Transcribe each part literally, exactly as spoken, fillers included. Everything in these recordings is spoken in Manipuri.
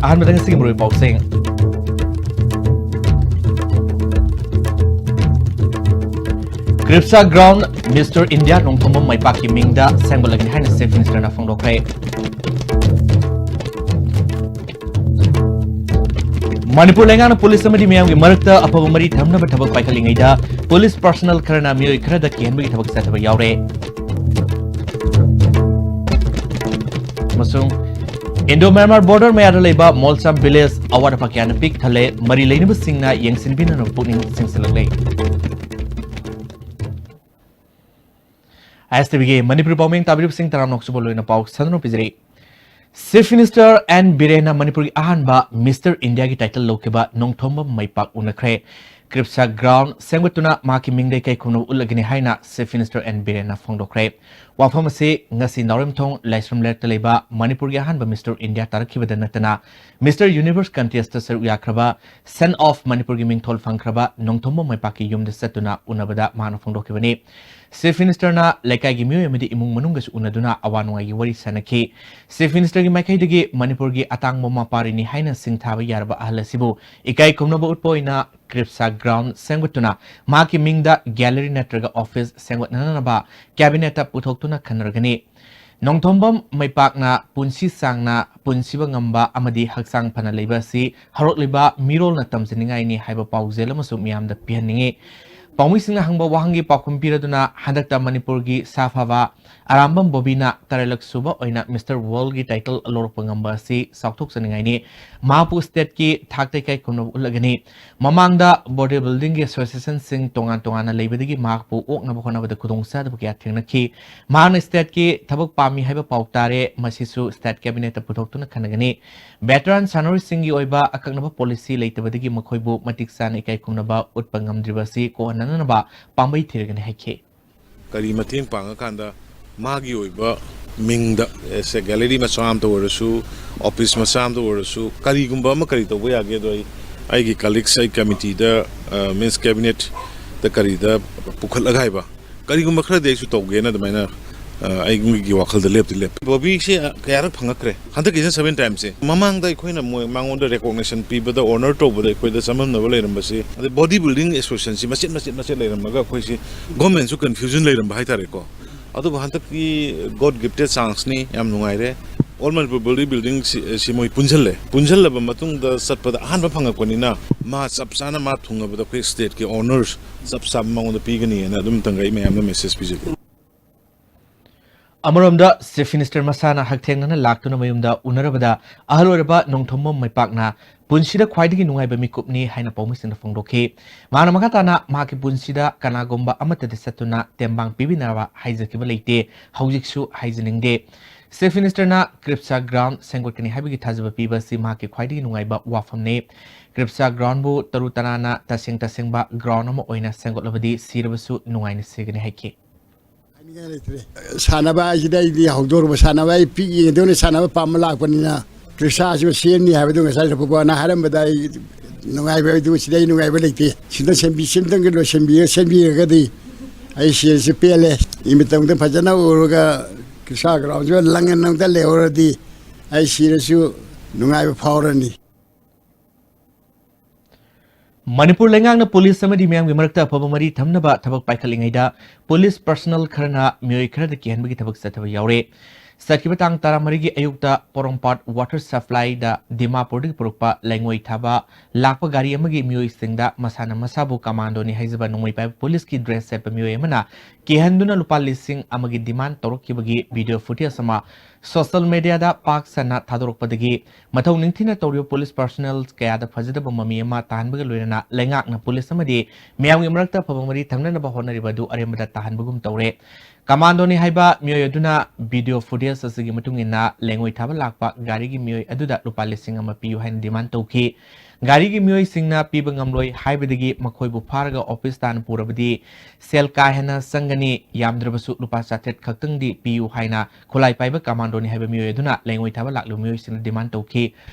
ꯑꯍꯥꯟꯕꯗ ꯉꯁꯤꯒꯤ ꯃꯔꯨꯑꯣꯏꯕ ꯄꯥꯎꯁꯤꯡ꯫ ꯀ꯭ꯔꯤꯞꯁꯥ ꯒ꯭ꯔꯥꯎꯟ, ꯃꯤꯁꯇꯔ ꯏꯟꯗꯤꯌꯥ ꯅꯣꯡꯊꯣꯝꯕꯝ ꯃꯩꯄꯥꯛꯀꯤ ꯃꯤꯡꯗ ꯁꯦꯝꯒꯠꯂꯒꯅꯤ ꯍꯥꯏꯅ ꯆꯤꯐ ꯃꯤꯅꯤꯁꯇꯔꯅ ꯐꯣꯡꯗꯣꯛꯈ꯭ꯔꯦ꯫ ꯃꯅꯤꯄꯨꯔ ꯂꯩꯉꯥꯛꯅ ꯄꯨꯂꯤꯁ ꯑꯃꯗꯤ ꯃꯤꯌꯥꯝꯒꯤ ꯃꯔꯛꯇ ꯑꯐꯕ ꯃꯔꯤ ꯊꯝꯅꯕ ꯊꯕꯛ ꯄꯥꯏꯈꯠꯂꯤꯉꯩꯗ ꯄꯨꯂꯤꯁ ꯄꯔꯁꯅꯦꯜ ꯈꯔꯅ ꯃꯤꯑꯣꯏ ꯈꯔꯗ ꯀꯤꯍꯟꯕꯒꯤ ꯊꯕꯛ ꯆꯠꯊꯕ ꯌꯥꯎꯔꯦ꯫ ꯑꯃꯁꯨꯡ ꯏꯟꯗꯣ ꯃ꯭ꯌꯥꯟꯃꯥꯔ ꯕꯣꯔꯗꯔ ꯃꯌꯥꯗ ꯂꯩꯕ ꯃꯣꯜꯁꯥꯝ ꯚꯤꯂꯦꯖ ꯑꯋꯥꯠ ꯑꯄꯥ ꯀꯌꯥꯅ ꯄꯤꯛ ꯊꯜꯂꯦ, ꯃꯔꯤ ꯂꯩꯅꯕꯁꯤꯡꯅ ꯌꯦꯡꯁꯤꯟꯕꯤꯅꯅꯕ ꯄꯨꯛꯅꯤꯡ ꯆꯤꯡꯁꯤꯜꯂꯛꯂꯦ꯫ ꯑꯥꯏ ꯑꯦꯁ ꯇꯤ ꯚꯤꯒꯤ ꯃꯅꯤꯄꯨꯔꯤ ꯄꯥꯎꯃꯤ ꯇꯥꯕꯤꯔꯤꯕꯁꯤꯡ ꯇꯔꯥꯝꯅ ꯑꯣꯛꯆꯕ ꯂꯣꯏꯅ ꯄꯥꯎ ꯁꯟꯗꯣꯛꯅ ꯄꯤꯖꯔꯤ꯫ ꯆꯤꯐ ꯃꯤꯅꯤꯁꯇꯔ ꯑꯦꯟ ꯕꯤꯔꯦꯟꯅ ꯃꯅꯤꯄꯨꯔꯒꯤ ꯑꯍꯥꯟꯕ ꯃꯤꯁꯇꯔ ꯏꯟꯗꯤꯌꯥꯒꯤ ꯇꯥꯏꯇꯜ ꯂꯧꯈꯤꯕ ꯅꯣꯡꯊꯣꯝꯕꯝ ꯃꯩꯄꯥꯛ ꯎꯅꯈ꯭ꯔꯦ꯫ ꯀ꯭ꯔꯤꯞꯁꯥ ꯒ꯭ꯔꯥꯎꯟ ꯁꯦꯝꯒꯠꯇꯨꯅ ꯃꯍꯥꯛꯀꯤ ꯃꯤꯡꯗ ꯏꯀꯥꯏ ꯈꯨꯝꯅꯕ ꯎꯠꯂꯒꯅꯤ ꯍꯥꯏꯅ ꯆꯤꯐ ꯃꯤꯅꯤꯁꯇꯔ ꯑꯦꯟ ꯕꯤꯔꯦꯟꯅ ꯐꯣꯡꯗꯣꯛꯈ꯭ꯔꯦ꯫ ꯋꯥꯐꯝ ꯑꯁꯤ ꯉꯁꯤ ꯅꯥꯎꯔꯦꯝꯊꯣꯡ ꯂꯥꯏꯁ꯭ꯔꯝ ꯂꯩꯔꯛꯇ ꯂꯩꯕ ꯃꯅꯤꯄꯨꯔꯒꯤ ꯑꯍꯥꯟꯕ ꯃꯤꯁꯇꯔ ꯏꯟꯗꯤꯌꯥ ꯇꯥꯔꯛꯈꯤꯕꯗ ꯅꯠꯇꯅ ꯃꯤꯁꯇꯔ ꯌꯨꯅꯤꯚꯔꯁ ꯀꯟꯇꯦꯁꯇ ꯁꯔꯨꯛ ꯌꯥꯈ꯭ꯔꯕ ꯁꯟ ꯑꯣꯐ ꯃꯅꯤꯄꯨꯔꯒꯤ ꯃꯤꯡꯊꯣꯜ ꯐꯪꯈ꯭ꯔꯕ ꯅꯣꯡꯊꯣꯝꯕꯝ ꯃꯩꯄꯥꯛꯀꯤ ꯌꯨꯝꯗ ꯆꯠꯇꯨꯅ ꯎꯅꯕꯗ ꯃꯍꯥꯛꯅ ꯐꯣꯡꯗꯣꯛꯈꯤꯕꯅꯤ꯫ ꯆꯤꯐ ꯃꯤꯅꯤꯁꯇꯔꯅ ꯂꯩꯀꯥꯏꯒꯤ ꯃꯤꯑꯣꯏ ꯑꯃꯗꯤ ꯏꯃꯨꯡ ꯃꯅꯨꯡꯒꯁꯨ ꯎꯅꯗꯨꯅ ꯑꯋꯥ ꯅꯨꯡꯉꯥꯏꯒꯤ ꯋꯥꯔꯤ ꯁꯥꯅꯈꯤ꯫ ꯆꯤꯐ ꯃꯤꯅꯤꯁꯇꯔꯒꯤ ꯃꯥꯏꯀꯩꯗꯒꯤ ꯃꯅꯤꯄꯨꯔꯒꯤ ꯑꯇꯥꯡꯕ ꯃꯄꯥꯔꯤꯅꯤ ꯍꯥꯏꯅ ꯁꯤꯡꯊꯥꯕ ꯌꯥꯔꯕ ꯑꯍꯜ ꯑꯁꯤꯕꯨ ꯏꯀꯥꯏ ꯈꯨꯝꯅꯕ ꯎꯠꯄ ꯑꯣꯏꯅ ꯀ꯭ꯔꯤꯞꯁꯥ ꯒ꯭ꯔꯥꯎꯟ ꯁꯦꯝꯒꯠꯇꯨꯅ ꯃꯍꯥꯛꯀꯤ ꯃꯤꯡꯗ ꯒꯦꯂꯔꯤ ꯅꯠꯇ꯭ꯔꯒ ꯑꯣꯐꯤꯁ ꯁꯦꯝꯒꯠꯅꯅꯕ ꯀꯦꯕꯤꯅꯦꯠꯇ ꯄꯨꯊꯣꯛꯇꯨꯅ ꯈꯟꯅꯔꯒꯅꯤ꯫ ꯅꯣꯡꯊꯣꯝꯕꯝ ꯃꯩꯄꯥꯛꯅ ꯄꯨꯟꯁꯤ ꯁꯥꯡꯅ ꯄꯨꯟꯁꯤꯕ ꯉꯝꯕ ꯑꯃꯗꯤ ꯍꯛꯆꯥꯡ ꯐꯅ ꯂꯩꯕ ꯑꯁꯤ ꯍꯧꯔꯛꯂꯤꯕ ꯃꯤꯔꯣꯜꯅ ꯇꯝꯖꯅꯤꯡꯉꯥꯏꯅꯤ ꯍꯥꯏꯕ ꯄꯥꯎꯖꯦꯜ ꯑꯃꯁꯨ ꯃꯤꯌꯥꯝꯗ ꯄꯤꯍꯟꯅꯤꯡꯏ꯫ ꯄꯥꯎꯃꯤꯁꯤꯡꯅ ꯍꯪꯕ ꯋꯥꯍꯪꯒꯤ ꯄꯥꯎꯈꯨꯝ ꯄꯤꯔꯗꯨꯅ ꯍꯟꯗꯛꯇ ꯃꯅꯤꯄꯨꯔꯒꯤ ꯁꯥꯐꯕ ꯑꯔꯥꯝꯕꯝ ꯕꯣꯕꯤꯅ ꯇꯔꯦꯠꯂꯛ ꯁꯨꯕ ꯑꯣꯏꯅ ꯃꯤꯁꯇꯔ ꯋꯥꯔꯜꯒꯤ ꯇꯥꯏꯇꯜ ꯂꯧꯔꯛꯄ ꯉꯝꯕ ꯑꯁꯤ ꯆꯥꯎꯊꯣꯛꯆꯅꯤꯡꯉꯥꯏꯅꯤ꯫ ꯃꯍꯥꯛꯄꯨ ꯁ꯭ꯇꯦꯠꯀꯤ ꯊꯥꯛꯇ ꯏꯀꯥꯏ ꯈꯨꯝꯅꯕ ꯎꯠꯂꯒꯅꯤ꯫ ꯃꯃꯥꯡꯗ ꯕꯣꯗꯤ ꯕꯤꯜꯗꯤꯡꯒꯤ ꯑꯦꯁꯣꯁꯤꯌꯦꯁꯟꯁꯤꯡ ꯇꯣꯉꯥꯟ ꯇꯣꯉꯥꯟꯅ ꯂꯩꯕꯗꯒꯤ ꯃꯍꯥꯛꯄꯨ ꯑꯣꯛꯅꯕ ꯍꯣꯠꯅꯕꯗ ꯈꯨꯗꯣꯡꯆꯥꯗꯕ ꯀꯌꯥ ꯊꯦꯡꯅꯈꯤ꯫ ꯃꯍꯥꯛꯅ ꯁ꯭ꯇꯦꯠꯀꯤ ꯊꯕꯛ ꯄꯥꯝꯃꯤ ꯍꯥꯏꯕ ꯄꯥꯎ ꯇꯥꯔꯦ, ꯃꯁꯤꯁꯨ ꯁ꯭ꯇꯦꯠ ꯀꯦꯕꯤꯅꯦꯠꯇ ꯄꯨꯊꯣꯛꯇꯨꯅ ꯈꯟꯅꯒꯅꯤ꯫ ꯚꯦꯇꯔꯥꯟ ꯁꯥꯟꯅꯔꯣꯏꯁꯤꯡꯒꯤ ꯑꯣꯏꯕ ꯑꯀꯛꯅꯕ ꯄꯣꯂꯤꯁꯤ ꯂꯩꯇꯕꯗꯒꯤ ꯃꯈꯣꯏꯕꯨ ꯃꯇꯤꯛ ꯆꯥꯅ ꯏꯀꯥꯏ ꯈꯨꯝꯅꯕ ꯎꯠꯄ ꯉꯝꯗ꯭ꯔꯤꯕ ꯑꯁꯤ ꯀꯣꯛꯍꯟꯅꯅꯕ ꯄꯥꯝꯕꯩ ꯊꯤꯔꯒꯅꯤ ꯍꯥꯏꯈꯤ꯫ ꯀꯔꯤ ꯃꯇꯦꯡ ꯄꯥꯡꯉꯀꯥꯟꯗ ꯃꯥꯒꯤ ꯑꯣꯏꯕ ꯃꯤꯡꯗ, ꯑꯦꯁ ꯑꯦ ꯒꯦꯂꯔꯤ ꯃꯆꯥ ꯑꯃꯇ ꯑꯣꯏꯔꯁꯨ, ꯑꯣꯐꯤꯁ ꯃꯆꯥ ꯑꯃꯇ ꯑꯣꯏꯔꯁꯨ, ꯀꯔꯤꯒꯨꯝꯕ ꯑꯃ ꯀꯔꯤ ꯇꯧꯕ ꯌꯥꯒꯦ? ꯑꯗꯣ ꯑꯩ, ꯑꯩꯒꯤ ꯀꯂꯤꯛꯁ, ꯑꯩ ꯀꯃꯤꯇꯤꯗ, ꯑ, ꯃꯤꯟꯁ ꯀꯦꯕꯤꯅꯦꯠꯇ ꯀꯔꯤꯗ ꯄꯨꯈꯠꯂꯒ ꯍꯥꯏꯕ, ꯀꯔꯤꯒꯨꯝꯕ ꯈꯔꯗꯤ ꯑꯩꯁꯨ ꯇꯧꯒꯦꯅ ꯑꯗꯨꯃꯥꯏꯅ ꯑ, ꯑꯩꯒꯤ ꯋꯥꯈꯜꯗ ꯂꯦꯞꯇꯤ ꯂꯦꯞꯄꯤ꯫ ꯕꯣꯕꯤꯁꯦ, ꯑ, ꯀꯌꯥꯔꯛ ꯐꯪꯉꯛꯈ꯭ꯔꯦ꯫ ꯍꯟꯗꯛꯀꯤꯁꯤꯅ ꯁꯚꯦꯟ ꯇꯥꯏꯝꯁꯦ꯫ ꯃꯃꯥꯡꯗ ꯑꯩꯈꯣꯏꯅ ꯃꯣꯏ, ꯃꯉꯣꯟꯗ ꯔꯦꯀꯣꯒꯅꯤꯁꯟ ꯄꯤꯕꯗ, ꯑꯣꯅꯔ ꯇꯧꯕꯗ ꯑꯩꯈꯣꯏꯗ ꯆꯃꯝꯅꯕ ꯂꯩꯔꯝꯕꯁꯤ, ꯑꯗꯩ ꯕꯣꯗꯤ ꯕꯤꯜꯗꯤꯡ ꯑꯦꯁꯣꯁꯤꯌꯦꯁꯟꯁꯤ ꯃꯆꯦꯠ, ꯃꯆꯦꯠ, ꯃꯆꯦꯠ ꯂꯩꯔꯝꯃꯒ ꯑꯩꯈꯣꯏꯁꯤ ꯒꯣꯔꯃꯦꯟꯁꯨ ꯀꯟꯐ꯭ꯌꯨꯖꯟ ꯂꯩꯔꯝꯕ ꯍꯥꯏꯇꯥꯔꯦꯀꯣ꯫ ꯑꯗꯨꯕꯨ ꯍꯟꯗꯛꯀꯤ ꯒꯣꯗ ꯒꯤꯐꯇꯦꯗ ꯆꯥꯟꯁꯅꯤ, ꯌꯥꯝ ꯅꯨꯡꯉꯥꯏꯔꯦ꯫ ꯑꯣꯜ ꯃꯅꯤꯄꯨꯔ ꯕꯣꯗꯤ ꯕꯤꯜꯗꯤꯡꯁꯤ, ꯁꯤ ꯃꯣꯏ ꯄꯨꯟꯁꯤꯜꯂꯦ꯫ ꯄꯨꯟꯁꯤꯜꯂꯕ ꯃꯇꯨꯡꯗ ꯆꯠꯄꯗ ꯑꯍꯥꯟꯕ ꯐꯪꯉꯛꯄꯅꯤꯅ ꯃꯥ ꯆꯞ ꯆꯥꯅ ꯃꯥ ꯊꯨꯡꯉꯕꯗ ꯑꯩꯈꯣꯏ ꯁ꯭ꯇꯦꯠꯀꯤ ꯑꯣꯅꯔꯁ ꯆꯞ ꯆꯥꯕ ꯃꯉꯣꯟꯗ ꯄꯤꯒꯅꯤꯅ ꯑꯗꯨꯝꯇꯪꯒ ꯑꯩ ꯃꯌꯥꯝꯗ ꯃꯦꯁꯦꯖ ꯄꯤꯖꯒꯦ꯫ ꯑꯃꯔꯣꯝꯗ ꯆꯤꯐ ꯃꯤꯅꯤꯁꯇꯔ ꯃꯁꯥꯅ ꯍꯛꯊꯦꯡꯅꯅ ꯂꯥꯛꯇꯨꯅ ꯃꯌꯨꯝꯗ ꯎꯅꯔꯕꯗ ꯑꯍꯜ ꯑꯣꯏꯔꯕ ꯅꯣꯡꯊꯣꯝꯕꯝ ꯃꯩꯄꯥꯛꯅ ꯄꯨꯟꯁꯤꯗ ꯈ꯭ꯋꯥꯏꯗꯒꯤ ꯅꯨꯡꯉꯥꯏꯕ ꯃꯤꯀꯨꯞꯅꯤ ꯍꯥꯏꯅ ꯄꯥꯎꯃꯤꯁꯤꯡꯗ ꯐꯣꯡꯗꯣꯛꯈꯤ꯫ ꯃꯍꯥꯛꯅ ꯃꯈꯥ ꯇꯥꯅ ꯃꯍꯥꯛꯀꯤ ꯄꯨꯟꯁꯤꯗ ꯀꯅꯥꯒꯨꯝꯕ ꯑꯃꯠꯇꯗ ꯆꯠꯇꯨꯅ ꯇꯦꯡꯕꯥꯡ ꯄꯤꯕꯤꯅꯕ ꯍꯥꯏꯖꯈꯤꯕ ꯂꯩꯇꯦ, ꯍꯧꯖꯤꯛꯁꯨ ꯍꯥꯏꯖꯅꯤꯡꯗꯦ꯫ ꯆꯤꯐ ꯃꯤꯅꯤꯁꯇꯔꯅ ꯀ꯭ꯔꯤꯞꯁꯥ ꯒ꯭ꯔꯥꯎꯟ ꯁꯦꯝꯒꯠꯀꯅꯤ ꯍꯥꯏꯕꯒꯤ ꯊꯥꯖꯕ ꯄꯤꯕ ꯑꯁꯤ ꯃꯍꯥꯛꯀꯤ ꯈ꯭ꯋꯥꯏꯗꯒꯤ ꯅꯨꯡꯉꯥꯏꯕ ꯋꯥꯐꯝꯅꯤ꯫ ꯀ꯭ꯔꯤꯞꯁꯥ ꯒ꯭ꯔꯥꯎꯟꯕꯨ ꯇꯔꯨ ꯇꯅꯥꯟꯅ ꯇꯁꯦꯡ ꯇꯁꯦꯡꯕ ꯒ꯭ꯔꯥꯎꯟ ꯑꯃ ꯑꯣꯏꯅ ꯁꯦꯝꯒꯠꯂꯕꯗꯤ ꯁꯤꯔꯕꯁꯨ ꯅꯨꯡꯉꯥꯏꯅ ꯁꯤꯒꯅꯤ ꯍꯥꯏꯈꯤ꯫ ꯍꯥꯏꯅꯤꯡꯉꯥꯏ ꯂꯩꯇ꯭ꯔꯦ꯫ ꯁꯥꯟꯅꯕ ꯍꯥꯏꯁꯤꯗ ꯑꯩꯗꯤ ꯍꯧꯗꯣꯔꯛꯄ ꯁꯥꯟꯅꯕ ꯑꯩ ꯄꯤꯛꯏꯉꯩꯗꯒꯤ ꯁꯥꯟꯅꯕ ꯄꯥꯝꯕ ꯂꯥꯛꯄꯅꯤꯅ ꯀ꯭ꯔꯤꯁꯥꯁꯤꯃ ꯁꯦꯝꯅꯤ ꯍꯥꯏꯕꯗꯨ ꯉꯁꯥꯏ ꯂꯐꯨꯕꯣꯅ ꯍꯥꯏꯔꯝꯕꯗ ꯑꯩ ꯅꯨꯡꯉꯥꯏꯕ ꯍꯥꯏꯕꯗꯨ ꯁꯤꯗ ꯑꯩ ꯅꯨꯡꯉꯥꯏꯕ ꯂꯩꯇꯦ꯫ ꯁꯤꯗ ꯁꯦꯝꯕꯤ-, ꯁꯤꯝꯇꯪꯒ ꯂꯣꯏꯁꯤꯟꯕꯤꯔ-, ꯁꯦꯝꯕꯤꯔꯒꯗꯤ ꯑꯩ ꯁꯤꯔꯁꯨ ꯄꯦꯜꯂꯦ꯫ ꯏꯃꯤꯠꯇꯧꯗ ꯐꯖꯅ ꯎꯔꯒ ꯀ꯭ꯔꯤꯁꯥ ꯒ꯭ꯔꯥꯎꯟꯁꯤꯗ ꯂꯪꯉ ꯅꯪꯗ ꯂꯩꯍꯧꯔꯗꯤ ꯑꯩ ꯁꯤꯔꯁꯨ ꯅꯨꯡꯉꯥꯏꯕ ꯐꯥꯎꯔꯅꯤ꯫ ꯃꯅꯤꯄꯨꯔ ꯂꯩꯉꯥꯛꯅ ꯄꯨꯂꯤꯁ ꯑꯃꯗꯤ ꯃꯤꯌꯥꯝꯒꯤ ꯃꯔꯛꯇ ꯑꯐꯕ ꯃꯔꯤ ꯊꯝꯅꯕ ꯊꯕꯛ ꯄꯥꯏꯈꯠꯂꯤꯉꯩꯗ ꯄꯨꯂꯤꯁ ꯄꯔꯁꯅꯦꯜ ꯈꯔꯅ ꯃꯤꯑꯣꯏ ꯈꯔꯗ ꯀꯤꯍꯟꯕꯒꯤ ꯊꯕꯛ ꯆꯠꯊꯕ ꯌꯥꯎꯔꯦ꯫ ꯆꯠꯈꯤꯕ ꯇꯥꯡ ꯇꯔꯥꯃꯔꯤꯒꯤ ꯑꯌꯨꯛꯇ ꯄꯣꯔꯣꯝꯄꯥꯠ ꯋꯥꯇꯔ ꯁꯄ꯭ꯂꯥꯏꯗ ꯗꯤꯃꯥꯄꯨꯔꯗꯒꯤ ꯄꯨꯔꯛꯄ ꯂꯩꯉꯣꯏ ꯊꯥꯕ ꯂꯥꯛꯄ ꯒꯥꯔꯤ ꯑꯃꯒꯤ ꯃꯤꯑꯣꯏꯁꯤꯡꯗ ꯃꯁꯥꯅ ꯃꯁꯥꯕꯨ ꯀꯃꯥꯟꯗꯣꯅꯤ ꯍꯥꯏꯖꯕ ꯅꯣꯡꯃꯩ ꯄꯥꯏꯕ ꯄꯨꯂꯤꯁꯀꯤ ꯗ꯭ꯔꯦꯁ ꯁꯦꯠꯄ ꯃꯤꯑꯣꯏ ꯑꯃꯅ ꯀꯤꯍꯟꯗꯨꯅ ꯂꯨꯄꯥ ꯂꯤꯁꯤꯡ ꯑꯃꯒꯤ ꯗꯤꯃꯥꯟ ꯇꯧꯔꯛꯈꯤꯕꯒꯤ ꯚꯤꯗꯤꯑꯣ ꯐꯨꯇꯦꯖ ꯑꯃ ꯁꯣꯁꯦꯜ ꯃꯦꯗꯤꯌꯥꯗ ꯄꯥꯛ ꯁꯟꯅ ꯊꯥꯗꯣꯔꯛꯄꯗꯒꯤ ꯃꯊꯧ ꯅꯤꯡꯊꯤꯅ ꯇꯧꯔꯤꯕ ꯄꯨꯂꯤꯁ ꯄꯔꯁꯣꯅꯦꯜ ꯀꯌꯥꯗ ꯐꯖꯗꯕ ꯃꯃꯤ ꯑꯃ ꯇꯥꯍꯟꯕꯒ ꯂꯣꯏꯅꯅ ꯂꯩꯉꯥꯛꯅ ꯄꯨꯂꯤꯁ ꯑꯃꯗꯤ ꯃꯤꯌꯥꯝꯒꯤ ꯃꯔꯛꯇ ꯑꯐꯕ ꯃꯔꯤ ꯊꯝꯅꯅꯕ ꯍꯣꯠꯅꯔꯤꯕ ꯑꯗꯨ ꯑꯔꯦꯝꯕꯗ ꯇꯥꯍꯟꯕꯒꯨꯝ ꯇꯧꯔꯦ꯫ ꯀꯃꯥꯟꯗꯣꯅꯤ ꯍꯥꯏꯕ ꯃꯤꯑꯣꯏ ꯑꯗꯨꯅ ꯚꯤꯗꯤꯑꯣ ꯐꯨꯇꯦꯖ ꯑꯁꯤꯒꯤ ꯃꯇꯨꯡ ꯏꯟꯅ ꯂꯦꯡꯉꯣꯏ ꯊꯥꯕ ꯂꯥꯛꯄ ꯒꯥꯔꯤꯒꯤ ꯃꯤꯑꯣꯏ ꯑꯗꯨꯗ ꯂꯨꯄꯥ ꯂꯤꯁꯤꯡ ꯑꯃ ꯄꯤꯌꯨ ꯍꯥꯏꯅ ꯗꯤꯃꯥꯟ ꯇꯧꯈꯤ꯫ ꯒꯥꯔꯤꯒꯤ ꯃꯤꯑꯣꯏꯁꯤꯡꯅ ꯄꯤꯕ ꯉꯝꯂꯣꯏ ꯍꯥꯏꯕꯗꯒꯤ ꯃꯈꯣꯏꯕꯨ ꯐꯥꯔꯒ ꯑꯣꯐꯤꯁ ꯇꯥꯟꯅ ꯄꯨꯔꯕꯗꯤ ꯁꯦꯜ ꯀꯥ ꯍꯦꯟꯅ ꯆꯪꯒꯅꯤ, ꯌꯥꯝꯗ꯭ꯔꯕꯁꯨ ꯂꯨꯄꯥ ꯆꯥꯇ꯭ꯔꯦꯠ ꯈꯛꯇꯪꯗꯤ ꯄꯤꯌꯨ ꯍꯥꯏꯅ ꯈꯨꯠꯂꯥꯏ ꯄꯥꯏꯕ ꯀꯃꯥꯟꯗꯣꯅꯤ ꯍꯥꯏꯕ ꯃꯤꯑꯣꯏ ꯑꯗꯨꯅ ꯂꯦꯡꯉꯣꯏ ꯊꯥꯕ ꯂꯥꯛꯂꯤꯕ ꯃꯤꯑꯣꯏꯁꯤꯡꯅ ꯗꯤꯃꯥꯟ ꯇꯧꯈꯤ꯫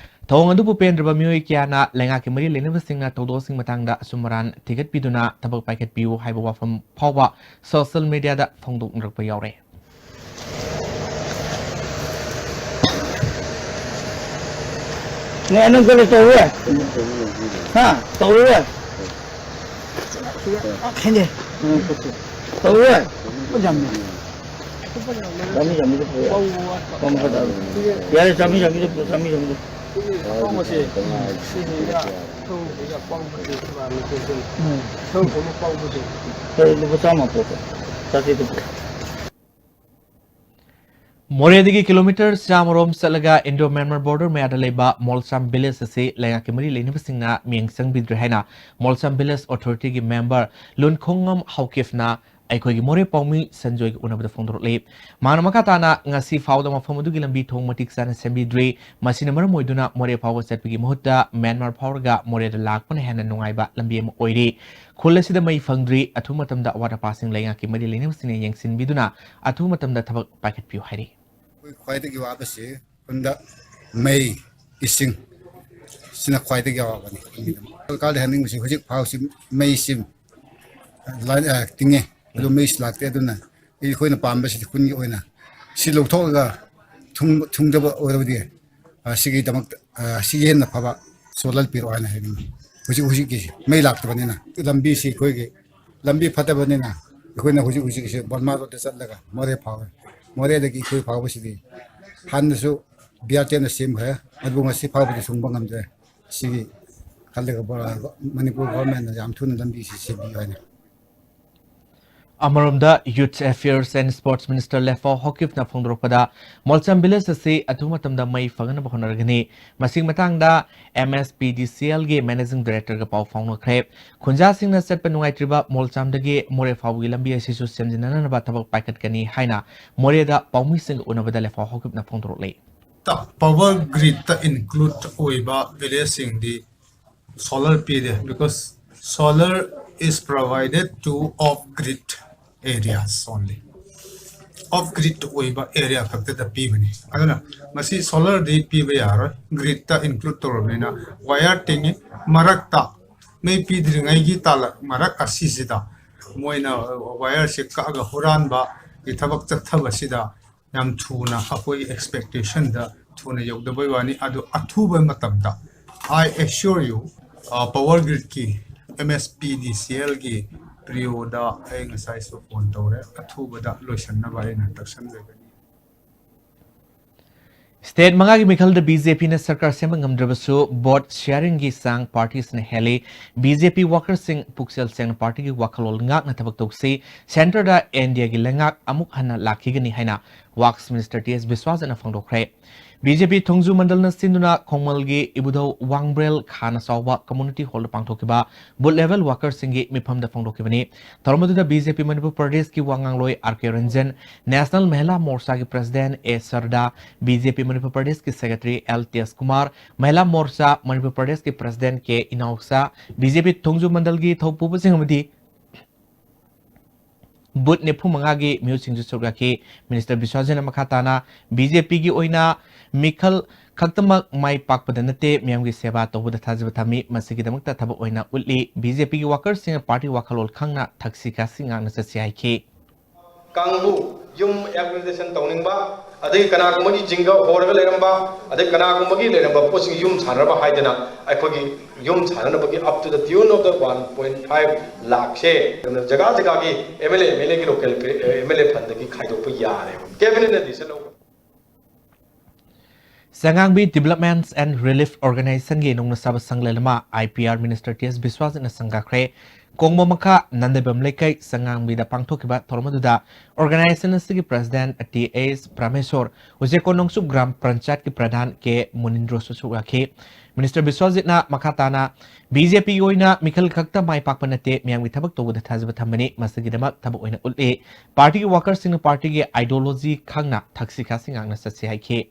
ꯊꯧꯑꯣꯡ ꯑꯗꯨꯕꯨ ꯄꯦꯟꯗ꯭ꯔꯕ ꯃꯤꯑꯣꯏ ꯀꯌꯥꯅ ꯂꯩꯉꯥꯛꯀꯤ ꯃꯔꯤ ꯂꯩꯅꯕꯁꯤꯡꯅ ꯊꯧꯗꯣꯛꯁꯤꯡ ꯃꯇꯥꯡꯗ ꯑꯆꯨꯝ ꯑꯔꯥꯟ ꯊꯤꯒꯠꯄꯤꯗꯨꯅ ꯊꯕꯛ ꯄꯥꯏꯈꯠꯄꯤꯌꯨ ꯍꯥꯏꯕ ꯋꯥꯐꯝ ꯐꯥꯎꯕ ꯁꯣꯁꯦꯜ ꯃꯦꯗꯤꯌꯥꯗ ꯐꯣꯡꯗꯣꯛꯅꯔꯛꯄ ꯌꯥꯎꯔꯦ꯫ ꯅꯣꯏ ꯑꯅꯪ ꯀꯔꯤ ꯇꯧꯔꯣꯏ? ꯍꯥ? ꯇꯧꯔꯣꯏ? ꯈꯪꯗꯦ꯫ ꯇꯧꯔꯣꯏ? ꯌꯥꯝꯅ꯫ ꯌꯥꯔꯦ, ꯆꯥꯃꯤ, ꯆꯥꯃꯤꯗ ꯄꯨꯔꯣ, ꯆꯥꯃꯤ, ꯆꯥꯃꯤꯗ꯫ ꯎꯝ꯫ ꯍꯣꯏ, ꯂꯨꯄꯥ ꯆꯥꯝꯃ ꯄꯨꯔꯛꯑꯣ꯫ ꯆꯥꯇ꯭ꯔꯦꯠꯇ ꯄꯨꯔꯛꯑꯣ꯫ ꯃꯣꯔꯦꯗꯒꯤ ꯀꯤꯂꯣꯃꯤꯇꯔ ꯆꯥꯝꯃꯔꯣꯝ ꯆꯠꯂꯒ ꯏꯟꯗꯣ ꯃ꯭ꯌꯥꯟꯃꯥꯔ ꯕꯣꯔꯗꯔ ꯃꯌꯥꯗ ꯂꯩꯕ ꯃꯣꯜꯁꯥꯝ ꯚꯤꯂꯦꯖ ꯑꯁꯤ ꯂꯩꯉꯥꯛꯀꯤ ꯃꯔꯤ ꯂꯩꯅꯕꯁꯤꯡꯅ ꯃꯤꯠꯌꯦꯡ ꯆꯪꯕꯤꯗ꯭ꯔꯦ ꯍꯥꯏꯅ ꯃꯣꯜꯁꯥꯝ ꯚꯤꯂꯦꯖ ꯑꯣꯊꯣꯔꯤꯇꯤꯒꯤ ꯃꯦꯝꯕꯔ ꯂꯨꯟꯈꯣꯡꯉꯝ ꯍꯧꯀꯤꯐꯅ ꯑꯩꯈꯣꯏꯒꯤ ꯃꯣꯔꯦ ꯄꯥꯎꯃꯤ ꯁꯟꯖꯣꯏꯒ ꯎꯅꯕꯗ ꯐꯣꯡꯗꯣꯔꯛꯂꯤ꯫ ꯃꯥꯅ ꯃꯈꯥ ꯇꯥꯅ, ꯉꯁꯤ ꯐꯥꯎꯗ ꯃꯐꯝ ꯑꯗꯨꯒꯤ ꯂꯝꯕꯤ ꯊꯣꯡ ꯃꯇꯤꯛ ꯆꯥꯅ ꯁꯦꯝꯕꯤꯗ꯭ꯔꯤ, ꯃꯁꯤꯅ ꯃꯔꯝ ꯑꯣꯏꯗꯨꯅ ꯃꯣꯔꯦ ꯐꯥꯎꯕ ꯆꯠꯄꯒꯤ ꯃꯍꯨꯠꯇ ꯃ꯭ꯌꯥꯟꯃꯥꯔ ꯐꯥꯎꯔꯒ ꯃꯣꯔꯦꯗ ꯂꯥꯛꯄꯅ ꯍꯦꯟꯅ ꯅꯨꯡꯉꯥꯏꯕ ꯂꯝꯕꯤ ꯑꯃ ꯑꯣꯏꯔꯤ꯫ ꯈꯨꯜ ꯑꯁꯤꯗ ꯃꯩ ꯐꯪꯗ꯭ꯔꯤ, ꯑꯊꯨꯕ ꯃꯇꯝꯗ ꯑꯋꯥꯠ ꯑꯄꯥꯁꯤꯡ ꯂꯩꯉꯥꯛꯀꯤ ꯃꯔꯤ ꯂꯩꯅꯕꯁꯤꯡꯅ ꯌꯦꯡꯁꯤꯟꯕꯤꯗꯨꯅ ꯑꯊꯨꯕ ꯃꯇꯝꯗ ꯊꯕꯛ ꯄꯥꯏꯈꯠꯄꯤꯌꯨ ꯍꯥꯏꯔꯤ꯫ ꯑꯩꯈꯣꯏ ꯈ꯭ꯋꯥꯏꯗꯒꯤ ꯋꯥꯕꯁꯤ ꯈꯨꯟꯗ ꯃꯩ, ꯏꯁꯤꯡ, ꯁꯤꯅ ꯈ꯭ꯋꯥꯏꯗꯒꯤ ꯑꯋꯥꯕꯅꯤ ꯈꯨꯟꯒꯤꯗꯃꯛ꯫ ꯁꯔꯀꯥꯔꯗ ꯍꯥꯏꯅꯤꯡꯕꯁꯤ ꯍꯧꯖꯤꯛ ꯐꯥꯎꯁꯤ ꯃꯩꯁꯤ ꯂꯥꯏ-, ꯑ, ꯇꯤꯡꯉꯦ, ꯑꯗꯨ ꯃꯩꯁꯤ ꯂꯥꯛꯇꯦ꯫ ꯑꯗꯨꯅ ꯑꯩꯈꯣꯏꯅ ꯄꯥꯝꯕꯁꯤꯗꯤ ꯈꯨꯟꯒꯤ ꯑꯣꯏꯅ ꯁꯤ ꯂꯧꯊꯣꯛꯑꯒ ꯊꯨꯡ-, ꯊꯨꯡꯗꯕ ꯑꯣꯏꯔꯕꯗꯤ, ꯑ, ꯁꯤꯒꯤꯗꯃꯛꯇ, ꯑ, ꯁꯤꯒꯤ ꯍꯦꯟꯅ ꯐꯕ ꯁꯣꯂꯔ ꯄꯤꯔꯛꯑꯣ ꯍꯥꯏꯅ ꯍꯥꯏꯅꯤꯡꯉꯤ꯫ ꯍꯧꯖꯤꯛ ꯍꯧꯖꯤꯛꯀꯤ ꯃꯩ ꯂꯥꯛꯇꯕꯅꯤꯅ ꯂꯝꯕꯤꯁꯤ ꯑꯩꯈꯣꯏꯒꯤ ꯂꯝꯕꯤ ꯐꯠꯇꯕꯅꯤꯅ ꯑꯩꯈꯣꯏꯅ ꯍꯧꯖꯤꯛ ꯍꯧꯖꯤꯛꯁꯦ ꯕꯔꯃꯥ ꯔꯣꯗꯇ ꯆꯠꯂꯒ ꯃꯣꯔꯦ ꯐꯥꯎꯔꯦ꯫ ꯃꯣꯔꯦꯗꯒꯤ ꯑꯩꯈꯣꯏ ꯐꯥꯎꯕꯁꯤꯗꯤ ꯍꯥꯟꯅꯁꯨ ꯕꯤ ꯑꯥꯔ ꯇꯤꯅ ꯁꯦꯝꯈ꯭ꯔꯦ, ꯑꯗꯨꯕꯨ ꯉꯁꯤ ꯐꯥꯎꯕꯗꯤ ꯊꯨꯡꯕ ꯉꯝꯗ꯭ꯔꯦ꯫ ꯁꯤꯒꯤ ꯈꯜꯂꯒ ꯕ-, ꯃꯅꯤꯄꯨꯔ ꯒꯣꯔꯃꯦꯟꯅ ꯌꯥꯝ ꯊꯨꯅ ꯂꯝꯕꯤꯁꯤ ꯁꯦꯝꯕꯤꯌꯨ ꯍꯥꯏꯅ꯫ ꯑꯃꯔꯣꯝꯗ, Youth Affairs and Sports Minister ꯂꯦꯐꯥꯎ ꯍꯣꯀꯤꯞꯅ ꯐꯣꯡꯗꯣꯔꯛꯄꯗ, ꯃꯣꯜꯆꯝ ꯚꯤꯂꯦꯖ ꯑꯁꯤ ꯑꯊꯨꯕ ꯃꯇꯝꯗ ꯃꯩ ꯐꯪꯅꯕ ꯍꯣꯠꯅꯔꯒꯅꯤ꯫ ꯃꯁꯤꯒꯤ ꯃꯇꯥꯡꯗ ꯑꯦꯝ ꯑꯦꯁ ꯄꯤ ꯗꯤ ꯁꯤ ꯑꯦꯜꯒꯤ ꯃꯦꯅꯦꯖꯤꯡ ꯗꯥꯏꯔꯦꯛꯇꯔꯒ ꯄꯥꯎ ꯐꯥꯎꯅꯈ꯭ꯔꯦ꯫ ꯈꯨꯟꯖꯥꯁꯤꯡꯅ ꯆꯠꯄ ꯅꯨꯡꯉꯥꯏꯇ꯭ꯔꯤꯕ ꯃꯣꯜꯆꯥꯝꯗꯒꯤ ꯃꯣꯔꯦ ꯐꯥꯎꯕꯒꯤ ꯂꯝꯕꯤ ꯑꯁꯤꯁꯨ ꯁꯦꯝꯖꯤꯟꯅꯅꯕ ꯊꯕꯛ ꯄꯥꯏꯈꯠꯀꯅꯤ ꯍꯥꯏꯅ ꯃꯣꯔꯦꯗ ꯄꯥꯎꯃꯤꯁꯤꯡꯒ ꯎꯅꯕꯗ ꯂꯦꯐꯥꯎ ꯍꯣꯀꯤꯞꯅ ꯐꯣꯡꯗꯣꯔꯛꯂꯤ꯫ ꯇ-, power gridꯇ include ꯑꯣꯏꯕ villageꯁꯤꯡꯗꯤ solar ꯄꯤꯗꯦ, because solar is provided to off grid areas only. Off grid ꯑꯣꯏꯕ area ꯈꯛꯇꯗ ꯄꯤꯕꯅꯤ꯫ ꯑꯗꯨꯅ ꯃꯁꯤ solarꯗꯤ ꯄꯤꯕ ꯌꯥꯔꯣꯏ, gridꯇ include ꯇꯧꯔꯕꯅꯤꯅ꯫ Wire ꯇꯤꯡꯉꯤ, ꯃꯔꯛꯇ ꯃꯩ ꯄꯤꯗ꯭ꯔꯤꯉꯩꯒꯤ ꯇꯥꯂꯛ ꯃꯔꯛ ꯑꯁꯤꯁꯤꯗ ꯃꯣꯏꯅ wireꯁꯤ ꯀꯛꯑꯒ ꯍꯨꯔꯥꯟꯕꯒꯤ ꯊꯕꯛ ꯆꯠꯊꯕꯁꯤꯗ ꯌꯥꯝ ꯊꯨꯅ ꯑꯩꯈꯣꯏꯒꯤ expectationꯗ ꯊꯨꯅ ꯌꯧꯗꯕꯩ ꯋꯥꯅꯤ, ꯑꯗꯨ ꯑꯊꯨꯕ ꯃꯇꯝꯗ, I assure you, power gridꯀꯤ, MSPDCLꯒꯤ PRIOꯗ ꯑꯩ ꯉꯁꯥꯏꯁꯨ ꯐꯣꯟ ꯇꯧꯔꯦ, ꯑꯊꯨꯕꯗ ꯂꯣꯏꯁꯤꯟꯅꯕ ꯑꯩꯅ ꯇꯛꯁꯟꯖꯒꯅꯤ꯫ State ꯃꯉꯥꯒꯤ ꯃꯤꯈꯜꯗ BJPꯅ ꯁꯔꯀꯥꯔ ꯁꯦꯝꯕ ꯉꯝꯗ꯭ꯔꯕꯁꯨ vote sharingꯒꯤ ꯆꯥꯡ partyꯁꯤꯅ ꯍꯦꯜꯂꯤ꯫ BJP workerꯁꯤꯡ ꯄꯨꯛꯆꯦꯜ ꯁꯦꯡꯅ partyꯒꯤ ꯋꯥꯈꯜꯂꯣꯟ ꯉꯥꯛꯅ ꯊꯕꯛ ꯇꯧꯁꯤ꯫ Centreꯗ NDAꯒꯤ ꯂꯩꯉꯥꯛ ꯑꯃꯨꯛ ꯍꯟꯅ ꯂꯥꯛꯈꯤꯒꯅꯤ ꯍꯥꯏꯅ Works Minister T S ꯕꯤꯁ꯭ꯋꯥꯖꯤꯠꯅ ꯐꯣꯡꯗꯣꯛꯈ꯭ꯔꯦ꯫ BJP ꯊꯣꯡꯖꯨ ꯃꯟꯗꯜꯅ ꯁꯤꯟꯗꯨꯅ ꯈꯣꯡꯃꯜꯒꯤ ꯏꯕꯨꯙꯧ ꯋꯥꯡꯕ꯭ꯔꯦꯜ ꯈꯥꯅ ꯆꯥꯎꯕ community hallꯗ ꯄꯥꯡꯊꯣꯛꯈꯤꯕ booth level workerꯁꯤꯡꯒꯤ ꯃꯤꯐꯝꯗ ꯐꯣꯡꯗꯣꯛꯈꯤꯕꯅꯤ꯫ ꯊꯧꯔꯝ ꯑꯗꯨꯗ BJP ꯃꯅꯤꯄꯨꯔ ꯄ꯭ꯔꯗꯦꯁꯀꯤ ꯋꯥ ꯉꯥꯡꯂꯣꯏ R K Ranjan, National Mahila Morchaꯒꯤ President A Sarda, BJP Manipur ꯄ꯭ꯔꯗꯦꯁꯀꯤ Secretary L Tejkumar, Mahila Morcha Manipur ꯄ꯭ꯔꯗꯦꯁꯀꯤ President K ꯏꯅꯥꯎꯆꯥ, BJP ꯊꯣꯡꯖꯨ ꯃꯟꯗꯜꯒꯤ ꯊꯧꯄꯨꯕꯁꯤꯡ ꯑꯃꯗꯤ booth ꯅꯤꯐꯨ ꯃꯉꯥꯒꯤ ꯃꯤꯍꯨꯠꯁꯤꯡꯁꯨ ꯁꯔꯨꯛ ꯌꯥꯈꯤ꯫ Minister ꯕꯤꯁ꯭ꯋꯥꯖꯤꯠꯅ ꯃꯈꯥ ꯇꯥꯅ BJPꯒꯤ ꯑꯣꯏꯅ ꯃꯤꯈꯜ ꯈꯛꯇꯃꯛ ꯃꯥꯏ ꯄꯥꯛꯄꯗ ꯅꯠꯇꯦ, ꯃꯤꯌꯥꯝꯒꯤ ꯁꯦꯕꯥ ꯇꯧꯕꯗ ꯊꯥꯖꯕ ꯊꯝꯃꯤ꯫ ꯃꯁꯤꯒꯤꯗꯃꯛꯇ ꯊꯕꯛ ꯑꯣꯏꯅ ꯎꯠꯂꯤ꯫ BJPꯒꯤ workerꯁꯤꯡꯅ party ꯋꯥꯈꯜꯂꯣꯟ ꯈꯪꯅ ꯊꯛꯁꯤ ꯈꯥꯁꯤ ꯉꯥꯛꯅ ꯆꯠꯁꯤ ꯍꯥꯏꯈꯤ꯫ ꯀꯥꯡꯕꯨ ꯌꯨꯝ ꯑꯦꯒ꯭ꯔꯤꯒꯦꯁꯟ ꯇꯧꯅꯤꯡꯕ, ꯑꯗꯒꯤ ꯀꯅꯥꯒꯨꯝꯕꯒꯤ ꯖꯤꯡꯒ ꯍꯣꯔꯒ ꯂꯩꯔꯝꯕ, ꯑꯗꯩ ꯀꯅꯥꯒꯨꯝꯕꯒꯤ ꯂꯩꯔꯝꯕ ꯄꯣꯠꯁꯤꯡ ꯌꯨꯝ ꯁꯥꯟꯅꯕ ꯍꯥꯏꯗꯅ ꯑꯩꯈꯣꯏꯒꯤ ꯌꯨꯝ ꯁꯥꯟꯅꯅꯕꯒꯤ up to the tune of the one point five ꯂꯥꯛꯁꯦ ꯖꯒꯥ ꯖꯒꯥꯒꯤ MLA, MLAꯒꯤ local MLA fundꯗꯒꯤ ꯈꯥꯏꯗꯣꯛꯄ ꯌꯥꯔꯦꯕ꯫ Cabinetꯅ decision ꯂꯧꯈ꯭ꯔꯕ꯫ ꯆꯉꯥꯡꯕꯤ Development and Relief Organisationꯒꯤ ꯅꯧꯅ ꯁꯥꯕ ꯁꯪꯂꯦꯟ ꯑꯃ IPR Minister T S ꯕꯤꯁ꯭ꯋꯥꯖꯤꯠꯅ ꯁꯪꯒꯥꯈ꯭ꯔꯦ꯫ ꯀꯣꯡꯕ ꯃꯈꯥ ꯅꯟꯗꯩꯕꯝ ꯂꯩꯀꯥꯏ ꯆꯉꯥꯡꯕꯤꯗ ꯄꯥꯡꯊꯣꯛꯈꯤꯕ ꯊꯧꯔꯝ ꯑꯗꯨꯗ organisation ꯑꯁꯤꯒꯤ President T H ꯄ꯭ꯔꯃꯦꯁꯣꯔ, ꯎꯆꯦꯀꯣꯟ ꯅꯣꯡꯆꯨꯞ ꯒ꯭ꯔꯥꯝ ꯄꯟꯆꯥꯌꯠꯀꯤ ꯄ꯭ꯔꯙꯥꯟ ꯀꯦ ꯃꯨꯅꯤꯟꯗ꯭ꯔꯣꯁꯨ ꯁꯔꯨꯛ ꯌꯥꯈꯤ꯫ Minister ꯕꯤꯁ꯭ꯋꯥꯖꯤꯠꯅ ꯃꯈꯥ ꯇꯥꯅ BJPꯒꯤ ꯑꯣꯏꯅ ꯃꯤꯈꯜ ꯈꯛꯇ ꯃꯥꯏ ꯄꯥꯛꯄ ꯅꯠꯇꯦ, ꯃꯤꯌꯥꯝꯒꯤ ꯊꯕꯛ ꯇꯧꯕꯗ ꯊꯥꯖꯕ ꯊꯝꯕꯅꯤ, ꯃꯁꯤꯒꯤꯗꯃꯛ ꯊꯕꯛ ꯑꯣꯏꯅ ꯎꯠꯂꯤ꯫ Partyꯒꯤ workerꯁꯤꯡꯅ partyꯒꯤ ideology ꯈꯪꯅ ꯊꯛꯁꯤ ꯈꯥꯁꯤ ꯉꯥꯛꯅ ꯆꯠꯁꯤ ꯍꯥꯏꯈꯤ꯫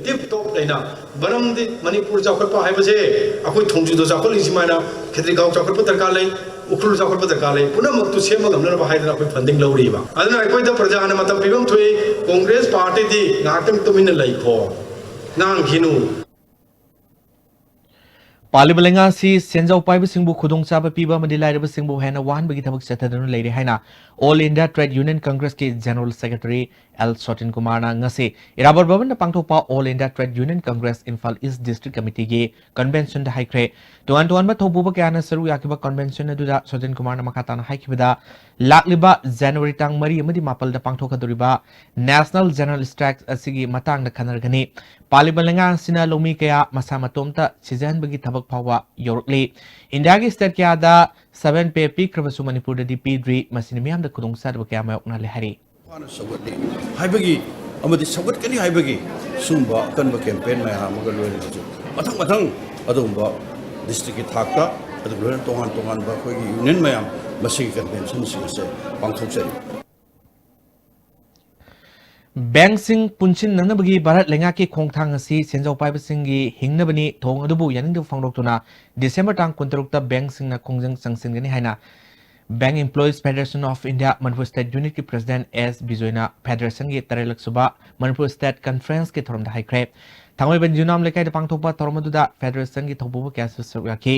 ꯇꯤꯞ ꯇꯣꯞ ꯂꯩꯅ, ꯃꯔꯝꯗꯤ ꯃꯅꯤꯄꯨꯔ ꯆꯥꯎꯈꯠꯄ ꯍꯥꯏꯕꯁꯦ ꯑꯩꯈꯣꯏ ꯊꯣꯡꯖꯨꯗ ꯆꯥꯎꯈꯠꯂꯤꯁꯤꯃꯥꯏꯅ ꯈꯦꯇ꯭ꯔꯤꯒꯥꯎ ꯆꯥꯎꯈꯠꯄ ꯗꯔꯀꯥꯔ ꯂꯩ, ꯎꯈ꯭ꯔꯨꯜ ꯆꯥꯎꯈꯠꯄ ꯗꯔꯀꯥꯔ ꯂꯩ꯫ ꯄꯨꯝꯅꯃꯛꯇꯨ ꯁꯦꯝꯕ ꯉꯝꯅꯅꯕ ꯍꯥꯏꯗꯅ ꯑꯩꯈꯣꯏ funding ꯂꯧꯔꯤꯕ꯫ ꯑꯗꯨꯅ ꯑꯩꯈꯣꯏꯗ ꯄ꯭ꯔꯖꯥꯅ ꯃꯇꯝ ꯄꯤꯐꯝ ꯊꯣꯛꯏ꯫ ꯀꯣꯡꯒ꯭ꯔꯦꯁ ꯄꯥꯔꯇꯤꯗꯤ ꯉꯥꯏꯍꯥꯛꯇꯪ ꯇꯨꯃꯤꯟꯅ ꯂꯩꯈꯣ, ꯉꯥꯡꯈꯤꯅꯨ꯫ ꯄꯥꯜꯂꯤꯕ ꯂꯩꯉꯥꯛ ꯑꯁꯤ ꯁꯦꯟꯖꯥꯎ ꯄꯥꯏꯕꯁꯤꯡꯕꯨ ꯈꯨꯗꯣꯡꯆꯥꯕ ꯄꯤꯕ ꯑꯃꯗꯤ ꯂꯥꯏꯔꯕꯁꯤꯡꯕꯨ ꯍꯦꯟꯅ ꯋꯥꯍꯟꯕꯒꯤ ꯊꯕꯛ ꯆꯠꯊꯗꯨꯅ ꯂꯩꯔꯦ ꯍꯥꯏꯅ All India Trade Union Congressꯀꯤ General Secretary ꯑꯦꯜ ꯁꯣꯇꯤꯟ ꯀꯨꯃꯥꯔꯅ ꯉꯁꯤ ꯏꯔꯥꯕꯣꯠ ꯚꯕꯟꯗ ꯄꯥꯡꯊꯣꯛꯄ All India Trade Union Congress Imphal East District Committeeꯒꯤ conventionꯗ ꯍꯥꯏꯈ꯭ꯔꯦ꯫ ꯇꯣꯉꯥꯟ ꯇꯣꯉꯥꯟꯕ ꯊꯧꯄꯨꯕ ꯀꯌꯥꯅ ꯁꯔꯨꯛ ꯌꯥꯈꯤꯕ convention ꯑꯗꯨꯗ ꯁꯣꯇꯤꯟ ꯀꯨꯃꯥꯔꯅ ꯃꯈꯥ ꯇꯥꯅ ꯍꯥꯏꯈꯤꯕꯗ, ꯂꯥꯛꯂꯤꯕ January ꯇꯥꯡ ꯃꯔꯤ ꯑꯃꯗꯤ ꯃꯥꯄꯜꯗ ꯄꯥꯡꯊꯣꯛꯀꯗꯧꯔꯤꯕ National General Strike ꯑꯁꯤꯒꯤ ꯃꯇꯥꯡꯗ ꯈꯟꯅꯔꯒꯅꯤ꯫ ꯄꯥꯜꯂꯤꯕ ꯂꯩꯉꯥꯛ ꯑꯁꯤꯅ ꯂꯧꯃꯤ ꯀꯌꯥ ꯃꯁꯥ ꯃꯇꯣꯝꯇ ꯁꯤꯖꯍꯟꯕꯒꯤ ꯊꯕꯛ ꯐꯥꯎꯕ ꯌꯧꯔꯛꯂꯤ꯫ ꯏꯟꯗꯤꯌꯥꯒꯤ state ꯀꯌꯥꯗ seven pay ꯄꯤꯈ꯭ꯔꯕꯁꯨ ꯃꯅꯤꯄꯨꯔꯗꯗꯤ ꯄꯤꯗ꯭ꯔꯤ꯫ ꯃꯁꯤꯅ ꯃꯤꯌꯥꯝꯗ ꯈꯨꯗꯣꯡꯆꯥꯗꯕ ꯀꯌꯥ ꯃꯥꯌꯣꯛꯅꯍꯜꯂꯦ ꯍꯥꯏꯔꯤ꯫ ꯋꯥꯅ ꯁꯧꯒꯠꯂꯤ ꯍꯥꯏꯕꯒꯤ ꯑꯃꯗꯤ ꯁꯧꯒꯠꯀꯅꯤ ꯍꯥꯏꯕꯒꯤ ꯁꯨꯝꯕ ꯑꯀꯟꯕ campaign ꯃꯌꯥꯝ ꯑꯃꯒ ꯂꯣꯏꯅꯅꯁꯨ ꯃꯊꯪ ꯃꯊꯪ ꯑꯗꯨꯒꯨꯝꯕ districtꯀꯤ ꯊꯥꯛꯇ, ꯑꯗꯨꯒ ꯂꯣꯏꯅꯅ ꯇꯣꯉꯥꯟ ꯇꯣꯉꯥꯟꯕ ꯑꯩꯈꯣꯏꯒꯤ union ꯃꯌꯥꯝ ꯃꯁꯤꯒꯤ conventionꯁꯤꯡ ꯑꯁꯦ ꯄꯥꯡꯊꯣꯛꯆꯔꯤ꯫ Bankꯁꯤꯡ ꯄꯨꯟꯁꯤꯟꯅꯅꯕꯒꯤ ꯚꯥꯔꯠ ꯂꯩꯉꯥꯛꯀꯤ ꯈꯣꯡꯊꯥꯡ ꯑꯁꯤ ꯁꯦꯟꯖꯥꯎ ꯄꯥꯏꯕꯁꯤꯡꯒꯤ ꯍꯤꯡꯅꯕꯅꯤ꯫ ꯊꯧꯑꯣꯡ ꯑꯗꯨꯕꯨ ꯌꯥꯅꯤꯡꯗꯕ ꯐꯣꯡꯗꯣꯛꯇꯨꯅ December ꯇꯥꯡ ꯀꯨꯟꯇꯔꯨꯛꯇ bankꯁꯤꯡꯅ ꯈꯣꯡꯖꯪ ꯆꯪꯁꯤꯟꯒꯅꯤ ꯍꯥꯏꯅ Bank Employees Federation of India Manipur State Unitꯀꯤ President ꯑꯦꯁ ꯕꯤꯖꯣꯏꯅ Federationꯒꯤ ꯇꯔꯦꯠꯂꯛ ꯁꯨꯕ Manipur State Conferenceꯀꯤ ꯊꯧꯔꯝꯗ ꯍꯥꯏꯈ꯭ꯔꯦ꯫ ꯊꯥꯡꯃꯩꯕꯟ ꯌꯨꯅꯥꯝ ꯂꯩꯀꯥꯏꯗ ꯄꯥꯡꯊꯣꯛꯄ ꯊꯧꯔꯝ ꯑꯗꯨꯗ Federationꯒꯤ ꯊꯧꯄꯨꯕ ꯀꯌꯥꯁꯨ ꯁꯔꯨꯛ ꯌꯥꯈꯤ꯫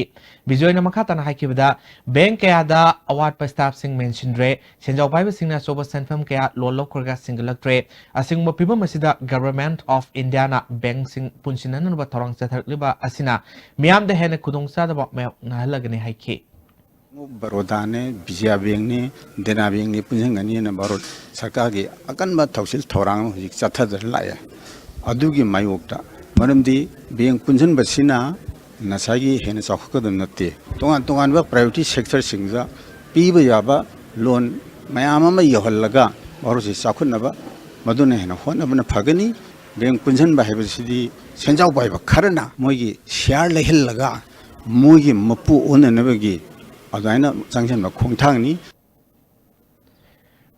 ꯕꯤꯖꯣꯏꯅ ꯃꯈꯥ ꯇꯥꯅ ꯍꯥꯏꯈꯤꯕꯗ, bank ꯀꯌꯥꯗ ꯑꯋꯥꯠꯄ staffꯁꯤꯡ ꯃꯦꯟꯁꯤꯟꯗ꯭ꯔꯦ, ꯁꯦꯟꯖꯥꯎ ꯄꯥꯏꯕꯁꯤꯡꯅ ꯑꯆꯧꯕ ꯁꯦꯟꯐꯝ ꯀꯌꯥ loan ꯂꯧꯈ꯭ꯔꯒ ꯁꯤꯡꯒꯠꯂꯛꯇ꯭ꯔꯦ꯫ ꯑꯁꯤꯒꯨꯝꯕ ꯐꯤꯚꯝ ꯑꯁꯤꯗ Government of Indiaꯅ bankꯁꯤꯡ ꯄꯨꯟꯁꯤꯟꯅꯅꯕ ꯊꯧꯔꯥꯡ ꯆꯠꯊꯔꯛꯂꯤꯕ ꯑꯁꯤꯅ ꯃꯤꯌꯥꯝꯗ ꯍꯦꯟꯅ ꯈꯨꯗꯣꯡꯆꯥꯗꯕ ꯃꯥꯌꯣꯛꯅꯍꯜꯂꯒꯅꯤ ꯍꯥꯏꯈꯤ꯫ ꯕꯔꯣꯗꯥꯅꯦ, ꯕꯤꯖꯌꯥ bankꯅꯦ, ꯗꯦꯅꯥ bankꯅꯦ ꯄꯨꯟꯁꯤꯟꯒꯅꯤꯅ ꯚꯥꯔꯠ ꯁꯔꯀꯥꯔꯒꯤ ꯑꯀꯟꯕ ꯊꯧꯁꯤꯜ ꯊꯧꯔꯥꯡ ꯑꯃ ꯍꯧꯖꯤꯛ ꯆꯠꯊꯗꯨꯅ ꯂꯥꯛꯑꯦ꯫ ꯑꯗꯨꯒꯤ ꯃꯥꯌꯣꯛꯇ, ꯃꯔꯝꯗꯤ bank ꯄꯨꯟꯁꯤꯟꯕꯁꯤꯅ ꯉꯁꯥꯏꯒꯤ ꯍꯦꯟꯅ ꯆꯥꯎꯈꯠꯀꯗꯕ ꯅꯠꯇꯦ꯫ ꯇꯣꯉꯥꯟ ꯇꯣꯉꯥꯟꯕ private sectorꯁꯤꯡꯗ ꯄꯤꯕ ꯌꯥꯕ loan ꯃꯌꯥꯝ ꯑꯃ ꯌꯧꯍꯜꯂꯒ ꯚꯥꯔꯠꯁꯤ ꯆꯥꯎꯈꯠꯅꯕ, ꯃꯗꯨꯅ ꯍꯦꯟꯅ ꯍꯣꯠꯅꯕꯅ ꯐꯒꯅꯤ꯫ Bank ꯄꯨꯟꯁꯤꯟꯕ ꯍꯥꯏꯕꯁꯤꯗꯤ ꯁꯦꯟꯖꯥꯎ ꯄꯥꯏꯕ ꯈꯔꯅ ꯃꯣꯏꯒꯤ share ꯂꯩꯍꯜꯂꯒ ꯃꯣꯏꯒꯤ ꯃꯄꯨ ꯑꯣꯟꯅꯅꯕꯒꯤ ꯑꯗꯨꯃꯥꯏꯅ ꯆꯪꯁꯤꯟꯕ ꯈꯣꯡꯊꯥꯡꯅꯤ꯫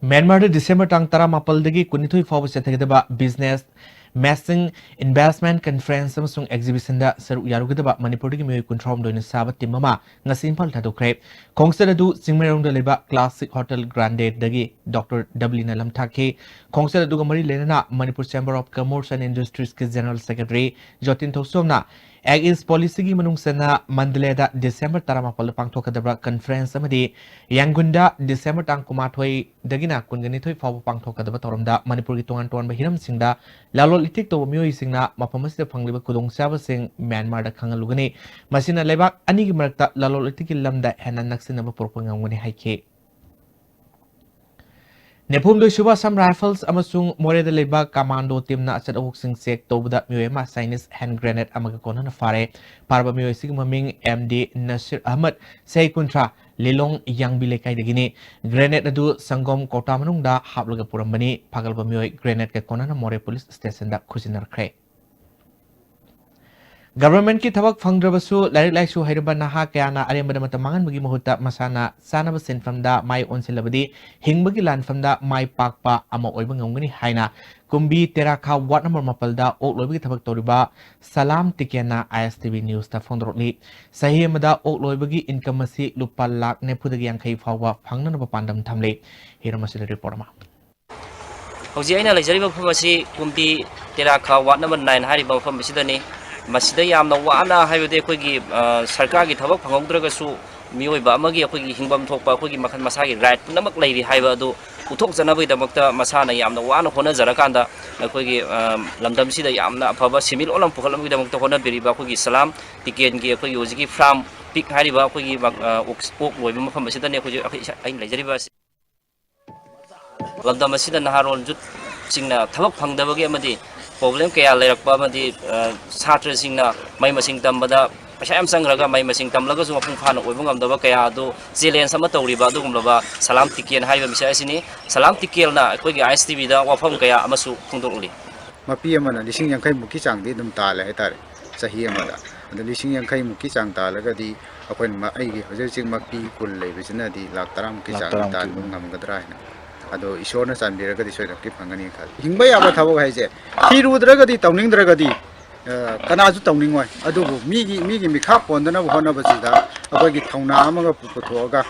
ꯃ꯭ꯌꯥꯟꯃꯥꯔꯗ December ꯇꯥꯡ ꯇꯔꯥꯃꯥꯄꯜꯗꯒꯤ ꯀꯨꯟꯅꯤꯊꯣꯏ ꯐꯥꯎꯕ ꯆꯠꯊꯒꯗꯕ Business Matching Investment Conference ꯑꯃꯁꯨꯡ Exhibitionꯗ ꯁꯔꯨꯛ ꯌꯥꯔꯨꯒꯗꯕ ꯃꯅꯤꯄꯨꯔꯗꯒꯤ ꯃꯤꯑꯣꯏ ꯀꯨꯟꯊ꯭ꯔꯥꯍꯨꯝꯗꯣꯏꯅ ꯁꯥꯕ team ꯑꯃ ꯉꯁꯤ ꯏꯝꯐꯥꯜ ꯊꯥꯗꯣꯛꯈ꯭ꯔꯦ꯫ ꯈꯣꯡꯆꯠ ꯑꯗꯨ ꯆꯤꯡꯃꯩꯔꯣꯡꯗ ꯂꯩꯕ Classic Hotel Grandeꯗꯒꯤ Doctor W ꯅ ꯂꯝꯊꯥꯛꯈꯤ꯫ ꯈꯣꯡꯆꯠ ꯑꯗꯨꯒ ꯃꯔꯤ ꯂꯩꯅꯅ Manipur Chamber of Commerce and Industries ꯀꯤ General Secretary ꯖꯣꯇꯤꯟ ꯊꯧꯁꯣꯝꯅ Act East Policyꯒꯤ ꯃꯅꯨꯡ ꯆꯟꯅ ꯃꯟꯗꯂꯦꯗ ꯗꯤꯁꯦꯝꯕꯔ ꯇꯔꯥꯃꯥꯄꯜꯗ ꯄꯥꯡꯊꯣꯛꯀꯗꯕ conference ꯑꯃꯗꯤ ꯌꯥꯡꯒꯨꯟꯗ ꯗꯤꯁꯦꯝꯕꯔ ꯇꯥꯡ ꯀꯨꯟꯃꯥꯊꯣꯏꯗꯒꯤꯅ ꯀꯨꯟꯒ ꯅꯤꯊꯣꯏ ꯐꯥꯎꯕ ꯄꯥꯡꯊꯣꯛꯀꯗꯕ ꯊꯧꯔꯝꯗ ꯃꯅꯤꯄꯨꯔꯒꯤ ꯇꯣꯉꯥꯟ ꯇꯣꯉꯥꯟꯕ ꯍꯤꯔꯝꯁꯤꯡꯗ ꯂꯂꯣꯟ ꯏꯇꯤꯛ ꯇꯧꯕ ꯃꯤꯑꯣꯏꯁꯤꯡꯅ ꯃꯐꯝ ꯑꯁꯤꯗ ꯐꯪꯂꯤꯕ ꯈꯨꯗꯣꯡꯆꯥꯕꯁꯤꯡ ꯃ꯭ꯌꯥꯟꯃꯥꯔꯗ ꯈꯪꯍꯜꯂꯨꯒꯅꯤ꯫ ꯃꯁꯤꯅ ꯂꯩꯕꯥꯛ ꯑꯅꯤꯒꯤ ꯃꯔꯛꯇ ꯂꯂꯣꯟ ꯏꯇꯤꯛꯀꯤ ꯂꯝꯗ ꯍꯦꯟꯅ ꯅꯛꯁꯤꯟꯅꯕ ꯄꯨꯔꯛꯄ ꯉꯝꯒꯅꯤ ꯍꯥꯏꯈꯤ꯫ ꯅꯤꯐꯨꯍꯨꯝꯗꯣꯏ ꯁꯨꯕ Assam Rifles ꯑꯃꯁꯨꯡ ꯃꯣꯔꯦꯗ ꯂꯩꯕ commando teamꯅ ꯑꯆꯠ ꯑꯋꯣꯛꯁꯤꯡ check ꯇꯧꯕꯗ ꯃꯤꯑꯣꯏ ꯑꯃ Chinese hand grenade ꯑꯃꯒ ꯀꯣꯟꯅꯅ ꯐꯥꯔꯦ꯫ ꯐꯥꯔꯕ ꯃꯤꯑꯣꯏ ꯑꯁꯤꯒꯤ ꯃꯃꯤꯡ M D Nasir Ahmed, ꯆꯍꯤ ꯀꯨꯟꯊ꯭ꯔꯥ, ꯂꯤꯂꯣꯡ ꯌꯥꯡꯕꯤ ꯂꯩꯀꯥꯏꯗꯒꯤꯅꯤ꯫ Grenade ꯑꯗꯨ ꯁꯪꯒꯣꯝ ꯀꯧꯇꯥ ꯃꯅꯨꯡꯗ ꯍꯥꯞꯂꯒ ꯄꯨꯔꯝꯕꯅꯤ꯫ ꯐꯥꯒꯠꯂꯕ ꯃꯤꯑꯣꯏ grenade ꯀ ꯀꯣꯟꯅꯅ ꯃꯣꯔꯦ police stationꯗ ꯈꯨꯖꯤꯟꯅꯈ꯭ꯔꯦ꯫ Governmentꯀꯤ ꯊꯕꯛ ꯐꯪꯗ꯭ꯔꯕꯁꯨ ꯂꯥꯏꯔꯤꯛ ꯂꯥꯏꯁꯨ ꯍꯩꯔꯕ ꯅꯍꯥ ꯀꯌꯥꯅ ꯑꯔꯦꯝꯕꯗ ꯃꯇꯝ ꯃꯥꯡꯍꯟꯕꯒꯤ ꯃꯍꯨꯠꯇ ꯃꯁꯥꯅ ꯆꯥꯅꯕ ꯁꯤꯟꯐꯝꯗ ꯃꯥꯏ ꯑꯣꯟꯁꯤꯜꯂꯕꯗꯤ ꯍꯤꯡꯕꯒꯤ ꯂꯥꯟꯐꯝꯗ ꯃꯥꯏ ꯄꯥꯛꯄ ꯑꯃ ꯑꯣꯏꯕ ꯉꯝꯒꯅꯤ ꯍꯥꯏꯅ ꯀꯨꯝꯕꯤ ꯇꯦꯔꯥꯈꯥ ward number ꯃꯥꯄꯜꯗ ꯑꯣꯛ ꯂꯣꯏꯕꯒꯤ ꯊꯕꯛ ꯇꯧꯔꯤꯕ ꯁꯂꯥꯝ ꯇꯤꯀꯦꯟꯅ ISTV Newsꯇ ꯐꯣꯡꯗꯣꯔꯛꯂꯤ꯫ ꯆꯍꯤ ꯑꯃꯗ ꯑꯣꯛ ꯂꯣꯏꯕꯒꯤ income ꯑꯁꯤ ꯂꯨꯄꯥ ꯂꯥꯈ ꯅꯤꯐꯨꯗꯒꯤ ꯌꯥꯡꯈꯩ ꯐꯥꯎꯕ ꯐꯪꯅꯅꯕ ꯄꯥꯟꯗꯝ ꯊꯝꯂꯤ꯫ ꯍꯤꯔꯝ ꯑꯁꯤꯗ report ꯑꯃ꯫ ꯍꯧꯖꯤꯛ ꯑꯩꯅ ꯂꯩꯖꯔꯤꯕ ꯃꯐꯝ ꯑꯁꯤ ꯀꯨꯝꯕꯤ ꯇꯦꯔꯥꯈꯥ ward number nine ꯍꯥꯏꯔꯤꯕ ꯃꯐꯝ ꯑꯁꯤꯗꯅꯤ꯫ ꯃꯁꯤꯗ ꯌꯥꯝꯅ ꯋꯥꯅ, ꯍꯥꯏꯕꯗꯤ ꯑꯩꯈꯣꯏꯒꯤ, ꯑ, ꯁꯔꯀꯥꯔꯒꯤ ꯊꯕꯛ ꯐꯪꯍꯧꯗ꯭ꯔꯒꯁꯨ ꯃꯤꯑꯣꯏꯕ ꯑꯃꯒꯤ ꯑꯩꯈꯣꯏꯒꯤ ꯍꯤꯡꯐꯝ ꯊꯣꯛꯄ ꯑꯩꯈꯣꯏꯒꯤ ꯃꯈꯜ ꯃꯁꯥꯒꯤ right ꯄꯨꯝꯅꯃꯛ ꯂꯩꯔꯤ ꯍꯥꯏꯕ ꯑꯗꯨ ꯎꯠꯊꯣꯛꯆꯅꯕꯒꯤꯗꯃꯛꯇ ꯃꯁꯥꯅ ꯌꯥꯝꯅ ꯋꯥꯅ ꯍꯣꯠꯅꯖꯔꯀꯥꯟꯗ ꯑꯩꯈꯣꯏꯒꯤ, ꯑ, ꯂꯝꯗꯝꯁꯤꯗ ꯌꯥꯝꯅ ꯑꯐꯕ ꯁꯦꯟꯃꯤꯠꯂꯣꯟ ꯑꯃ ꯄꯨꯈꯠꯅꯕꯒꯤꯗꯃꯛꯇ ꯍꯣꯠꯅꯕꯤꯔꯤꯕ ꯑꯩꯈꯣꯏꯒꯤ ꯁꯂꯥꯝ ꯇꯤꯀꯦꯟꯒꯤ ꯑꯩꯈꯣꯏꯒꯤ ꯍꯧꯖꯤꯛꯀꯤ farm pig ꯍꯥꯏꯔꯤꯕ ꯑꯩꯈꯣꯏꯒꯤ, ꯑ, ꯑꯣꯛ-, ꯑꯣꯛ ꯂꯣꯏꯕ ꯃꯐꯝ ꯑꯁꯤꯗꯅꯤ ꯑꯩꯈꯣꯏ, ꯑꯩꯈꯣꯏ, ꯑꯩꯅ ꯂꯩꯖꯔꯤꯕ ꯑꯁꯤ꯫ ꯂꯝꯗꯝ ꯑꯁꯤꯗ ꯅꯍꯥꯔꯣꯜ youthꯁꯤꯡꯅ ꯊꯕꯛ ꯐꯪꯗꯕꯒꯤ ꯑꯃꯗꯤ problem ꯀꯌꯥ ꯂꯩꯔꯛꯄ ꯑꯃꯗꯤ, ꯑ, ꯁꯥꯇ꯭ꯔꯁꯤꯡꯅ ꯃꯍꯩ ꯃꯁꯤꯡ ꯇꯝꯕꯗ ꯄꯩꯁꯥ ꯌꯥꯝ ꯆꯪꯈ꯭ꯔꯒ ꯃꯍꯩ ꯃꯁꯤꯡ ꯇꯝꯂꯒꯁꯨ ꯃꯄꯨꯡ ꯐꯥꯅ ꯑꯣꯏꯕ ꯉꯝꯗꯕ ꯀꯌꯥ ꯑꯗꯨ challenge ꯑꯃ ꯇꯧꯔꯤꯕ ꯑꯗꯨꯒꯨꯝꯂꯕ ꯁꯂꯥꯝ ꯇꯤꯀꯦꯟ ꯍꯥꯏꯔꯤꯕ ꯃꯤꯁꯛ ꯑꯁꯤꯅꯤ꯫ ꯁꯂꯥꯝ ꯇꯤꯀꯦꯟꯅ ꯑꯩꯈꯣꯏꯒꯤ ISTVꯗ ꯋꯥꯐꯝ ꯀꯌꯥ ꯑꯃꯁꯨ ꯐꯣꯡꯗꯣꯛꯂꯤ꯫ ꯃꯄꯤ ꯑꯃꯅ ꯂꯤꯁꯤꯡ ꯌꯥꯡꯈꯩ ꯃꯨꯛꯀꯤ ꯆꯥꯡꯗꯤ ꯑꯗꯨꯝ ꯇꯥꯜꯂꯦ ꯍꯥꯏꯇꯥꯔꯦ ꯆꯍꯤ ꯑꯃꯗ꯫ ꯑꯗꯣ ꯂꯤꯁꯤꯡ ꯌꯥꯡꯈꯩ ꯃꯨꯛꯀꯤ ꯆꯥꯡ ꯇꯥꯜꯂꯒꯗꯤ ꯑꯩꯈꯣꯏꯅ ꯃ-, ꯑꯩꯒꯤ ꯍꯧꯖꯤꯛ ꯍꯧꯖꯤꯛ ꯃꯄꯤ ꯀꯨꯟ ꯂꯩꯕꯁꯤꯅꯗꯤ ꯂꯥꯈ ꯇꯔꯥꯃꯨꯛꯀꯤ ꯂꯥꯈ ꯆꯥꯡꯗꯤ ꯇꯔꯥꯃꯨꯛꯀꯤ ꯇꯥꯟꯕ ꯃꯅꯨꯡ꯫ ꯉꯝꯒꯗ꯭ꯔꯥ ꯍꯥꯏꯅ꯫ ꯑꯗꯣ ꯏꯁꯣꯔꯅ ꯆꯥꯟꯕꯤꯔꯒꯗꯤ ꯁꯣꯏꯗꯅꯃꯛꯀꯤ ꯐꯪꯒꯅꯤ ꯈꯜꯂꯤ꯫ ꯍꯤꯡꯕ ꯌꯥꯕ ꯊꯕꯛ ꯍꯥꯏꯁꯦ ꯊꯤꯔꯨꯗ꯭ꯔꯒꯗꯤ, ꯇꯧꯅꯤꯡꯗ꯭ꯔꯒꯗꯤ, ꯑ, ꯀꯅꯥꯁꯨ ꯇꯧꯅꯤꯡꯉꯣꯏ꯫ ꯑꯗꯨꯕꯨ ꯃꯤꯒꯤ, ꯃꯤꯒꯤ ꯃꯤꯈꯥ ꯄꯣꯟꯗꯅꯕ ꯍꯣꯠꯅꯕꯁꯤꯗ ꯑꯩꯈꯣꯏꯒꯤ ꯊꯧꯅꯥ ꯑꯃꯒ ꯄꯨ-, ꯄꯨꯊꯣꯛꯑꯒ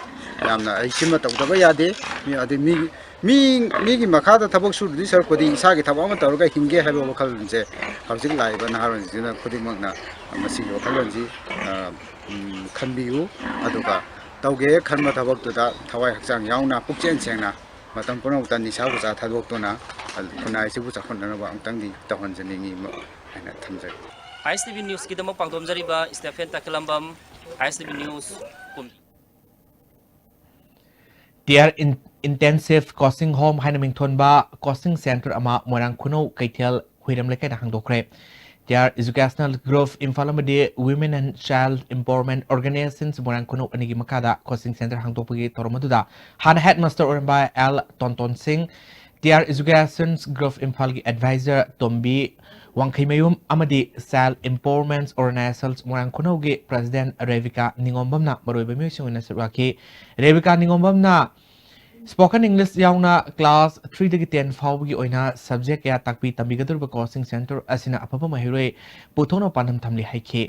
ꯌꯥꯝꯅ ꯑꯩ ꯁꯤꯃ ꯇꯧꯗꯕ ꯌꯥꯗꯦ, ꯃꯤ, ꯑꯗꯩ ꯃꯤꯒꯤ ꯃꯤ, ꯃꯤꯒꯤ ꯃꯈꯥꯗ ꯊꯕꯛ ꯁꯨꯗꯨꯏ ꯁꯔꯨꯛꯄꯨꯗꯤ ꯏꯁꯥꯒꯤ ꯊꯕꯛ ꯑꯃ ꯇꯧꯔꯒ ꯍꯤꯡꯒꯦ ꯍꯥꯏꯕ ꯋꯥꯈꯜꯂꯣꯟꯁꯦ ꯍꯧꯖꯤꯛ ꯂꯥꯛꯏꯕ ꯅꯍꯥꯔꯣꯜꯁꯤꯡꯁꯤꯅ ꯈꯨꯗꯤꯡꯃꯛꯅ ꯃꯁꯤꯒꯤ ꯋꯥꯈꯜꯂꯣꯟꯁꯤ, ꯑ, ꯎꯝ, ꯈꯟꯕꯤꯌꯨ꯫ ꯑꯗꯨꯒ ꯇꯧꯒꯦ ꯈꯟꯕ ꯊꯕꯛꯇꯨꯗ ꯊꯋꯥꯏ ꯍꯛꯆꯥꯡ ꯌꯥꯎꯅ ꯄꯨꯛꯆꯦꯜ ꯁꯦꯡꯅ ꯃꯇꯝ ꯄꯨꯝꯅꯃꯛꯇ ꯅꯤꯁꯥ ꯄꯨꯁꯥ ꯊꯥꯗꯣꯛꯇꯨꯅ ꯈꯨꯟꯅꯥꯏꯁꯤꯕꯨ ꯆꯥꯎꯈꯠꯅꯅꯕ ꯑꯃꯨꯛꯇꯪꯗꯤ ꯇꯧꯍꯟꯖꯅꯤꯡꯉꯤ ꯍꯥꯏꯅ ꯊꯝꯖꯒꯦ꯫ ꯑꯥꯏ ꯑꯦꯁ ꯇꯤ ꯚꯤ ꯅ꯭ꯌꯨꯁꯀꯤꯗꯃꯛ ꯄꯥꯡꯗꯣꯝꯖꯔꯤꯕ Stephen Takhellambam, I S T V news, Kumbi. Tear in-, Intensive Coaching Home ꯍꯥꯏꯅ ꯃꯤꯡꯊꯣꯟꯕ coaching centre ꯑꯃ ꯃꯣꯏꯔꯥꯡ ꯈꯨꯅꯧ ꯀꯩꯊꯦꯜ ꯍꯨꯏꯔꯝ ꯂꯩꯀꯥꯏꯗ ꯍꯥꯡꯗꯣꯛꯈ꯭ꯔꯦ꯫ Tear Educational Group ꯏꯝꯐꯥꯜ ꯑꯃꯗꯤ Women and Child Empowerment Organizations ꯃꯣꯏꯔꯥꯡ ꯈꯨꯅꯧ ꯑꯅꯤꯒꯤ ꯃꯈꯥꯗ coaching centre ꯍꯥꯡꯗꯣꯛꯄꯒꯤ ꯊꯧꯔꯝ ꯑꯗꯨꯗ ꯍꯥꯟꯅ headmaster ꯑꯣꯏꯔꯝꯕ ꯑꯦꯜ ꯇꯣꯟꯇꯣꯟ ꯁꯤꯡ, Tear Education Group ꯏꯝꯐꯥꯜꯒꯤ advisor ꯇꯣꯝꯕꯤ ꯋꯥꯡꯈꯩꯃꯌꯨꯝ ꯑꯃꯗꯤ Child Empowerment Organizations ꯃꯣꯏꯔꯥꯡ ꯈꯨꯅꯧꯒꯤ president ꯔꯦꯕꯤꯀꯥ ꯅꯤꯉꯣꯝꯕꯝꯅ ꯃꯔꯨꯑꯣꯏꯕ ꯃꯤꯑꯣꯏꯁꯤꯡ ꯑꯣꯏꯅ ꯁꯔꯨꯛ ꯌꯥꯈꯤ꯫ ꯔꯦꯕꯤꯀꯥ ꯅꯤꯉꯣꯝꯕꯝꯅ spoken English ꯌꯥꯎꯅ class three ꯗꯒꯤ ten ꯐꯥꯎꯕꯒꯤ ꯑꯣꯏꯅ subject ꯀꯌꯥ ꯇꯥꯛꯄꯤ ꯇꯝꯕꯤꯒꯗꯧꯔꯤꯕ coaching centre ꯑꯁꯤꯅ ꯑꯐꯕ ꯃꯍꯩꯔꯣꯏ ꯄꯨꯊꯣꯛꯅꯕ ꯄꯥꯟꯗꯝ ꯊꯝꯂꯤ ꯍꯥꯏꯈꯤ꯫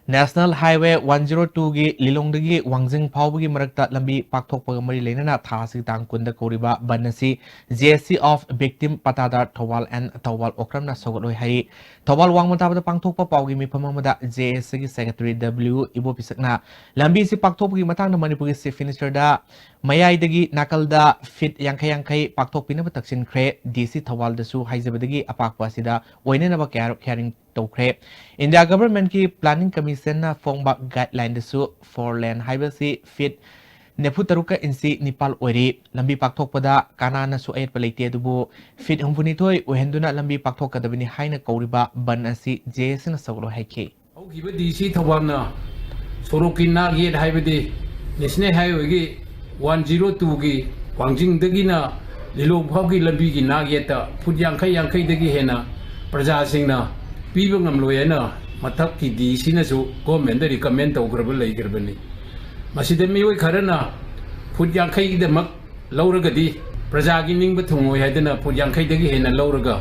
National Highway one zero two ꯒꯤ ꯂꯤꯂꯣꯡꯗꯒꯤ ꯋꯥꯡꯖꯤꯡ ꯐꯥꯎꯕꯒꯤ ꯃꯔꯛꯇ ꯂꯝꯕꯤ ꯄꯥꯛꯊꯣꯛꯄꯒ ꯃꯔꯤ ꯂꯩꯅꯅ ꯊꯥ ꯑꯁꯤꯒꯤ ꯇꯥꯡ ꯀꯨꯟꯗ ꯀꯧꯔꯤꯕ ꯕꯟ ꯑꯁꯤ J A C of Victim ꯄꯇꯥꯗꯥꯔ ꯊꯧꯕꯥꯜ ꯑꯦꯟ ꯊꯧꯕꯥꯜ ꯑꯣꯀ꯭ꯔꯝꯅ ꯁꯧꯒꯠꯂꯣꯏ ꯍꯥꯏꯔꯤ꯫ ꯊꯧꯕꯥꯜ ꯋꯥꯡꯃ ꯇꯥꯕꯗ ꯄꯥꯡꯊꯣꯛꯄ ꯄꯥꯎꯒꯤ ꯃꯤꯐꯝ ꯑꯃꯗ J A C ꯒꯤ secretary W ꯏꯕꯣ ꯄꯤꯁꯛꯅ ꯂꯝꯕꯤ ꯑꯁꯤ ꯄꯥꯛꯊꯣꯛꯄꯒꯤ ꯃꯇꯥꯡꯗ ꯃꯅꯤꯄꯨꯔꯒꯤ chief ministerꯗ ꯃꯌꯥꯏꯗꯒꯤ ꯅꯥꯀꯜꯗ feet ꯌꯥꯡꯈꯩ ꯌꯥꯡꯈꯩ ꯄꯥꯛꯊꯣꯛꯄꯤꯅꯕ ꯇꯛꯁꯤꯟꯈ꯭ꯔꯦ꯫ D C ꯊꯧꯕꯥꯜꯗꯁꯨ ꯍꯥꯏꯖꯕꯗꯒꯤ ꯑꯄꯥꯛꯄ ꯑꯁꯤꯗ ꯑꯣꯏꯅꯅꯕ ꯀꯌꯥꯔꯛ hearing ꯇꯧꯈ꯭ꯔꯦ꯫ ꯏꯟꯗꯤꯌꯥ governmentꯀꯤ planning commissionꯅ ꯐꯣꯡꯕ guidelineꯗꯁꯨ four lane ꯍꯥꯏꯕꯁꯤ feet ꯅꯤꯐꯨ ꯇꯔꯨꯛꯀ ꯏꯟꯆꯤ ꯅꯤꯄꯥꯜ ꯑꯣꯏꯔꯤ꯫ ꯂꯝꯕꯤ ꯄꯥꯛꯊꯣꯛꯄꯗ ꯀꯅꯥꯅꯁꯨ ꯑꯌꯦꯠꯄ ꯂꯩꯇꯦ, ꯑꯗꯨꯕꯨ feet ꯍꯨꯝꯐꯨꯅꯤꯊꯣꯏ ꯑꯣꯏꯍꯟꯗꯨꯅ ꯂꯝꯕꯤ ꯄꯥꯛꯊꯣꯛꯀꯗꯕꯅꯤ ꯍꯥꯏꯅ ꯀꯧꯔꯤꯕ ꯕꯟ ꯑꯁꯤ J A Cꯅ ꯁꯧꯒꯠꯂꯣꯏ ꯍꯥꯏꯈꯤ꯫ ꯍꯧꯈꯤꯕ D C ꯊꯧꯕꯥꯜꯅ ꯁꯣꯔꯣꯛꯀꯤ ꯅꯥꯛ ꯌꯦꯠ ꯍꯥꯏꯕꯗꯤ National Highwayꯒꯤ one zero twoꯒꯤ ꯋꯥꯡꯖꯤꯡꯗꯒꯤꯅ ꯂꯤꯂꯣꯡ ꯐꯥꯎꯒꯤ ꯂꯝꯕꯤꯒꯤ ꯅꯥꯛ ꯌꯦꯠꯇ foot ꯌꯥꯡꯈꯩ ꯌꯥꯡꯈꯩꯗꯒꯤ ꯍꯦꯟꯅ ꯄ꯭ꯔꯖꯥꯁꯤꯡꯅ ꯄꯤꯕ ꯉꯝꯂꯣꯏ ꯍꯥꯏꯅ ꯃꯊꯛꯀꯤ D Cꯅꯁꯨ governmentꯗ recommend ꯇꯧꯈ꯭ꯔꯕ ꯂꯩꯈ꯭ꯔꯕꯅꯤ꯫ ꯃꯁꯤꯗ ꯃꯤꯑꯣꯏ ꯈꯔꯅ foot ꯌꯥꯡꯈꯩꯒꯤꯗꯃꯛ ꯂꯧꯔꯒꯗꯤ ꯄ꯭ꯔꯖꯥꯒꯤ ꯅꯤꯡꯕ ꯊꯨꯡꯉꯣꯏ ꯍꯥꯏꯗꯅ foot ꯌꯥꯡꯈꯩꯗꯒꯤ ꯍꯦꯟꯅ ꯂꯧꯔꯒ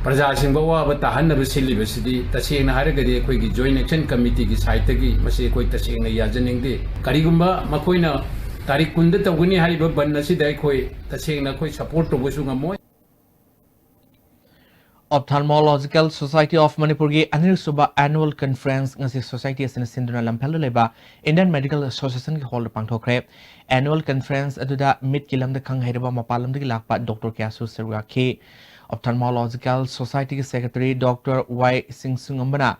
ꯄ꯭ꯔꯖꯥꯁꯤꯡꯕꯨ ꯑꯋꯥꯕ ꯇꯥꯍꯟꯅꯕ ꯁꯤꯜꯂꯤꯕꯁꯤꯗꯤ ꯇꯁꯦꯡꯅ ꯍꯥꯏꯔꯒꯗꯤ ꯑꯩꯈꯣꯏꯒꯤ Joint Action Committeeꯒꯤ sideꯇꯒꯤ ꯃꯁꯤ ꯑꯩꯈꯣꯏ ꯇꯁꯦꯡꯅ ꯌꯥꯖꯅꯤꯡꯗꯦ꯫ ꯀꯔꯤꯒꯨꯝꯕ ꯃꯈꯣꯏꯅ ꯇꯥꯔꯤꯛ ꯀꯨꯟꯗ ꯇꯧꯒꯅꯤ ꯍꯥꯏꯔꯤꯕ ꯕꯟ ꯑꯁꯤꯗ ꯑꯩꯈꯣꯏ ꯇꯁꯦꯡꯅ ꯑꯩꯈꯣꯏ ꯁꯄꯣꯔꯠ ꯇꯧꯕꯁꯨ ꯉꯝꯃꯣꯏ꯫ Ophthalmological Society of ꯃꯅꯤꯄꯨꯔꯒꯤ ꯑꯅꯤꯔꯛꯁꯨꯕ annual conference ꯉꯁꯤ society ꯑꯁꯤꯅ ꯁꯤꯟꯗꯨꯅ ꯂꯝꯐꯦꯜꯗ ꯂꯩꯕ Indian Medical Associationꯒꯤ ꯍꯣꯜꯗ ꯄꯥꯡꯊꯣꯛꯈ꯭ꯔꯦ꯫ Annual conference ꯑꯗꯨꯗ ꯃꯤꯠꯀꯤ ꯂꯝꯗ ꯈꯪ ꯍꯩꯔꯕ ꯃꯄꯥꯟ ꯂꯝꯗꯒꯤ ꯂꯥꯛꯄ ꯗꯣꯛꯇꯔ ꯀꯌꯥꯁꯨ ꯁꯔꯨꯛ ꯌꯥꯈꯤ꯫ Ophthalmological Societyꯒꯤ secretary ꯗꯣꯛꯇꯔ ꯋꯥꯏ ꯁꯤꯡꯁꯨꯉꯝꯕꯅ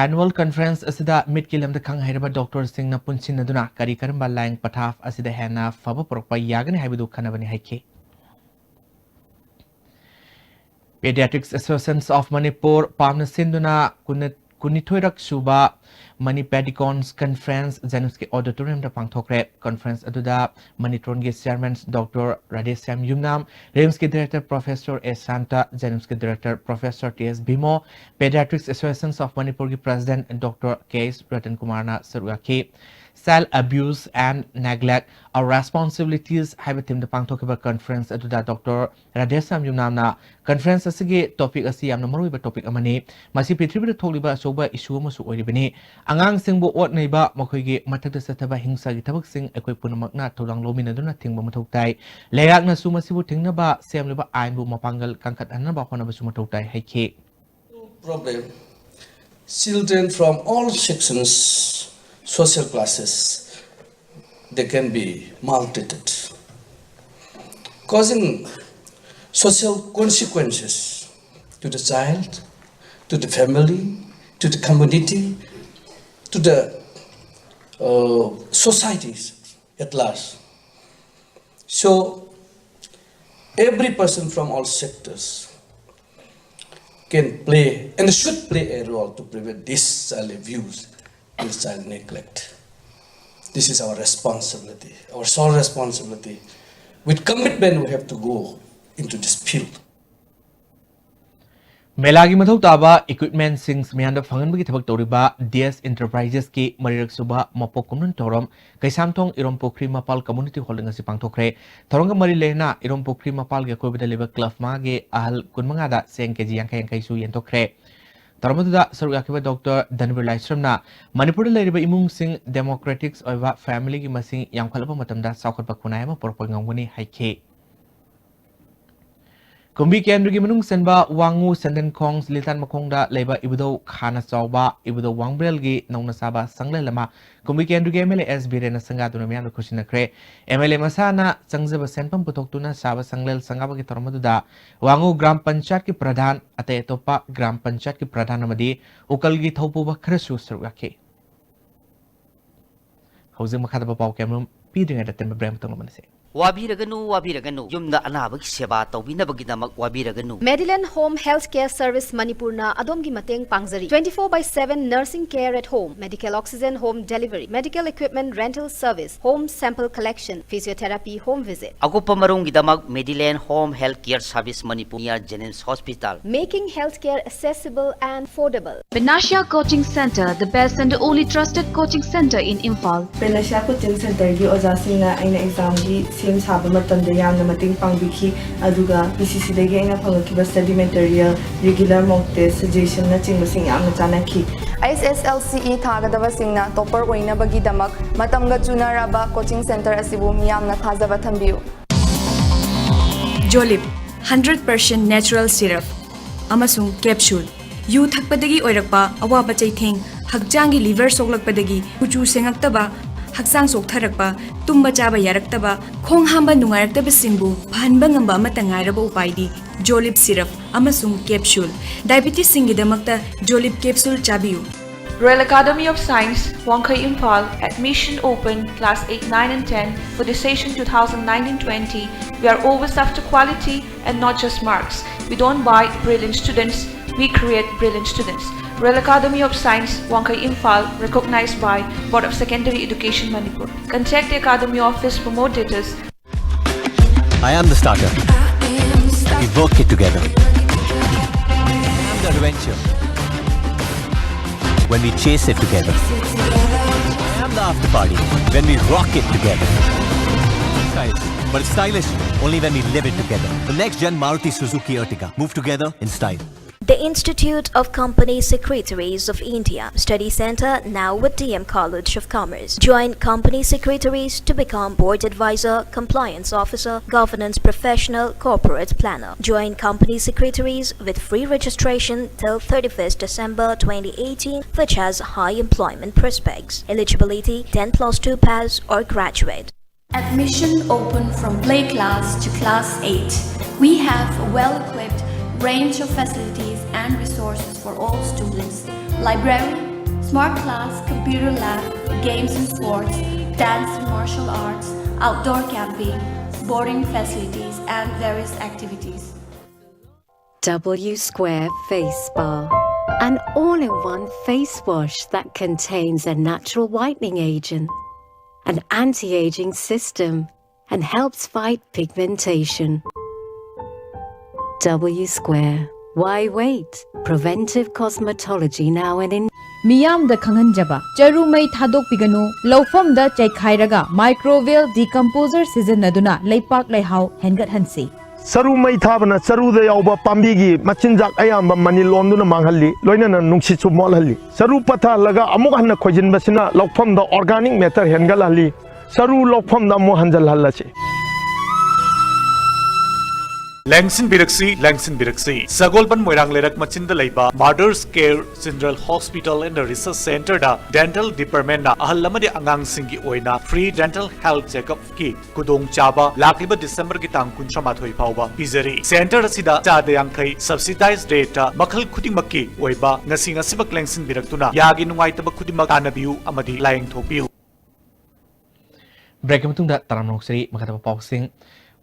annual conference ꯑꯁꯤꯗ ꯃꯤꯠꯀꯤ ꯂꯝꯗ ꯈꯪ ꯍꯩꯔꯕ ꯗꯣꯛꯇꯔꯁꯤꯡꯅ ꯄꯨꯟꯁꯤꯟꯅꯗꯨꯅ ꯀꯔꯤ ꯀꯔꯝꯕ ꯂꯥꯏꯌꯦꯡ ꯄꯊꯥꯞ ꯑꯁꯤꯗ ꯍꯦꯟꯅ ꯐꯕ ꯄꯨꯔꯛꯄ ꯌꯥꯒꯅꯤ ꯍꯥꯏꯕꯗꯨ ꯈꯟꯅꯕꯅꯤ ꯍꯥꯏꯈꯤ꯫ Pediatrics Associations of Manipur ꯄꯥꯝꯅ ꯁꯤꯟꯗꯨꯅ ꯀꯨꯟꯅ-, ꯀꯨꯟꯅꯤꯊꯣꯏꯔꯛ ꯁꯨꯕ ꯃꯅꯤ ꯄꯦꯗꯤꯀꯣꯟꯁ ꯀꯟꯐ꯭ꯔꯦꯟꯁ ꯖꯦꯅꯤꯝꯁꯀꯤ ꯑꯣꯗꯤꯇꯣꯔꯤꯌꯝꯗ ꯄꯥꯡꯊꯣꯛꯈ꯭ꯔꯦ꯫ ꯀꯟꯐ꯭ꯔꯦꯟꯁ ꯑꯗꯨꯗ ꯃꯅꯤꯇ꯭ꯔꯣꯟꯒꯤ ꯆꯤꯌꯔꯃꯦꯟ ꯗꯣꯛꯇꯔ ꯔꯥꯙꯦꯁ꯭ꯌꯥꯝ ꯌꯨꯝꯅꯥꯝ, ꯔꯤꯝꯁꯀꯤ ꯗꯤꯔꯦꯛꯇꯔ ꯄ꯭ꯔꯣꯐꯦꯁꯔ ꯑꯦ ꯁꯥꯟꯇ, ꯖꯦꯅꯤꯝꯁꯀꯤ director professor T S Bhimo, pediatrics associations of ꯃꯅꯤꯄꯨꯔꯒꯤ president doctor K S Ratan ꯀꯨꯃꯥꯔꯅ ꯁꯔꯨꯛ ꯌꯥꯈꯤ꯫ Child Abuse and Neglect, Our Responsibilities ꯍꯥꯏꯕ ꯊꯤꯝꯗ ꯄꯥꯡꯊꯣꯛꯈꯤꯕ ꯀꯟꯐ꯭ꯔꯦꯟꯁ ꯑꯗꯨꯗ ꯗꯣꯛꯇꯔ ꯔꯥꯙꯦꯁ꯭ꯌꯥꯝ ꯌꯨꯝꯅꯥꯝꯅ ꯀꯟꯐ꯭ꯔꯦꯟꯁ ꯑꯁꯤꯒꯤ ꯇꯣꯄꯤꯛ ꯑꯁꯤ ꯌꯥꯝꯅ ꯃꯔꯨꯑꯣꯏꯕ ꯇꯣꯄꯤꯛ ꯑꯃꯅꯤ꯫ ꯃꯁꯤ ꯄ꯭ꯔꯤꯊꯤꯕꯤꯗ ꯊꯣꯛꯂꯤꯕ ꯑꯆꯧꯕ ꯏꯁꯨ ꯑꯃꯁꯨ ꯑꯣꯏꯔꯤꯕꯅꯤ꯫ ꯑꯉꯥꯡꯁꯤꯡꯕꯨ ꯑꯣꯠ ꯅꯩꯕ, ꯃꯈꯣꯏꯒꯤ ꯃꯊꯛꯇ ꯆꯠꯊꯕ ꯍꯤꯡꯁꯥꯒꯤ ꯊꯕꯛꯁꯤꯡ ꯑꯩꯈꯣꯏ ꯄꯨꯝꯅꯃꯛꯅ ꯊꯧꯗꯥꯡ ꯂꯧꯃꯤꯟꯅꯗꯨꯅ ꯊꯤꯡꯕ ꯃꯊꯧ ꯇꯥꯏ꯫ ꯂꯩꯉꯥꯛꯅꯁꯨ ꯃꯁꯤꯕꯨ ꯊꯤꯡꯅꯕ ꯁꯦꯝꯂꯤꯕ ꯑꯥꯏꯟꯕꯨ ꯃꯄꯥꯡꯒꯜ ꯀꯟꯈꯠꯍꯟꯅꯕ ꯍꯣꯠꯅꯕꯁꯨ ꯃꯊꯧ ꯇꯥꯏ ꯍꯥꯏꯈꯤ꯫ Problem. Children from all sections, social classes, they can be maltreated, causing social consequences to the child, to the family, to the community, to the, uh, societies at large. So, every person from all sectors can play and should play a role to prevent this child abuse, this child neglect. This is our responsibility, our sole responsibility. With commitment, we have to go into this field. ꯃꯦꯂꯥꯒꯤ ꯃꯊꯧ ꯇꯥꯕ equipmentꯁꯤꯡ ꯃꯤꯌꯥꯝꯗ ꯐꯪꯍꯟꯕꯒꯤ ꯊꯕꯛ ꯇꯧꯔꯤꯕ ꯗꯤ ꯑꯦꯁ ꯏꯟꯇꯔꯄ꯭ꯔꯥꯏꯖꯦꯁꯀꯤ ꯃꯔꯤꯔꯛ ꯁꯨꯕ ꯃꯄꯣꯛ ꯀꯨꯝꯑꯣꯟ ꯊꯧꯔꯝ ꯀꯩꯁꯥꯝꯊꯣꯡ ꯏꯔꯣꯝ ꯄꯨꯈ꯭ꯔꯤ ꯃꯄꯥꯜ ꯀꯝꯃ꯭ꯌꯨꯅꯤꯇꯤ ꯍꯣꯜꯗ ꯉꯁꯤ ꯄꯥꯡꯊꯣꯛꯈ꯭ꯔꯦ꯫ ꯊꯧꯔꯝꯒ ꯃꯔꯤ ꯂꯩꯅꯅ ꯏꯔꯣꯝ ꯄꯨꯈ꯭ꯔꯤ ꯃꯄꯥꯜꯒꯤ ꯑꯀꯣꯏꯕꯗ ꯂꯩꯕ ꯀ꯭ꯂꯕ ꯃꯉꯥꯒꯤ ꯑꯍꯜ ꯀꯨꯟꯃꯉꯥꯗ ꯆꯦꯡ ꯀꯦꯖꯤ ꯌꯥꯡꯈꯩ ꯌꯥꯡꯈꯩꯁꯨ ꯌꯦꯟꯊꯣꯛꯈ꯭ꯔꯦ꯫ ꯊꯧꯔꯝ ꯑꯗꯨꯗ ꯁꯔꯨꯛ ꯌꯥꯈꯤꯕ ꯗꯣꯛꯇꯔ ꯙꯅꯕꯤꯔ ꯂꯥꯏꯁ꯭ꯔꯝꯅ ꯃꯅꯤꯄꯨꯔꯗ ꯂꯩꯔꯤꯕ ꯏꯃꯨꯡꯁꯤꯡ democratics ꯑꯣꯏꯕ familyꯒꯤ ꯃꯁꯤꯡ ꯌꯥꯝꯈꯠꯂꯛꯄ ꯃꯇꯝꯗ ꯆꯥꯎꯈꯠꯄ ꯈꯨꯟꯅꯥꯏ ꯑꯃ ꯄꯨꯔꯛꯄ ꯉꯝꯒꯅꯤ ꯍꯥꯏꯈꯤ꯫ ꯀꯨꯝꯕꯤ ꯀꯦꯟꯗ꯭ꯔꯒꯤ ꯃꯅꯨꯡ ꯆꯟꯕ ꯋꯥꯉꯨ ꯁꯟꯗꯟꯈꯣꯡ ꯂꯤꯇꯥꯟ ꯃꯈꯣꯡꯗ ꯂꯩꯕ ꯏꯕꯨꯙꯧ ꯈꯥꯅ ꯆꯥꯎꯕ ꯏꯕꯨꯙꯧ ꯋꯥꯡꯕ꯭ꯔꯦꯜꯒꯤ ꯅꯧꯅ ꯁꯥꯕ ꯁꯪꯂꯦꯟ ꯑꯃ ꯀꯨꯝꯕꯤ ꯀꯦꯟꯗ꯭ꯔꯒꯤ MLA S ꯕꯤꯔꯦꯟꯅ ꯁꯪꯒꯥꯗꯨꯅ ꯃꯤꯌꯥꯝꯗ ꯈꯨꯠꯁꯤꯟꯅꯈ꯭ꯔꯦ꯫ MLA ꯃꯁꯥꯅ ꯆꯪꯖꯕ ꯁꯦꯟꯐꯝ ꯄꯨꯊꯣꯛꯇꯨꯅ ꯁꯥꯕ ꯁꯪꯂꯦꯟ ꯁꯪꯒꯥꯕꯒꯤ ꯊꯧꯔꯝ ꯑꯗꯨꯗ ꯋꯥꯉꯨ ꯒ꯭ꯔꯥꯝ ꯄꯟꯆꯥꯌꯠꯀꯤ ꯄ꯭ꯔꯙꯥꯟ, ꯑꯇꯩ ꯑꯇꯣꯞꯄ ꯒ꯭ꯔꯥꯝ ꯄꯟꯆꯥꯌꯠꯀꯤ ꯄ꯭ꯔꯙꯥꯟ ꯑꯃꯗꯤ ꯎꯀꯜꯒꯤ ꯊꯧꯄꯨꯕ ꯈꯔꯁꯨ ꯁꯔꯨꯛ ꯌꯥꯈꯤ꯫ ꯍꯧꯖꯤꯛ ꯃꯈꯥ ꯇꯥꯕ ꯄꯥꯎ ꯀꯌꯥꯃꯔꯨꯝ ꯄꯤꯗ꯭ꯔꯤꯉꯩꯗ ꯑꯇꯦꯟꯕ break ꯑꯃꯇꯪ ꯂꯧꯃꯤꯟꯅꯁꯤ꯫ ꯋꯥꯕꯤꯔꯒꯅꯨ, ꯋꯥꯕꯤꯔꯒꯅꯨ꯫ ꯌꯨꯝꯗ ꯑꯅꯥꯕꯒꯤ ꯁꯦꯕꯥ ꯇꯧꯕꯤꯅꯕꯒꯤꯗꯃꯛ ꯋꯥꯕꯤꯔꯒꯅꯨ꯫ Medilane Home Health Care Service ꯃꯅꯤꯄꯨꯔꯅ ꯑꯗꯣꯝꯒꯤ ꯃꯇꯦꯡ ꯄꯥꯡꯖꯔꯤ꯫ Twenty four by seven nursing care at home, medical oxygen home delivery, medical equipment rental service, home sample collection, physiotherapy home visit. ꯑꯀꯨꯞꯄ ꯃꯔꯣꯜꯒꯤꯗꯃꯛ Medilane Home Health Care Service Manipur near Jenims Hospital. Making healthcare accessible and affordable. Panacea Coaching Centre, the best and only trusted coaching centre in Imphal. Panacea Coaching Centreꯒꯤ ꯑꯣꯖꯥꯁꯤꯡꯅ ꯑꯩꯅ examꯒꯤ ꯁꯦꯝ ꯁꯥꯕ ꯃꯇꯝꯗ ꯌꯥꯝꯅ ꯃꯇꯦꯡ ꯄꯥꯡꯕꯤꯈꯤ, ꯑꯗꯨꯒ PCCꯗꯒꯤ ꯑꯩꯅ ꯐꯪꯂꯛꯈꯤꯕ study material, regular mock test, suggestionꯅꯆꯤꯡꯕꯁꯤꯡ ꯌꯥꯝꯅ ꯆꯥꯟꯅꯈꯤ꯫ HSLCE ꯊꯥꯒꯗꯕꯁꯤꯡꯅ topper ꯑꯣꯏꯅꯕꯒꯤꯗꯃꯛ ꯃꯇꯝꯒ ꯆꯨꯅꯔꯕ coaching centre ꯑꯁꯤꯕꯨ ꯃꯤꯌꯥꯝꯅ ꯊꯥꯖꯕ ꯊꯝꯕꯤꯌꯨ꯫ Jolib, hundred percent natural syrup ꯑꯃꯁꯨꯡ capsule꯫ ꯌꯨ ꯊꯛꯄꯗꯒꯤ ꯑꯣꯏꯔꯛꯄ ꯑꯋꯥꯕ ꯆꯩꯊꯦꯡ, ꯍꯛꯆꯥꯡꯒꯤ liver ꯁꯣꯛꯂꯛꯄꯗꯒꯤ ꯀꯨꯆꯨ ꯁꯦꯡꯉꯛꯇꯕ, ꯍꯛꯆꯥꯡ ꯆꯣꯛꯊꯔꯛꯄ, ꯇꯨꯝꯕ ꯆꯥꯕ ꯌꯥꯔꯛꯇꯕ, ꯈꯣꯡ ꯍꯥꯝꯕ ꯅꯨꯡꯉꯥꯏꯔꯛꯇꯕꯁꯤꯡꯕꯨ ꯐꯍꯟꯕ ꯉꯝꯕ ꯑꯃꯠꯇ ꯉꯥꯏꯔꯕ ꯎꯄꯥꯏꯗꯤ Jolib syrup ꯑꯃꯁꯨꯡ capsule꯫ Diabetesꯁꯤꯡꯒꯤꯗꯃꯛꯇ Jolib capsule ꯆꯥꯕꯤꯌꯨ꯫ Royal Academy of Science, Wangkhei, Imphal. Admission open, class eight, nine and ten, for the session two thousand nineteen twenty. We are always after quality and not just marks. We don't buy brilliant students, we create brilliant students. Royal Academy of Science, Wangkhei, Imphal, recognized by Board of Secondary Education, Manipur. Contact the Academy office for more details. I am the starter. We work it together. I am the adventure. When we chase it together. I am the after party. When we rock it together. Stylish, but it's stylish only when we live it together. The next gen Maruti Suzuki Ertiga. Move together in style. The Institute of Company Secretaries of India Study Center, now with D M College of Commerce. Join company secretaries to become board advisor, compliance officer, governance professional, corporate planner. Join company secretaries with free registration till thirty-first December twenty eighteen, which has high employment prospects. Eligibility: ten plus two pass or graduate. Admission open from play class to class eight. We have a well-equipped range of facilities and resources for all students. Library, smart class, computer lab, games and sports, dance and martial arts, outdoor camping, boarding facilities, and various activities. W Square Face Spa, an all-in-one face wash that contains a natural whitening agent, an anti-aging system, and helps fight pigmentation. W Square. Why wait? Preventive cosmetology now and in. ꯃꯤꯌꯥꯝꯗ ꯈꯪꯍꯟꯖꯕ: ꯆꯔꯨ ꯃꯩ ꯊꯥꯗꯣꯛꯄꯤꯒꯅꯨ꯫ ꯂꯧꯐꯝꯗ ꯆꯩꯈꯥꯏꯔꯒ microbial decomposer ꯁꯤꯖꯤꯟꯅꯗꯨꯅ ꯂꯩꯄꯥꯛ ꯂꯩꯍꯥꯎ ꯍꯦꯟꯒꯠꯍꯟꯁꯤ꯫ ꯆꯔꯨ ꯃꯩ ꯊꯥꯕꯅ ꯆꯔꯨꯗ ꯌꯥꯎꯕ ꯄꯥꯝꯕꯤꯒꯤ ꯃꯆꯤꯟꯖꯥꯛ ꯑꯌꯥꯝꯕ ꯃꯅꯤꯜ ꯑꯣꯟꯗꯨꯅ ꯃꯥꯡꯍꯜꯂꯤ, ꯂꯣꯏꯅꯅ ꯅꯨꯡꯁꯤꯠꯁꯨ ꯃꯣꯠꯍꯜꯂꯤ꯫ ꯆꯔꯨ ꯄꯠꯊꯍꯜꯂꯒ ꯑꯃꯨꯛ ꯍꯟꯅ ꯈꯣꯏꯖꯤꯟꯕꯁꯤꯅ ꯂꯧꯐꯝꯗ organic matter ꯍꯦꯟꯒꯠꯍꯜꯂꯤ꯫ ꯆꯔꯨ ꯂꯧꯐꯝꯗ ꯑꯃꯨꯛ ꯍꯟꯖꯤꯜꯍꯜꯂꯁꯤ꯫ ꯂꯦꯡꯁꯤꯟꯕꯤꯔꯛꯁꯤ, ꯂꯦꯡꯁꯤꯟꯕꯤꯔꯛꯁꯤ꯫ ꯁꯒꯣꯜꯕꯟ ꯃꯣꯏꯔꯥꯡ ꯂꯩꯔꯛ ꯃꯆꯤꯟꯗ ꯂꯩꯕ Mother's Care General Hospital and Research Centerꯗ dental departmentꯅ ꯑꯍꯜ ꯑꯃꯗꯤ ꯑꯉꯥꯡꯁꯤꯡꯒꯤ ꯑꯣꯏꯅ free dental health checkupꯀꯤ ꯈꯨꯗꯣꯡꯆꯥꯕ ꯂꯥꯛꯂꯤꯕ ꯗꯤꯁꯦꯝꯕꯔꯒꯤ ꯇꯥꯡ ꯀꯨꯟꯊ꯭ꯔꯥ ꯃꯥꯊꯣꯏ ꯐꯥꯎꯕ ꯄꯤꯖꯔꯤ꯫ Centre ꯑꯁꯤꯗ ꯆꯥꯗ ꯌꯥꯡꯈꯩ subsidized rateꯇ ꯃꯈꯜ ꯈꯨꯗꯤꯡꯃꯛꯀꯤ ꯑꯣꯏꯕ ꯉꯁꯤ ꯉꯁꯤꯃꯛ ꯂꯦꯡꯁꯤꯟꯕꯤꯔꯛꯇꯨꯅ ꯌꯥꯒꯤ ꯅꯨꯡꯉꯥꯏꯇꯕ ꯈꯨꯗꯤꯡꯃꯛ ꯇꯥꯟꯅꯕꯤꯌꯨ ꯑꯃꯗꯤ ꯂꯥꯌꯦꯡꯊꯣꯛꯄꯤꯌꯨ꯫ Breakꯀꯤ ꯃꯇꯨꯡꯗ ꯇꯔꯥꯝꯅ ꯑꯣꯛꯆꯔꯤ꯫ ꯃꯈꯥ ꯇꯥꯕ ꯄꯥꯎꯁꯤꯡ꯫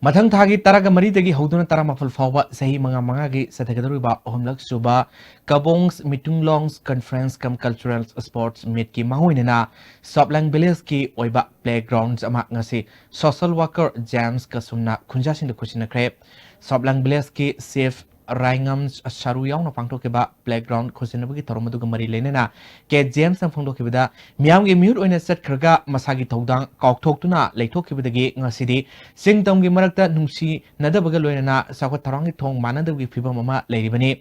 ꯃꯊꯪ ꯊꯥꯒꯤ ꯇꯔꯥꯒ ꯃꯔꯤꯗꯒꯤ ꯍꯧꯗꯨꯅ ꯇꯔꯥꯃꯥꯄꯜ ꯐꯥꯎꯕ ꯆꯍꯤ ꯃꯉꯥ ꯃꯉꯥꯒꯤ ꯆꯠꯊꯒꯗꯧꯔꯤꯕ ꯑꯍꯨꯝꯂꯛ ꯁꯨꯕ Kabongs Mitunglongs Conference cum Cultural Sports Meetꯀꯤ ꯃꯥꯡꯑꯣꯏꯅꯅ ꯁꯣꯞꯂꯥꯡ villageꯀꯤ ꯑꯣꯏꯕ playground ꯑꯃ ꯉꯁꯤ social worker ꯖꯦꯝꯁ ꯀꯁꯨꯝꯅ ꯈꯨꯟꯖꯥꯁꯤꯡꯗ ꯈꯨꯠꯁꯤꯟꯅꯈ꯭ꯔꯦ꯫ ꯁꯣꯞꯂꯥꯡ villageꯀꯤ chief ꯔꯥꯏꯉꯝ ꯁꯔꯨ ꯌꯥꯎꯅ ꯄꯥꯡꯊꯣꯛꯈꯤꯕ playground ꯈꯨꯠꯁꯤꯟꯅꯕꯒꯤ ꯊꯧꯔꯝ ꯑꯗꯨꯒ ꯃꯔꯤ ꯂꯩꯅꯅ ꯀꯦ ꯖꯦꯝꯁꯅ ꯐꯣꯡꯗꯣꯛꯈꯤꯕꯗ, ꯃꯤꯌꯥꯝꯒꯤ ꯃꯤꯍꯨꯠ ꯑꯣꯏꯅ ꯆꯠꯈ꯭ꯔꯒ ꯃꯁꯥꯒꯤ ꯊꯧꯗꯥꯡ ꯀꯥꯎꯊꯣꯛꯇꯨꯅ ꯂꯩꯊꯣꯛꯈꯤꯕꯗꯒꯤ ꯉꯁꯤꯗꯤ ꯆꯤꯡ ꯇꯝꯒꯤ ꯃꯔꯛꯇ ꯅꯨꯡꯁꯤꯅꯗꯕꯒ ꯂꯣꯏꯅꯅ ꯆꯥꯎꯈꯠ ꯊꯧꯔꯥꯡꯒꯤ ꯊꯣꯡ ꯃꯥꯟꯅꯗꯕꯒꯤ ꯐꯤꯕꯝ ꯑꯃ ꯂꯩꯔꯤꯕꯅꯤ꯫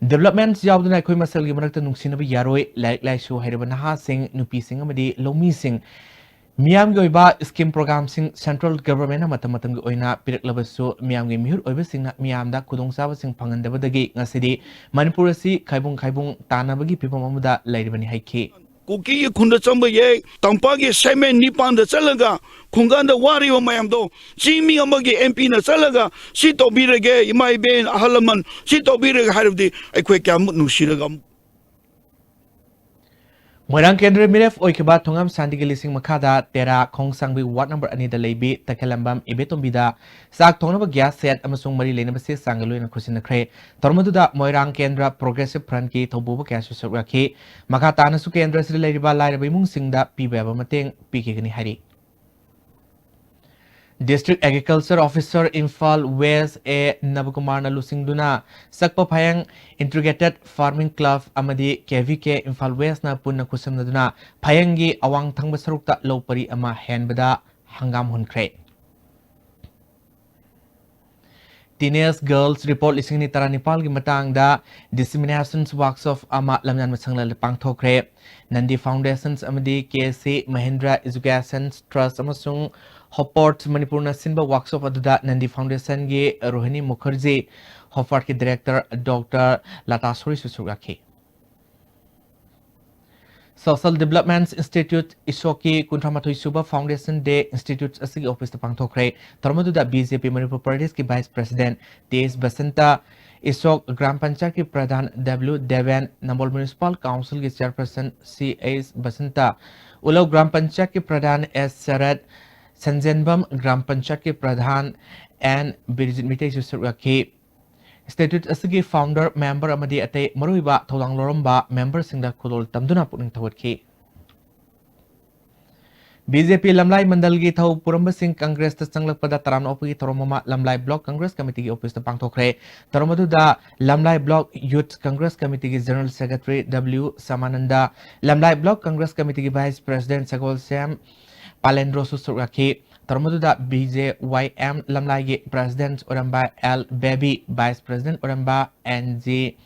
Developments ꯌꯥꯎꯗꯅ ꯑꯩꯈꯣꯏ ꯃꯁꯦꯜꯒꯤ ꯃꯔꯛꯇ ꯅꯨꯡꯁꯤꯅꯕ ꯌꯥꯔꯣꯏ꯫ ꯂꯥꯏꯔꯤꯛ ꯂꯥꯏꯁꯨ ꯍꯩꯔꯕ ꯅꯍꯥꯁꯤꯡ, ꯅꯨꯄꯤꯁꯤꯡ ꯑꯃꯗꯤ ꯂꯧꯃꯤꯁꯤꯡ, ꯃꯤꯌꯥꯝꯒꯤ ꯑꯣꯏꯕ scheme programꯁꯤꯡ central governmentꯅ ꯃꯇꯝ ꯃꯇꯝꯒꯤ ꯑꯣꯏꯅ ꯄꯤꯔꯛꯂꯕꯁꯨ, ꯃꯤꯌꯥꯝꯒꯤ ꯃꯤꯍꯨꯠ ꯑꯣꯏꯕꯁꯤꯡꯅ ꯃꯤꯌꯥꯝꯗ ꯈꯨꯗꯣꯡꯆꯥꯕꯁꯤꯡ ꯐꯪꯍꯟꯗꯕꯗꯒꯤ ꯉꯁꯤꯗꯤ ꯃꯅꯤꯄꯨꯔ ꯑꯁꯤ ꯈꯥꯏꯕꯨꯡ ꯈꯥꯏꯕꯨꯡ ꯇꯥꯅꯕꯒꯤ ꯐꯤꯕꯝ ꯑꯃꯗ ꯂꯩꯔꯤꯕꯅꯤ ꯍꯥꯏꯈꯤ꯫ ꯀꯨꯀꯤꯒꯤ ꯈꯨꯟꯗ ꯆꯪꯕ ꯌꯥꯏ, ꯇꯝꯄꯥꯛꯀꯤ segment ꯅꯤꯄꯥꯟꯗ ꯆꯠꯂꯒ ꯈꯨꯡꯒꯪꯗ ꯋꯥꯔꯤꯕ ꯃꯌꯥꯝꯗꯣ ꯆꯤꯡꯃꯤ ꯑꯃꯒꯤ MPꯅ ꯆꯠꯂꯒ "ꯁꯤ ꯇꯧꯕꯤꯔꯒꯦ, ꯏꯃꯥ ꯏꯕꯦꯟ ꯑꯍꯜ ꯂꯃꯟ, ꯁꯤ ꯇꯧꯕꯤꯔꯒꯦ" ꯍꯥꯏꯔꯕꯗꯤ ꯑꯩꯈꯣꯏ ꯀꯌꯥꯃꯨꯛ ꯅꯨꯡꯁꯤꯔꯒ ꯑꯃꯨꯛ ꯃꯣꯏꯔꯥꯡ ꯀꯦꯟꯗ꯭ꯔ ꯃꯤꯔꯦꯞ ꯑꯣꯏꯈꯤꯕ ꯊꯣꯉꯥꯝ ꯁꯥꯟꯇꯤꯒꯤ ꯂꯤꯁꯤꯡ ꯃꯈꯥꯗ ꯇꯦꯔꯥ ꯈꯣꯡꯁꯥꯡꯕꯤ ward number ꯑꯅꯤꯗ ꯂꯩꯕꯤ ꯇꯈꯦꯂꯝꯕꯝ ꯏꯕꯦꯇꯣꯝꯕꯤꯗ ꯆꯥꯛ ꯊꯣꯡꯅꯕ gas set ꯑꯃꯁꯨꯡ ꯃꯔꯤ ꯂꯩꯅꯕ ꯆꯦ ꯆꯥꯡꯒ ꯂꯣꯏꯅ ꯈꯨꯠꯁꯤꯟꯅꯈ꯭ꯔꯦ꯫ ꯊꯧꯔꯝ ꯑꯗꯨꯗ ꯃꯣꯏꯔꯥꯡ ꯀꯦꯟꯗ꯭ꯔ Progressive Frontꯀꯤ ꯊꯧꯕꯨꯕ ꯀꯌꯥꯁꯨ ꯁꯔꯨꯛ ꯌꯥꯈꯤ꯫ ꯃꯈꯥ ꯇꯥꯅꯁꯨ ꯀꯦꯟꯗ꯭ꯔ ꯑꯁꯤꯗ ꯂꯩꯔꯤꯕ ꯂꯥꯏꯔꯕ ꯏꯃꯨꯡꯁꯤꯡꯗ ꯄꯤꯕ ꯌꯥꯕ ꯃꯇꯦꯡ ꯄꯤꯈꯤꯒꯅꯤ ꯍꯥꯏꯔꯤ꯫ District Agriculture Officer Imphal West ꯑꯦ ꯅꯕꯀꯨꯃꯥꯔꯅ ꯂꯨꯆꯤꯡꯗꯨꯅ ꯆꯛꯄ ꯐꯌꯪ Integrated Farming Club ꯑꯃꯗꯤ KVK ꯏꯝꯐꯥꯜ Westꯅ ꯄꯨꯟꯅ ꯈꯨꯠꯁꯝꯅꯗꯨꯅ ꯐꯌꯪꯒꯤ ꯑꯋꯥꯡ ꯊꯪꯕ ꯁꯔꯨꯛꯇ ꯂꯧ ꯄꯔꯤ ꯑꯃ ꯍꯦꯟꯕꯗ ꯍꯪꯒꯥꯝ ꯍꯨꯟꯈ꯭ꯔꯦ꯫ Teenage Girls Report ꯂꯤꯁꯤꯡ ꯑꯅꯤ ꯇꯔꯥꯅꯤꯄꯥꯜꯒꯤ ꯃꯇꯥꯡꯗ dissemination workshop ꯑꯃ ꯂꯝꯌꯥꯟꯕ ꯁꯪꯂꯗ ꯄꯥꯡꯊꯣꯛꯈ꯭ꯔꯦ꯫ Nandi Foundations ꯑꯃꯗꯤ KC Mahindra Education Trust ꯑꯃꯁꯨꯡ Hopart ꯃꯅꯤꯄꯨꯔꯅ ꯁꯤꯟꯕ workshop ꯑꯗꯨꯗ Nandi Foundationꯒꯤ ꯔꯣꯍꯤꯅꯤ Mukherjee, Hopartꯀꯤ director Doctor Lata ꯁꯣꯔꯤꯁꯨ ꯁꯔꯨꯛ ꯌꯥꯈꯤ꯫ Social Development Institute ꯏꯁꯣꯛꯀꯤ ꯀꯨꯟꯊ꯭ꯔꯥ ꯃꯥꯊꯣꯏ ꯁꯨꯕ Foundation Day Institute ꯑꯁꯤꯒꯤ officeꯇ ꯄꯥꯡꯊꯣꯛꯈ꯭ꯔꯦ꯫ ꯊꯧꯔꯝ ꯑꯗꯨꯗ BJP ꯃꯅꯤꯄꯨꯔ ꯄ꯭ꯔꯗꯦꯁꯀꯤ Vice President T H Basanta, Ishok gram ꯄꯟꯆꯥꯌꯠꯀꯤ ꯄ꯭ꯔꯙꯥꯟ W ꯗꯦꯕꯦꯟ, ꯅꯝꯕꯣꯜ Municipal Councilꯒꯤ Chairperson C H Basanta, Ulau gram ꯄꯟꯆꯥꯌꯠꯀꯤ ꯄ꯭ꯔꯙꯥꯟ S ꯁꯔꯠ, ꯁꯟꯖꯦꯟꯕꯝ ꯒ꯭ꯔꯥꯝ ꯄꯟꯆꯥꯌꯠꯀꯤ ꯄ꯭ꯔꯙꯥꯟ N ꯕꯤꯔꯖꯤꯠ ꯃꯤꯇꯩꯁꯨ ꯁꯔꯨꯛ ꯌꯥꯈꯤ꯫ Institute ꯑꯁꯤꯒꯤ founder, member ꯑꯃꯗꯤ ꯑꯇꯩ ꯃꯔꯨꯑꯣꯏꯕ ꯊꯧꯗꯥꯡ ꯂꯧꯔꯝꯕ memberꯁꯤꯡꯗ ꯈꯨꯗꯣꯜ ꯇꯝꯗꯨꯅ ꯄꯨꯛꯅꯤꯡ ꯊꯧꯒꯠꯈꯤ꯫ BJP ꯂꯝꯂꯥꯏ ꯃꯟꯗꯜꯒꯤ ꯊꯧ ꯄꯨꯔꯝꯕꯁꯤꯡ Congressꯇ ꯆꯪꯂꯛꯄꯗ ꯇꯔꯥꯝꯅ ꯑꯣꯛꯄꯒꯤ ꯊꯧꯔꯝ ꯑꯃ ꯂꯝꯂꯥꯏ Block Congress Committeeꯒꯤ officeꯇ ꯄꯥꯡꯊꯣꯛꯈ꯭ꯔꯦ꯫ ꯊꯧꯔꯝ ꯑꯗꯨꯗ ꯂꯝꯂꯥꯏ Block Youth Congress Committeeꯒꯤ General Secretary W ꯁꯃꯥꯅꯟꯗ, ꯂꯝꯂꯥꯏ Block Congress Committeeꯒꯤ Vice President ꯁꯒꯣꯜꯁꯦꯝ ꯄꯥꯂꯦꯟꯗ꯭ꯔꯣꯁꯨ ꯁꯔꯨꯛ ꯌꯥꯈꯤ꯫ ꯊꯧꯔꯝ ꯑꯗꯨꯗ BJYM ꯂꯝꯂꯥꯏꯒꯤ President ꯑꯣꯏꯔꯝꯕ L ꯕꯦꯕꯤ, Vice President ꯑꯣꯏꯔꯝꯕ N G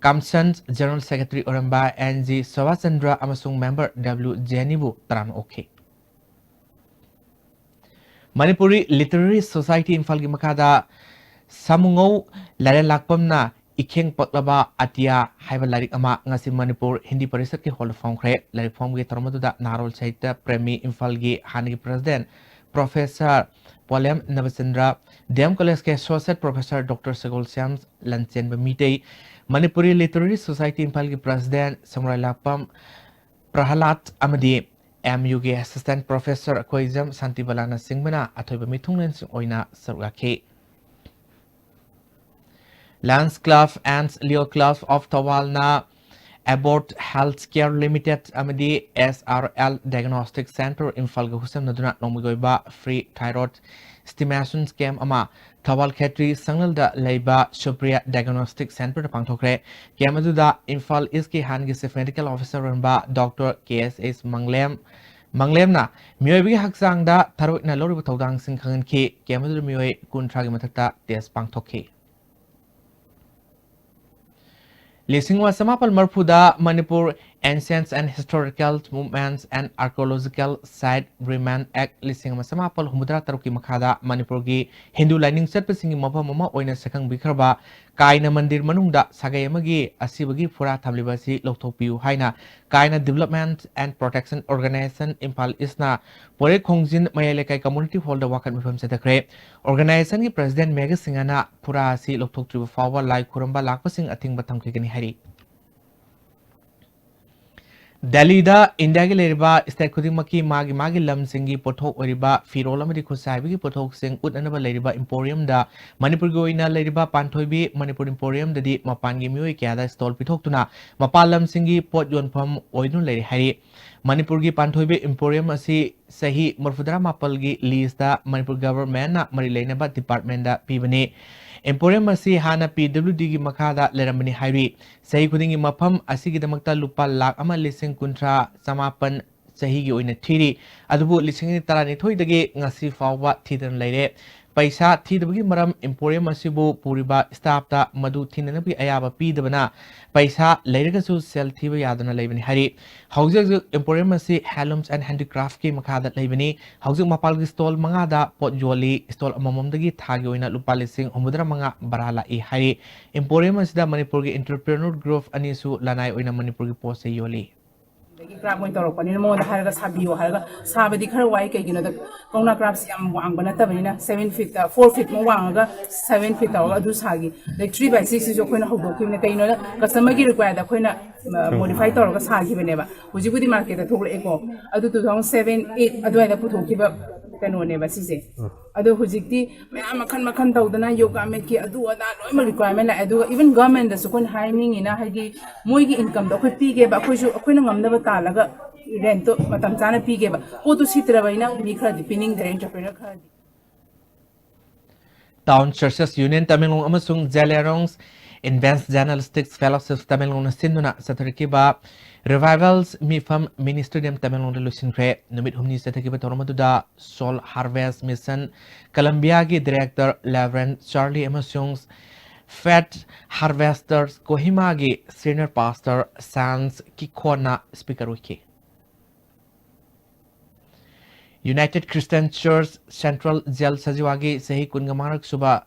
commission, general secretary ꯑꯣꯏꯔꯝꯕ ꯑꯦꯟ ꯖꯤ ꯁꯣꯚꯥꯆꯟꯗ꯭ꯔ ꯑꯃꯁꯨꯡ ꯃꯦꯝꯕꯔ ꯗꯕ꯭ꯂꯤꯎ ꯖꯦꯅꯤꯕꯨ ꯇꯔꯥꯝꯅ ꯑꯣꯛꯈꯤ꯫ ꯃꯅꯤꯄꯨꯔꯤ ꯂꯤꯇꯔꯦꯔꯤ ꯁꯣꯁꯥꯏꯇꯤ ꯏꯝꯐꯥꯜꯒꯤ ꯃꯈꯥꯗ ꯁꯥꯃꯨꯉꯧ ꯂꯥꯏꯔꯦꯟ ꯂꯥꯛꯄꯝꯅ ꯏꯈꯦꯡ ꯄꯛꯂꯕ ꯑꯇꯤꯌꯥ ꯍꯥꯏꯕ ꯂꯥꯏꯔꯤꯛ ꯑꯃ ꯉꯁꯤ ꯃꯅꯤꯄꯨꯔ ꯍꯤꯟꯗꯤ ꯄꯔꯤꯁꯠꯀꯤ ꯍꯣꯜꯗ ꯐꯣꯡꯈ꯭ꯔꯦ꯫ ꯂꯥꯏꯔꯤꯛ ꯐꯣꯡꯕꯒꯤ ꯊꯧꯔꯝ ꯑꯗꯨꯗ ꯅꯍꯥꯔꯣꯜ ꯁꯥꯍꯤꯇ꯭ꯌ ꯄ꯭ꯔꯦꯃꯤ ꯏꯝꯐꯥꯜꯒꯤ ꯍꯥꯟꯅꯒꯤ president professor Polem Nabachandra, D M ꯀꯣꯂꯦꯖꯀꯤ associate professor doctor Sagolshyam Lanchenba Meetei, Manipuri literary society ꯏꯝꯐꯥꯜꯒꯤ ꯄ꯭ꯔꯦꯁꯤꯗꯦꯟꯠ ꯁꯃꯨꯔꯥꯏ ꯂꯥꯛꯄꯝ ꯄ꯭ꯔꯍꯂꯥꯗ ꯑꯃꯗꯤ ꯑꯦꯝ ꯌꯨꯒꯤ ꯑꯦꯁꯤꯁꯇꯦꯟꯠ ꯄ꯭ꯔꯣꯐꯦꯁꯔ ꯈꯣꯏꯖꯝ ꯁꯥꯟꯇꯤꯕꯂꯥꯅꯆꯤꯡꯕꯅ ꯑꯊꯣꯏꯕ ꯃꯤꯊꯨꯡꯂꯦꯟꯁꯤꯡ ꯑꯣꯏꯅ ꯁꯔꯨꯛ ꯌꯥꯈꯤ꯫ Lions Club and Leo Club of ꯊꯧꯕꯥꯜꯅ ꯑꯦꯕꯣꯠ ꯍꯦꯜꯊ ꯀꯦꯌꯔ ꯂꯤꯃꯤꯇꯦꯗ ꯑꯃꯗꯤ S R L diagnostic center ꯏꯝꯐꯥꯜꯒ ꯈꯨꯠꯁꯝꯅꯗꯨꯅ ꯅꯣꯡꯃꯒꯤ ꯑꯣꯏꯕ ꯐ꯭ꯔꯤ ꯊꯥꯏꯔꯣꯏꯗ ꯁ꯭ꯇꯤꯃꯨꯂꯦꯁꯟ ꯀꯦꯝꯞ ꯑꯃ ꯊꯧꯕꯥꯜ ꯈꯦꯇ꯭ꯔꯤ ꯁꯪꯂꯦꯜꯗ ꯂꯩꯕ ꯁꯨꯄ꯭ꯔꯤꯌꯥ ꯗꯥꯏꯒꯅꯣꯁꯇꯤꯛ ꯁꯦꯟꯇꯔꯗ ꯄꯥꯡꯊꯣꯛꯈ꯭ꯔꯦ꯫ ꯀꯦꯝꯞ ꯑꯗꯨꯗ ꯏꯝꯐꯥꯜ ꯏꯁꯀꯤ ꯍꯥꯟꯅꯒꯤ ꯆꯤꯐ ꯃꯦꯗꯤꯀꯦꯜ ꯑꯣꯐꯤꯁꯔ ꯑꯣꯏꯔꯝꯕ ꯗꯣꯛꯇꯔ ꯀꯦ ꯑꯦꯁ ꯑꯦꯁ ꯃꯪꯂꯦꯝ, ꯃꯪꯂꯦꯝꯅ ꯃꯤꯑꯣꯏꯕꯒꯤ ꯍꯛꯆꯥꯡꯗ ꯊꯥꯏꯔꯣꯏꯗꯅ ꯂꯧꯔꯤꯕ ꯊꯧꯗꯥꯡꯁꯤꯡ ꯈꯪꯍꯟꯈꯤ꯫ ꯀꯦꯝꯞ ꯑꯗꯨꯗ ꯃꯤꯑꯣꯏ ꯀꯨꯟꯊ꯭ꯔꯥꯒꯤ ꯃꯊꯛꯇ ꯇꯦꯁ ꯄꯥꯡꯊꯣꯛꯈꯤ꯫ ꯂꯤꯁꯤꯡ ꯑꯃ ꯆꯃꯥꯄꯜ ꯃꯔꯤꯐꯨꯗ Manipur Ancient and Historical Monuments and Archaeological Site Remand Act ꯂꯤꯁꯤꯡ ꯑꯃ ꯆꯃꯥꯄꯜ ꯍꯨꯝꯐꯨꯇꯔꯥ ꯇꯔꯨꯛꯀꯤ ꯃꯈꯥꯗ ꯃꯅꯤꯄꯨꯔꯒꯤ ꯍꯤꯟꯗꯨ ꯂꯥꯏꯅꯤꯡ ꯆꯠꯄꯁꯤꯡꯒꯤ ꯃꯐꯝ ꯑꯃ ꯑꯣꯏꯅ ꯁꯛꯈꯪꯕꯤꯈ꯭ꯔꯕ ꯀꯥꯏꯅ ꯃꯟꯗꯤꯔ ꯃꯅꯨꯡꯗ ꯁꯥꯒꯩ ꯑꯃꯒꯤ ꯑꯁꯤꯕꯒꯤ ꯐꯨꯔꯥ ꯊꯝꯂꯤꯕ ꯑꯁꯤ ꯂꯧꯊꯣꯛꯄꯤꯌꯨ ꯍꯥꯏꯅ ꯀꯥꯏꯅ Development and Protection Organization Imphal ꯏꯁꯅ ꯄꯣꯏꯔꯩ ꯈꯣꯡꯖꯤꯟ ꯃꯌꯥꯏ ꯂꯩꯀꯥꯏ ꯀꯝꯃ꯭ꯌꯨꯅꯤꯇꯤ ꯍꯣꯜꯗ ꯋꯥꯀꯠ ꯃꯤꯐꯝ ꯆꯠꯊꯈ꯭ꯔꯦ꯫ ꯑꯣꯔꯒꯅꯥꯏꯖꯦꯁꯟꯒꯤ ꯄ꯭ꯔꯦꯁꯤꯗꯦꯟꯠ ꯃꯦꯘ ꯁꯤꯡꯍꯅ ꯐꯨꯔꯥ ꯑꯁꯤ ꯂꯧꯊꯣꯛꯇ꯭ꯔꯤꯕ ꯐꯥꯎꯕ ꯂꯥꯏ ꯈꯨꯔꯨꯝꯕ ꯂꯥꯛꯄꯁꯤꯡ ꯑꯊꯤꯡꯕ ꯊꯝꯈꯤꯒꯅꯤ ꯍꯥꯏꯔꯤ꯫ ꯗꯦꯜꯂꯤꯗ ꯏꯟꯗꯤꯌꯥꯒꯤ ꯂꯩꯔꯤꯕ ꯁ꯭ꯇꯦꯠ ꯈꯨꯗꯤꯡꯃꯛꯀꯤ ꯃꯥꯒꯤ ꯃꯥꯒꯤ ꯂꯝꯁꯤꯡꯒꯤ ꯄꯣꯠꯊꯣꯛ ꯑꯣꯏꯔꯤꯕ ꯐꯤꯔꯣꯜ ꯑꯃꯗꯤ ꯈꯨꯠꯁꯥ ꯍꯩꯕꯒꯤ ꯄꯣꯠꯊꯣꯛꯁꯤꯡ ꯎꯠꯅꯅꯕ ꯂꯩꯔꯤꯕ ꯏꯝꯄꯣꯔꯤꯌꯝꯗ ꯃꯅꯤꯄꯨꯔꯒꯤ ꯑꯣꯏꯅ ꯂꯩꯔꯤꯕ ꯄꯥꯟꯊꯣꯏꯕꯤ ꯃꯅꯤꯄꯨꯔ ꯏꯝꯄꯣꯔꯤꯌꯝꯗꯗꯤ ꯃꯄꯥꯟꯒꯤ ꯃꯤꯑꯣꯏ ꯀꯌꯥꯗ ꯁ꯭ꯇꯣꯜ ꯄꯤꯊꯣꯛꯇꯨꯅ ꯃꯄꯥꯟ ꯂꯝꯁꯤꯡꯒꯤ ꯄꯣꯠ ꯌꯣꯟꯐꯝ ꯑꯣꯏꯗꯨꯅ ꯂꯩꯔꯤ ꯍꯥꯏꯔꯤ꯫ ꯃꯅꯤꯄꯨꯔꯒꯤ ꯄꯥꯟꯊꯣꯏꯕꯤ ꯏꯝꯄꯣꯔꯤꯌꯝ ꯑꯁꯤ ꯆꯍꯤ ꯃꯔꯤꯐꯨꯇꯔꯥ ꯃꯥꯄꯜꯒꯤ ꯂꯤꯁꯇ ꯃꯅꯤꯄꯨꯔ ꯒꯚꯔꯟꯃꯦꯟꯠꯅ ꯃꯔꯤ ꯂꯩꯅꯕ ꯗꯤꯄꯥꯔꯠꯃꯦꯟꯠꯇ ꯄꯤꯕꯅꯤ꯫ ꯏꯝꯄꯣꯔꯤꯌꯝ ꯑꯁꯤ ꯍꯥꯟꯅ ꯄꯤ ꯗꯕ꯭ꯂꯤꯎ ꯗꯤꯒꯤ ꯃꯈꯥꯗ ꯂꯩꯔꯝꯕꯅꯤ ꯍꯥꯏꯔꯤ꯫ ꯆꯍꯤ ꯈꯨꯗꯤꯡꯒꯤ ꯃꯐꯝ ꯑꯁꯤꯒꯤꯗꯃꯛꯇ ꯂꯨꯄꯥ ꯂꯥꯈ ꯑꯃ ꯂꯤꯁꯤꯡ ꯀꯨꯟꯊ꯭ꯔꯥ ꯆꯃꯥꯄꯜ ꯆꯍꯤꯒꯤ ꯑꯣꯏꯅ ꯊꯤꯔꯤ꯫ ꯑꯗꯨꯕꯨ ꯂꯤꯁꯤꯡ ꯑꯅꯤ ꯇꯔꯥꯅꯤꯊꯣꯏꯗꯒꯤ ꯉꯁꯤ ꯐꯥꯎꯕ ꯊꯤꯗꯅ ꯂꯩꯔꯦ꯫ ꯄꯩꯁꯥ ꯊꯤꯗꯕꯒꯤ ꯃꯔꯝ, emporium ꯑꯁꯤꯕꯨ ꯄꯨꯔꯤꯕ staffꯇ ꯃꯗꯨ ꯊꯤꯅꯅꯕꯒꯤ ꯑꯌꯥꯕ ꯄꯤꯗꯕꯅ ꯄꯩꯁꯥ ꯂꯩꯔꯒꯁꯨ ꯁꯦꯜ ꯊꯤꯕ ꯌꯥꯗꯅ ꯂꯩꯕꯅꯤ ꯍꯥꯏꯔꯤ꯫ ꯍꯧꯖꯤꯛ ꯍꯧꯖꯤꯛ emporium ꯑꯁꯤ Handlooms and Handicraftꯀꯤ ꯃꯈꯥꯗ ꯂꯩꯕꯅꯤ꯫ ꯍꯧꯖꯤꯛ ꯃꯄꯥꯜꯒꯤ stall ꯃꯉꯥꯗ ꯄꯣꯠ ꯌꯣꯜꯂꯤ꯫ Stall ꯑꯃꯃꯝꯗꯒꯤ ꯊꯥꯒꯤ ꯑꯣꯏꯅ ꯂꯨꯄꯥ ꯂꯤꯁꯤꯡ ꯍꯨꯝꯐꯨꯇꯔꯥ ꯃꯉꯥ ꯚꯔꯥ ꯂꯥꯛꯏ ꯍꯥꯏꯔꯤ꯫ Emporium ꯑꯁꯤꯗ ꯃꯅꯤꯄꯨꯔꯒꯤ entrepreneur group ꯑꯅꯤꯁꯨ ꯂꯅꯥꯏ ꯑꯣꯏꯅ ꯃꯅꯤꯄꯨꯔꯒꯤ ꯄꯣꯠ ꯆꯩ ꯌꯣꯜꯂꯤ꯫ ꯑꯗꯒꯤ craft ꯑꯣꯏꯅ ꯇꯧꯔꯛꯄꯅꯤꯅ ꯃꯉꯣꯟꯗ ꯍꯥꯏꯔꯒ ꯁꯥꯕꯤꯌꯣ ꯍꯥꯏꯔꯒ ꯁꯥꯕꯗꯤ ꯈꯔ ꯋꯥꯏ꯫ ꯀꯩꯒꯤꯅꯣꯗ ꯀꯧꯅꯥ craftꯁꯤ ꯌꯥꯝ ꯋꯥꯡꯕ ꯅꯠꯇꯕꯅꯤꯅ, seven feetꯇ, four feetꯃꯨꯛ ꯋꯥꯡꯉꯒ seven feet ꯇꯧꯔꯒ ꯑꯗꯨ ꯁꯥꯈꯤ꯫ ꯑꯗꯩ three by sixꯁꯤꯁꯨ ꯑꯩꯈꯣꯏꯅ ꯍꯧꯗꯣꯛꯈꯤꯕꯅꯦ꯫ ꯀꯩꯅꯣꯗ customerꯒꯤ requireꯗ ꯑꯩꯈꯣꯏꯅ, ꯑ, modify ꯇꯧꯔꯒ ꯁꯥꯈꯤꯕꯅꯦꯕ꯫ ꯍꯧꯖꯤꯛꯄꯨꯗꯤ marketꯇ ꯊꯣꯛꯂꯛꯑꯦꯀꯣ꯫ ꯑꯗꯨ two thousand seven eight ꯑꯗꯨꯋꯥꯏꯗ ꯄꯨꯊꯣꯛꯈꯤꯕ ꯀꯩꯅꯣꯅꯦꯕ ꯁꯤꯁꯦ꯫ ꯑꯗꯣ ꯍꯧꯖꯤꯛꯇꯤ ꯃꯌꯥꯝ ꯃꯈꯟ ꯃꯈꯟ ꯇꯧꯗꯅ yoga matꯀꯤ ꯑꯗꯨ ꯑꯗꯥ ꯂꯣꯏꯅꯃꯛ requirement ꯂꯥꯛꯑꯦ꯫ ꯑꯗꯨꯒ even governmentꯗꯁꯨ ꯑꯩꯈꯣꯏꯅ ꯍꯥꯏꯅꯤꯡꯉꯤꯅ, ꯍꯥꯏꯗꯤ ꯃꯣꯏꯒꯤ incomeꯗꯣ ꯑꯩꯈꯣꯏ ꯄꯤꯒꯦꯕ, ꯑꯩꯈꯣꯏꯁꯨ ꯑꯩꯈꯣꯏꯅ ꯉꯝꯅꯕ ꯇꯥꯜꯂꯒ rentꯇꯣ ꯃꯇꯝ ꯆꯥꯅ ꯄꯤꯒꯦꯕ꯫ ꯄꯣꯠꯇꯨ ꯁꯤꯠꯇ꯭ꯔꯕꯅꯤꯅ ꯃꯤ ꯈꯔꯗꯤ ꯄꯤꯅꯤꯡꯗ꯭ꯔꯦ, entrepreneur ꯈꯔꯗꯤ꯫ Town Churches Union ꯇꯃꯦꯡꯂꯣꯡ ꯑꯃꯁꯨꯡ Zeliangrong Adventist Journalistic Fellowship ꯇꯃꯦꯡꯂꯣꯡꯅ ꯁꯤꯟꯗꯨꯅ ꯆꯠꯊꯔꯛꯈꯤꯕ Revivals ꯃꯤꯐꯝ Mini Stadium ꯇꯃꯦꯡꯂꯣꯡꯗ ꯂꯣꯏꯁꯤꯟꯈ꯭ꯔꯦ꯫ ꯅꯨꯃꯤꯠ ꯍꯨꯝꯅꯤ ꯆꯠꯊꯈꯤꯕ ꯊꯧꯔꯝ ꯑꯗꯨꯗ Soul Harvest Mission Colombiaꯒꯤ director Reverend Charlie ꯑꯃꯁꯨꯡ Faith Harvesters Kohimagi senior pastor Sans Kikhonꯅ speaker ꯑꯣꯏꯈꯤ꯫ United Christian Church Central Jail ꯁꯖꯤꯋꯥꯒꯤ ꯆꯍꯤ ꯀꯨꯟꯒ ꯃꯉꯥꯔꯛ ꯁꯨꯕ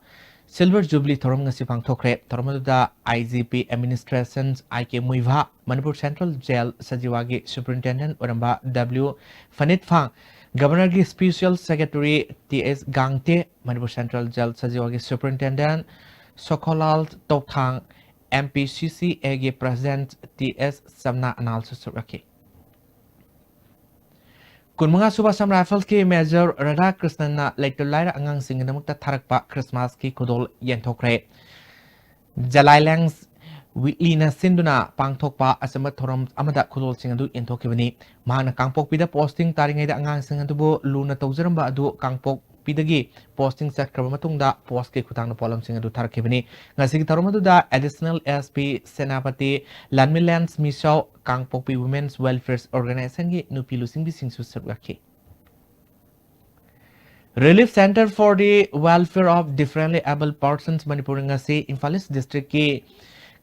Silver Jubilee ꯊꯧꯔꯝ ꯉꯁꯤ ꯄꯥꯡꯊꯣꯛꯈ꯭ꯔꯦ꯫ ꯊꯧꯔꯝ ꯑꯗꯨꯗ IGP Administration I K Muivah, Manipur Central Jail ꯁꯖꯤꯋꯥꯒꯤ Superintendent ꯑꯣꯏꯔꯝꯕ W ꯐꯅꯤꯠꯐꯥꯡ, Governorꯒꯤ Special Secretary T S ꯒꯥꯡꯇꯦ, Manipur Central Jail ꯁꯖꯤꯋꯥꯒꯤ Superintendent ꯁꯣꯈꯣꯂꯥꯜ ꯇꯣꯛꯊꯥꯡ, MPCCAꯒꯤ President T S ꯆꯝꯅꯥ ꯑꯅꯥꯜꯁꯨ ꯁꯔꯨꯛ ꯌꯥꯈꯤ꯫ ꯀꯨꯟꯃꯉꯥ ꯁꯨꯕ Assam Riflesꯀꯤ Major ꯔꯥꯙꯥꯀ꯭ꯔꯤꯁꯅꯟꯅ ꯂꯩꯇ ꯂꯥꯏꯔ ꯑꯉꯥꯡꯁꯤꯡꯒꯤꯗꯃꯛꯇ ꯊꯥꯔꯛꯄ Christmasꯀꯤ ꯈꯨꯗꯣꯜ ꯌꯦꯟꯊꯣꯛꯈ꯭ꯔꯦ꯫ ꯖꯂꯥꯏꯂꯦꯡꯁ ꯋꯤꯠꯂꯤꯅ ꯁꯤꯟꯗꯨꯅ ꯄꯥꯡꯊꯣꯛꯄ ꯑꯆꯝꯕ ꯊꯧꯔꯝ ꯑꯃꯗ ꯈꯨꯗꯣꯜꯁꯤꯡ ꯑꯗꯨ ꯌꯦꯟꯊꯣꯛꯈꯤꯕꯅꯤ꯫ ꯃꯍꯥꯛꯅ ꯀꯥꯡꯄꯣꯛꯄꯤꯗ posting ꯇꯥꯔꯤꯉꯩꯗ ꯑꯉꯥꯡꯁꯤꯡ ꯑꯗꯨꯕꯨ ꯂꯨꯅ ꯇꯧꯖꯔꯝꯕ ꯑꯗꯨ ꯀꯥꯡꯄꯣꯛ ꯄꯤꯗꯒꯤ ꯄꯣꯁꯇꯤꯡ ꯆꯠꯈ꯭ꯔꯕ ꯃꯇꯨꯡꯗ ꯄꯣꯁꯀꯤ ꯈꯨꯊꯥꯡꯗ ꯄꯣꯠꯂꯝꯁꯤꯡ ꯑꯗꯨ ꯊꯥꯔꯛꯈꯤꯕꯅꯤ꯫ ꯉꯁꯤꯒꯤ ꯊꯧꯔꯝ ꯑꯗꯨꯗ ꯑꯦꯗꯤꯁꯅꯦꯜ ꯑꯦꯁ ꯄꯤ ꯁꯦꯅꯥꯄꯇꯤ ꯂꯥꯟꯃꯤꯂꯦꯟꯁ ꯃꯤꯁꯥꯎ, ꯀꯥꯡꯄꯣꯛꯄꯤ ꯋꯨꯃꯦꯟꯁ ꯋꯦꯜꯐꯤꯌꯔ ꯑꯣꯔꯒꯅꯥꯏꯖꯦꯁꯟꯒꯤ ꯅꯨꯄꯤ ꯂꯨꯆꯤꯡꯕꯤꯁꯤꯡꯁꯨ ꯁꯔꯨꯛ ꯌꯥꯈꯤ꯫ Relief Centre for the Welfare of Differently Abled Persons Manipur ꯉꯁꯤ ꯏꯝꯐꯥꯜ ꯏꯁ ꯗꯤꯁꯇ꯭ꯔꯤꯛꯀꯤ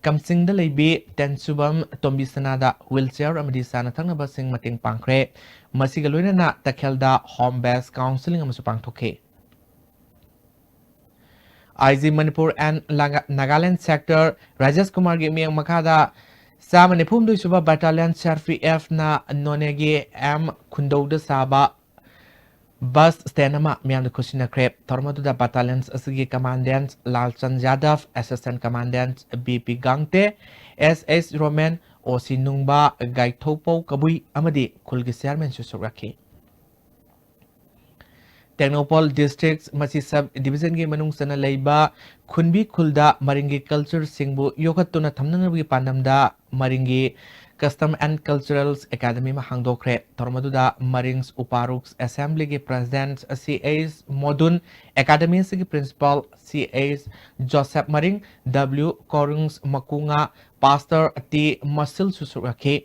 ꯀꯝꯁꯤꯡꯗ ꯂꯩꯕꯤ ꯇꯦꯟꯁꯨꯕꯝ ꯇꯣꯝꯕꯤꯁꯅꯥꯗ ꯋꯤꯜꯆꯤꯌꯥꯔ ꯑꯃꯗꯤ ꯆꯥꯅ ꯊꯛꯅꯕꯁꯤꯡ ꯃꯇꯦꯡ ꯄꯥꯡꯈ꯭ꯔꯦ꯫ ꯃꯁꯤꯒ ꯂꯣꯏꯅꯅ ꯇꯈꯦꯜꯗ ꯍꯣꯝ ꯕꯦꯁ ꯀꯥꯎꯟꯁꯤꯂꯤꯡ ꯑꯃꯁꯨ ꯄꯥꯡꯊꯣꯛꯈꯤ꯫ I G Manipur and Nagaland sector Rajesh ꯀꯨꯃꯥꯔꯒꯤ ꯃꯤꯠꯌꯦꯡ ꯃꯈꯥꯗ ꯆꯥꯝꯃ ꯅꯤꯐꯨ ꯍꯨꯝꯗꯣꯏ ꯁꯨꯕ battalion C R P ꯑꯦꯐꯅ ꯅꯣꯅꯦꯒꯤ M ꯈꯨꯟꯗꯧꯗ ꯁꯥꯕ ꯕꯁ ꯁ꯭ꯇꯦꯟ ꯑꯃ ꯃꯤꯌꯥꯝꯗ ꯈꯨꯠꯁꯤꯟꯅꯈ꯭ꯔꯦ꯫ ꯊꯧꯔꯝ ꯑꯗꯨꯗ ꯕꯠꯇꯥꯂꯤꯌꯟꯁ ꯑꯁꯤꯒꯤ ꯀꯃꯥꯟꯗꯦꯟꯠ ꯂꯥꯜꯆꯟ ꯌꯥꯗꯕ, ꯑꯦꯁꯤꯁꯇꯦꯟꯠ ꯀꯃꯥꯟꯗꯦꯟꯠ ꯕꯤ ꯄꯤ ꯒꯥꯡꯇꯦ, ꯑꯦꯁ ꯑꯦꯁ ꯔꯣꯃꯦꯟ, ꯑꯣ ꯁꯤ ꯅꯨꯡꯕꯥ, ꯒꯥꯏꯊꯧꯄꯧ ꯀꯕꯨꯏ ꯑꯃꯗꯤ ꯈꯨꯜꯒꯤ ꯆꯤꯌꯥꯔꯃꯦꯟꯁꯨ ꯁꯔꯨꯛ ꯌꯥꯈꯤ꯫ ꯇꯦꯡꯅꯧꯄꯜ ꯗꯤꯁꯇ꯭ꯔꯤꯛ ꯃꯁꯤ ꯁꯕ ꯗꯤꯕꯤꯖꯟꯒꯤ ꯃꯅꯨꯡ ꯆꯟꯅ ꯂꯩꯕ ꯈꯨꯟꯕꯤ ꯈꯨꯜꯗ ꯃꯔꯤꯡꯒꯤ ꯀꯜꯆꯔꯁꯤꯡꯕꯨ ꯌꯣꯛꯈꯠꯇꯨꯅ ꯊꯝꯅꯅꯕꯒꯤ ꯄꯥꯟꯗꯝꯗ ꯃꯔꯤꯡꯒꯤ ꯀꯁꯇꯝ ꯑꯦꯟ ꯀꯜꯆꯔꯦꯜ ꯑꯦꯀꯥꯗꯃꯤ ꯑꯃ ꯍꯥꯡꯗꯣꯛꯈ꯭ꯔꯦ꯫ ꯊꯧꯔꯝ ꯑꯗꯨꯗ ꯃꯔꯤꯡ ꯎꯄꯥꯔꯨꯛꯁ ꯑꯦꯁꯦꯝꯕ꯭ꯂꯤꯒꯤ president C H Modun, academy ꯑꯁꯤꯒꯤ principal C H Joseph Maring, W Korungs Makunga, pastor T ꯃꯁꯤꯜꯁꯨ ꯁꯔꯨꯛ ꯌꯥꯈꯤ꯫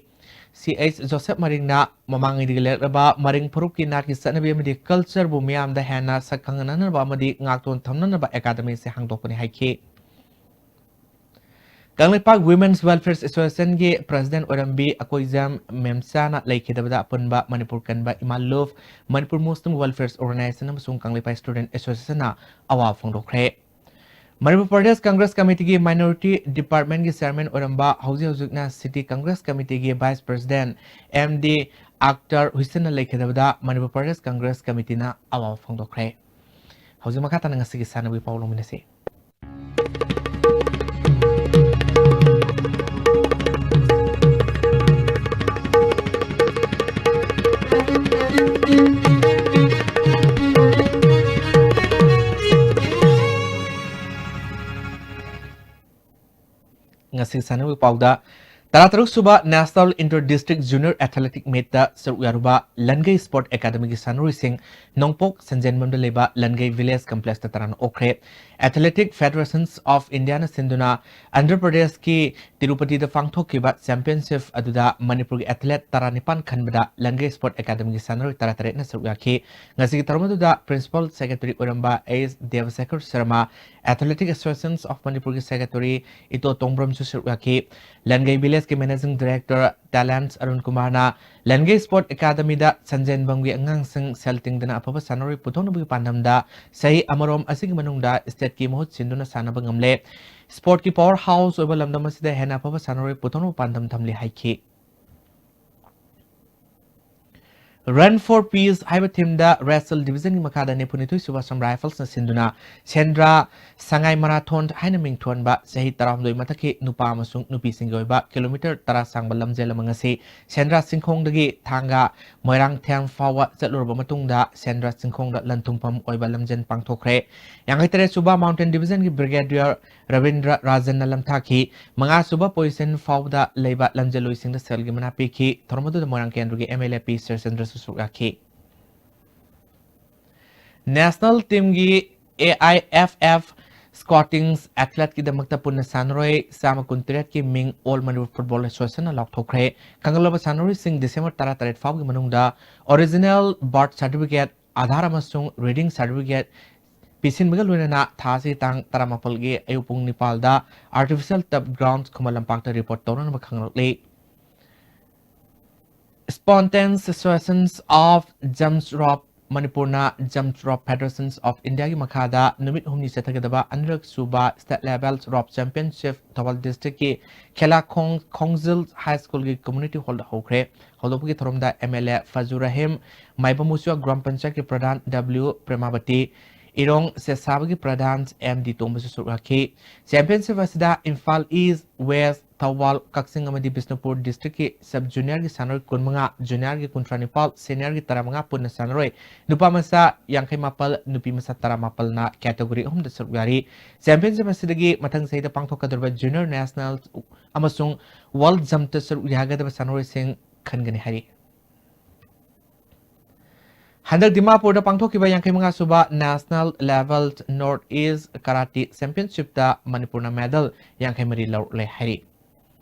ꯁꯤ ꯑꯩꯆ ꯖꯣꯁꯦꯞ ꯃꯔꯤꯡꯅ ꯃꯃꯥꯡꯉꯩꯗꯒꯤ ꯂꯩꯔꯛꯂꯕ ꯃꯔꯤꯡ ꯐꯨꯔꯨꯞꯀꯤ ꯅꯥꯠꯀꯤ ꯆꯠꯅꯕꯤ ꯑꯃꯗꯤ ꯀꯜꯆꯔꯕꯨ ꯃꯤꯌꯥꯝꯗ ꯍꯦꯟꯅ ꯁꯛ ꯈꯪꯅꯅꯕ ꯑꯃꯗꯤ ꯉꯥꯛꯇꯨꯅ ꯊꯝꯅꯅꯕ ꯑꯦꯀꯥꯗꯃꯤ ꯑꯁꯤ ꯍꯥꯡꯗꯣꯛꯄꯅꯤ ꯍꯥꯏꯈꯤ꯫ Kangleipak women's welfare ꯑꯦꯁꯣꯁꯤꯌꯦꯁꯟꯒꯤ president ꯑꯣꯏꯔꯝꯕꯤ Akoijam ꯃꯦꯝꯆꯥꯅ ꯂꯩꯈꯤꯗꯕꯗ ꯑꯄꯨꯟꯕ ꯃꯅꯤꯄꯨꯔ ꯀꯟꯕ ꯏꯃꯥ ꯂꯨꯞ, ꯃꯅꯤꯄꯨꯔ ꯃꯨꯁꯂꯤꯝ ꯋꯦꯜꯐꯤꯌꯔ ꯑꯣꯔꯒꯅꯥꯏꯖꯦꯁꯟ ꯑꯃꯁꯨꯡ ꯀꯪꯂꯩꯄꯥꯛ ꯁ꯭ꯇꯨꯗꯦꯟꯠ ꯑꯦꯁꯣꯁꯤꯌꯦꯁꯟꯅ ꯑꯋꯥꯕ ꯐꯣꯡꯗꯣꯛꯈ꯭ꯔꯦ꯫ ꯃꯅꯤꯄꯨꯔ ꯄ꯭ꯔꯗꯦꯁ ꯀꯪꯒ꯭ꯔꯦꯁ ꯀꯃꯤꯇꯤꯒꯤ ꯃꯥꯏꯅꯣꯔꯤꯇꯤ ꯗꯤꯄꯥꯔꯠꯃꯦꯟꯠꯀꯤ ꯆꯤꯌꯥꯔꯃꯦꯟ ꯑꯣꯏꯔꯝꯕ, ꯍꯧꯖꯤꯛ ꯍꯧꯖꯤꯛꯅ ꯁꯤꯇꯤ ꯀꯪꯒ꯭ꯔꯦꯁ ꯀꯃꯤꯇꯤꯒꯤ vice president M D Akhtar ꯍꯨꯁꯦꯟꯅ ꯂꯩꯈꯤꯗꯕꯗ ꯃꯅꯤꯄꯨꯔ ꯄ꯭ꯔꯗꯦꯁ ꯀꯪꯒ꯭ꯔꯦꯁ ꯀꯃꯤꯇꯤꯅ ꯑꯋꯥꯕ ꯐꯣꯡꯗꯣꯛꯈ꯭ꯔꯦ꯫ ꯍꯧꯖꯤꯛ ꯃꯈꯥ ꯇꯥꯅ ꯉꯁꯤꯒꯤ ꯁꯥꯟꯅꯕꯒꯤ ꯄꯥꯎ ꯂꯧꯃꯤꯟꯅꯁꯤ꯫ ꯉꯁꯤ ꯁꯥꯟꯅꯕꯒꯤ ꯄꯥꯎꯗ ꯇꯔꯥꯇꯔꯨꯛ ꯁꯨꯕ National Inter District Junior Athletic Meetꯇ ꯁꯔꯨꯛ ꯌꯥꯔꯨꯕ ꯂꯟꯒꯩ Sport Academyꯒꯤ ꯁꯥꯟꯅꯔꯣꯏꯁꯤꯡ ꯅꯣꯡꯄꯣꯛ ꯁꯟꯖꯦꯟꯕꯝꯗ ꯂꯩꯕ ꯂꯟꯒꯩ Village Complexꯇ ꯇꯔꯥꯝꯅ ꯑꯣꯛꯈ꯭ꯔꯦ꯫ Athletic Federations of Indiaꯅ ꯁꯤꯟꯗꯨꯅ ꯑꯟꯙ꯭ꯔ ꯄ꯭ꯔꯗꯦꯁꯀꯤ ꯇꯤꯔꯨꯄꯇꯤꯗ ꯄꯥꯡꯊꯣꯛꯈꯤꯕ championship ꯑꯗꯨꯗ ꯃꯅꯤꯄꯨꯔꯒꯤ athlete ꯇꯔꯥꯅꯤꯄꯥꯟ ꯈꯟꯕꯗ ꯂꯟꯒꯩ Sport Academyꯒꯤ ꯁꯥꯟꯅꯔꯣꯏ ꯇꯔꯥꯇꯔꯦꯠꯅ ꯁꯔꯨꯛ ꯌꯥꯈꯤ꯫ ꯉꯁꯤꯒꯤ ꯊꯧꯔꯝ ꯑꯗꯨꯗ Principal Secretary ꯑꯣꯏꯔꯝꯕ ꯑꯦꯁ ꯗꯦꯕꯁꯦꯈꯔ ꯁꯔꯃ, Athletic Associations of ꯃꯅꯤꯄꯨꯔꯒꯤ Secretary ꯏꯇꯣ ꯇꯣꯡꯕ꯭ꯔꯝꯁꯨ ꯁꯔꯨꯛ ꯌꯥꯈꯤ꯫ ꯂꯟꯒꯩ Villageꯀꯤ Managing Director Talents ꯑꯔꯨꯟ ꯀꯨꯃꯥꯔꯅ ꯂꯟꯒꯩ Sport Academyꯗ ꯁꯟꯖꯦꯟꯕꯝꯒꯤ ꯑꯉꯥꯡꯁꯤꯡ ꯁꯦꯜ ꯇꯤꯡꯗꯅ ꯑꯐꯕ ꯁꯥꯟꯅꯔꯣꯏ ꯄꯨꯊꯣꯛꯅꯕꯒꯤ ꯄꯥꯟꯗꯝꯗ ꯆꯍꯤ ꯑꯃꯔꯣꯝ ꯑꯁꯤꯒꯤ ꯃꯅꯨꯡꯗ stateꯀꯤ ꯃꯍꯨꯠ ꯁꯤꯟꯗꯨꯅ ꯁꯥꯟꯅꯕ ꯉꯝꯂꯦ꯫ Sportꯀꯤ power house ꯑꯣꯏꯕ ꯂꯝꯗꯝ ꯑꯁꯤꯗ ꯍꯦꯟꯅ ꯑꯐꯕ ꯁꯥꯟꯅꯔꯣꯏ ꯄꯨꯊꯣꯛꯅꯕ ꯄꯥꯟꯗꯝ ꯊꯝꯂꯤ ꯍꯥꯏꯈꯤ꯫ Run for Peace ꯍꯥꯏꯕ themeꯗ Wrestle Divisionꯒꯤ ꯃꯈꯥꯗ ꯅꯤꯐꯨꯅꯤꯊꯣꯏ ꯁꯨꯕ Assam Riflesꯅ ꯁꯤꯟꯗꯨꯅ ꯁꯦꯟꯗ꯭ꯔꯥ ꯁꯉꯥꯏ Marathon ꯍꯥꯏꯅ ꯃꯤꯡꯊꯣꯟꯕ ꯆꯍꯤ ꯇꯔꯥꯍꯨꯝꯗꯣꯏ ꯃꯊꯛꯀꯤ ꯅꯨꯄꯥ ꯑꯃꯁꯨꯡ ꯅꯨꯄꯤꯁꯤꯡꯒꯤ ꯑꯣꯏꯕ kilometre ꯇꯔꯥ ꯁꯥꯡꯕ ꯂꯝꯖꯦꯜ ꯑꯃ ꯉꯁꯤ ꯁꯦꯟꯗ꯭ꯔꯥ ꯆꯤꯡꯈꯣꯡꯗꯒꯤ ꯊꯥꯡꯒ ꯃꯣꯏꯔꯥꯡꯊꯦꯝ ꯐꯥꯎꯕ ꯆꯠꯂꯨꯔꯕ ꯃꯇꯨꯡꯗ ꯁꯦꯟꯗ꯭ꯔꯥ ꯆꯤꯡꯈꯣꯡꯗ ꯂꯟ ꯊꯨꯡꯐꯝ ꯑꯣꯏꯕ ꯂꯝꯖꯦꯜ ꯄꯥꯡꯊꯣꯛꯈ꯭ꯔꯦ꯫ ꯌꯥꯡꯈꯩꯇꯔꯦꯠ ꯁꯨꯕ Mountain Divisionꯒꯤ Brigadier ꯔꯕꯤꯟꯗ꯭ꯔ ꯔꯥꯖꯟꯅ ꯂꯝꯊꯥꯈꯤ꯫ ꯃꯉꯥ ꯁꯨꯕ position ꯐꯥꯎꯕꯗ ꯂꯩꯕ ꯂꯝꯖꯦꯜꯂꯣꯏꯁꯤꯡꯗ ꯁꯦꯜꯒꯤ ꯃꯅꯥ ꯄꯤꯈꯤ꯫ ꯊꯧꯔꯝ ꯑꯗꯨꯗ ꯃꯣꯏꯔꯥꯡ ꯀꯦꯟꯗ꯭ꯔꯒꯤ MLA ꯄꯤ ꯁꯔꯆꯟꯗ꯭ꯔꯁꯨ ꯁꯔꯨꯛ ꯌꯥꯈꯤ꯫ National teamꯒꯤ AIFF squatting athleteꯀꯤꯗꯃꯛꯇ ꯄꯨꯟꯅ ꯁꯥꯟꯅꯔꯣꯏ ꯆꯥꯝꯃ ꯀꯨꯟꯇꯔꯦꯠꯀꯤ ꯃꯤꯡ All Manipur Football Associationꯅ ꯂꯥꯎꯊꯣꯛꯈ꯭ꯔꯦ꯫ ꯈꯪꯒꯠꯂꯕ ꯁꯥꯟꯅꯔꯣꯏꯁꯤꯡ December ꯇꯔꯥꯇꯔꯦꯠ ꯐꯥꯎꯕꯒꯤ ꯃꯅꯨꯡꯗ original birth certificate, Aadhaar ꯑꯃꯁꯨꯡ reading certificate ꯄꯤꯁꯤꯟꯕꯒ ꯂꯣꯏꯅꯅ ꯊꯥ ꯑꯁꯤꯒꯤ ꯇꯥꯡ ꯇꯔꯥꯃꯥꯄꯜꯒꯤ ꯑꯌꯨꯛ ꯄꯨꯡ ꯅꯤꯄꯥꯜꯗ Artificial Turf Ground ꯈꯨꯃꯟ ꯂꯝꯄꯥꯛꯇ report ꯇꯧꯅꯅꯕ ꯈꯪꯍꯜꯂꯛꯂꯤ꯫ Spontaneous Associations of Jumps Rope ꯃꯅꯤꯄꯨꯔꯅ Jumps Rope Federations of Indiaꯒꯤ ꯃꯈꯥꯗ ꯅꯨꯃꯤꯠ ꯍꯨꯝꯅꯤ ꯆꯠꯊꯒꯗꯕ ꯑꯅꯤꯔꯛ ꯁꯨꯕ State Level Rope Championship Thoubal Districtꯀꯤ ꯈꯦꯂꯥꯈꯣꯡ ꯈꯣꯡꯖꯤꯜ High Schoolꯒꯤ community hallꯗ ꯍꯧꯈ꯭ꯔꯦ꯫ ꯍꯧꯗꯣꯛꯄꯒꯤ ꯊꯧꯔꯝꯗ MLA ꯐꯖꯨ ꯔꯍꯤꯝ, ꯃꯥꯏꯕꯝ ꯃꯨꯁꯨꯋꯥ ꯒ꯭ꯔꯥꯝ ꯄꯟꯆꯥꯌꯠꯀꯤ ꯄ꯭ꯔꯙꯥꯟ W ꯄ꯭ꯔꯦꯃꯥꯕꯇꯤ, ꯏꯔꯣꯡ ꯁꯦꯁꯥꯕꯒꯤ ꯄ꯭ꯔꯙꯥꯟ M D ꯇꯣꯝꯕꯁꯨ ꯁꯔꯨꯛ ꯌꯥꯈꯤ꯫ Championship ꯑꯁꯤꯗ ꯏꯝꯐꯥꯜ East, West, ꯊꯧꯕꯥꯜ, ꯀꯛꯆꯤꯡ ꯑꯃꯗꯤ ꯕꯤꯁꯅꯨꯄꯨꯔ districtꯀꯤ sub juniorꯒꯤ ꯁꯥꯟꯅꯔꯣꯏ ꯀꯨꯟꯃꯉꯥ, juniorꯒꯤ ꯀꯨꯟꯊ꯭ꯔꯥ ꯅꯤꯄꯥꯜ, seniorꯒꯤ ꯇꯔꯥꯃꯉꯥ ꯄꯨꯟꯅ ꯁꯥꯟꯅꯔꯣꯏ ꯅꯨꯄꯥ ꯃꯆꯥ ꯌꯥꯡꯈꯩ ꯃꯥꯄꯜ, ꯅꯨꯄꯤ ꯃꯆꯥ ꯇꯔꯥ ꯃꯥꯄꯜꯅ category ꯑꯍꯨꯝꯗ ꯁꯔꯨꯛ ꯌꯥꯔꯤ꯫ Championship ꯑꯁꯤꯗꯒꯤ ꯃꯊꯪ ꯆꯍꯤꯗ ꯄꯥꯡꯊꯣꯛꯀꯗꯧꯔꯤꯕ junior national ꯑꯃꯁꯨꯡ world jumpꯇ ꯁꯔꯨꯛ ꯌꯥꯒꯗꯕ ꯁꯥꯟꯅꯔꯣꯏꯁꯤꯡ ꯈꯟꯒꯅꯤ ꯍꯥꯏꯔꯤ꯫ ꯍꯟꯗꯛ ꯗꯤꯃꯥꯄꯨꯔꯗ ꯄꯥꯡꯊꯣꯛꯈꯤꯕ ꯌꯥꯡꯈꯩ ꯃꯉꯥ ꯁꯨꯕ National Level North East Karate Championshipꯇ ꯃꯅꯤꯄꯨꯔꯅ medal ꯌꯥꯡꯈꯩ ꯃꯔꯤ ꯂꯧꯔꯛꯂꯦ ꯍꯥꯏꯔꯤ꯫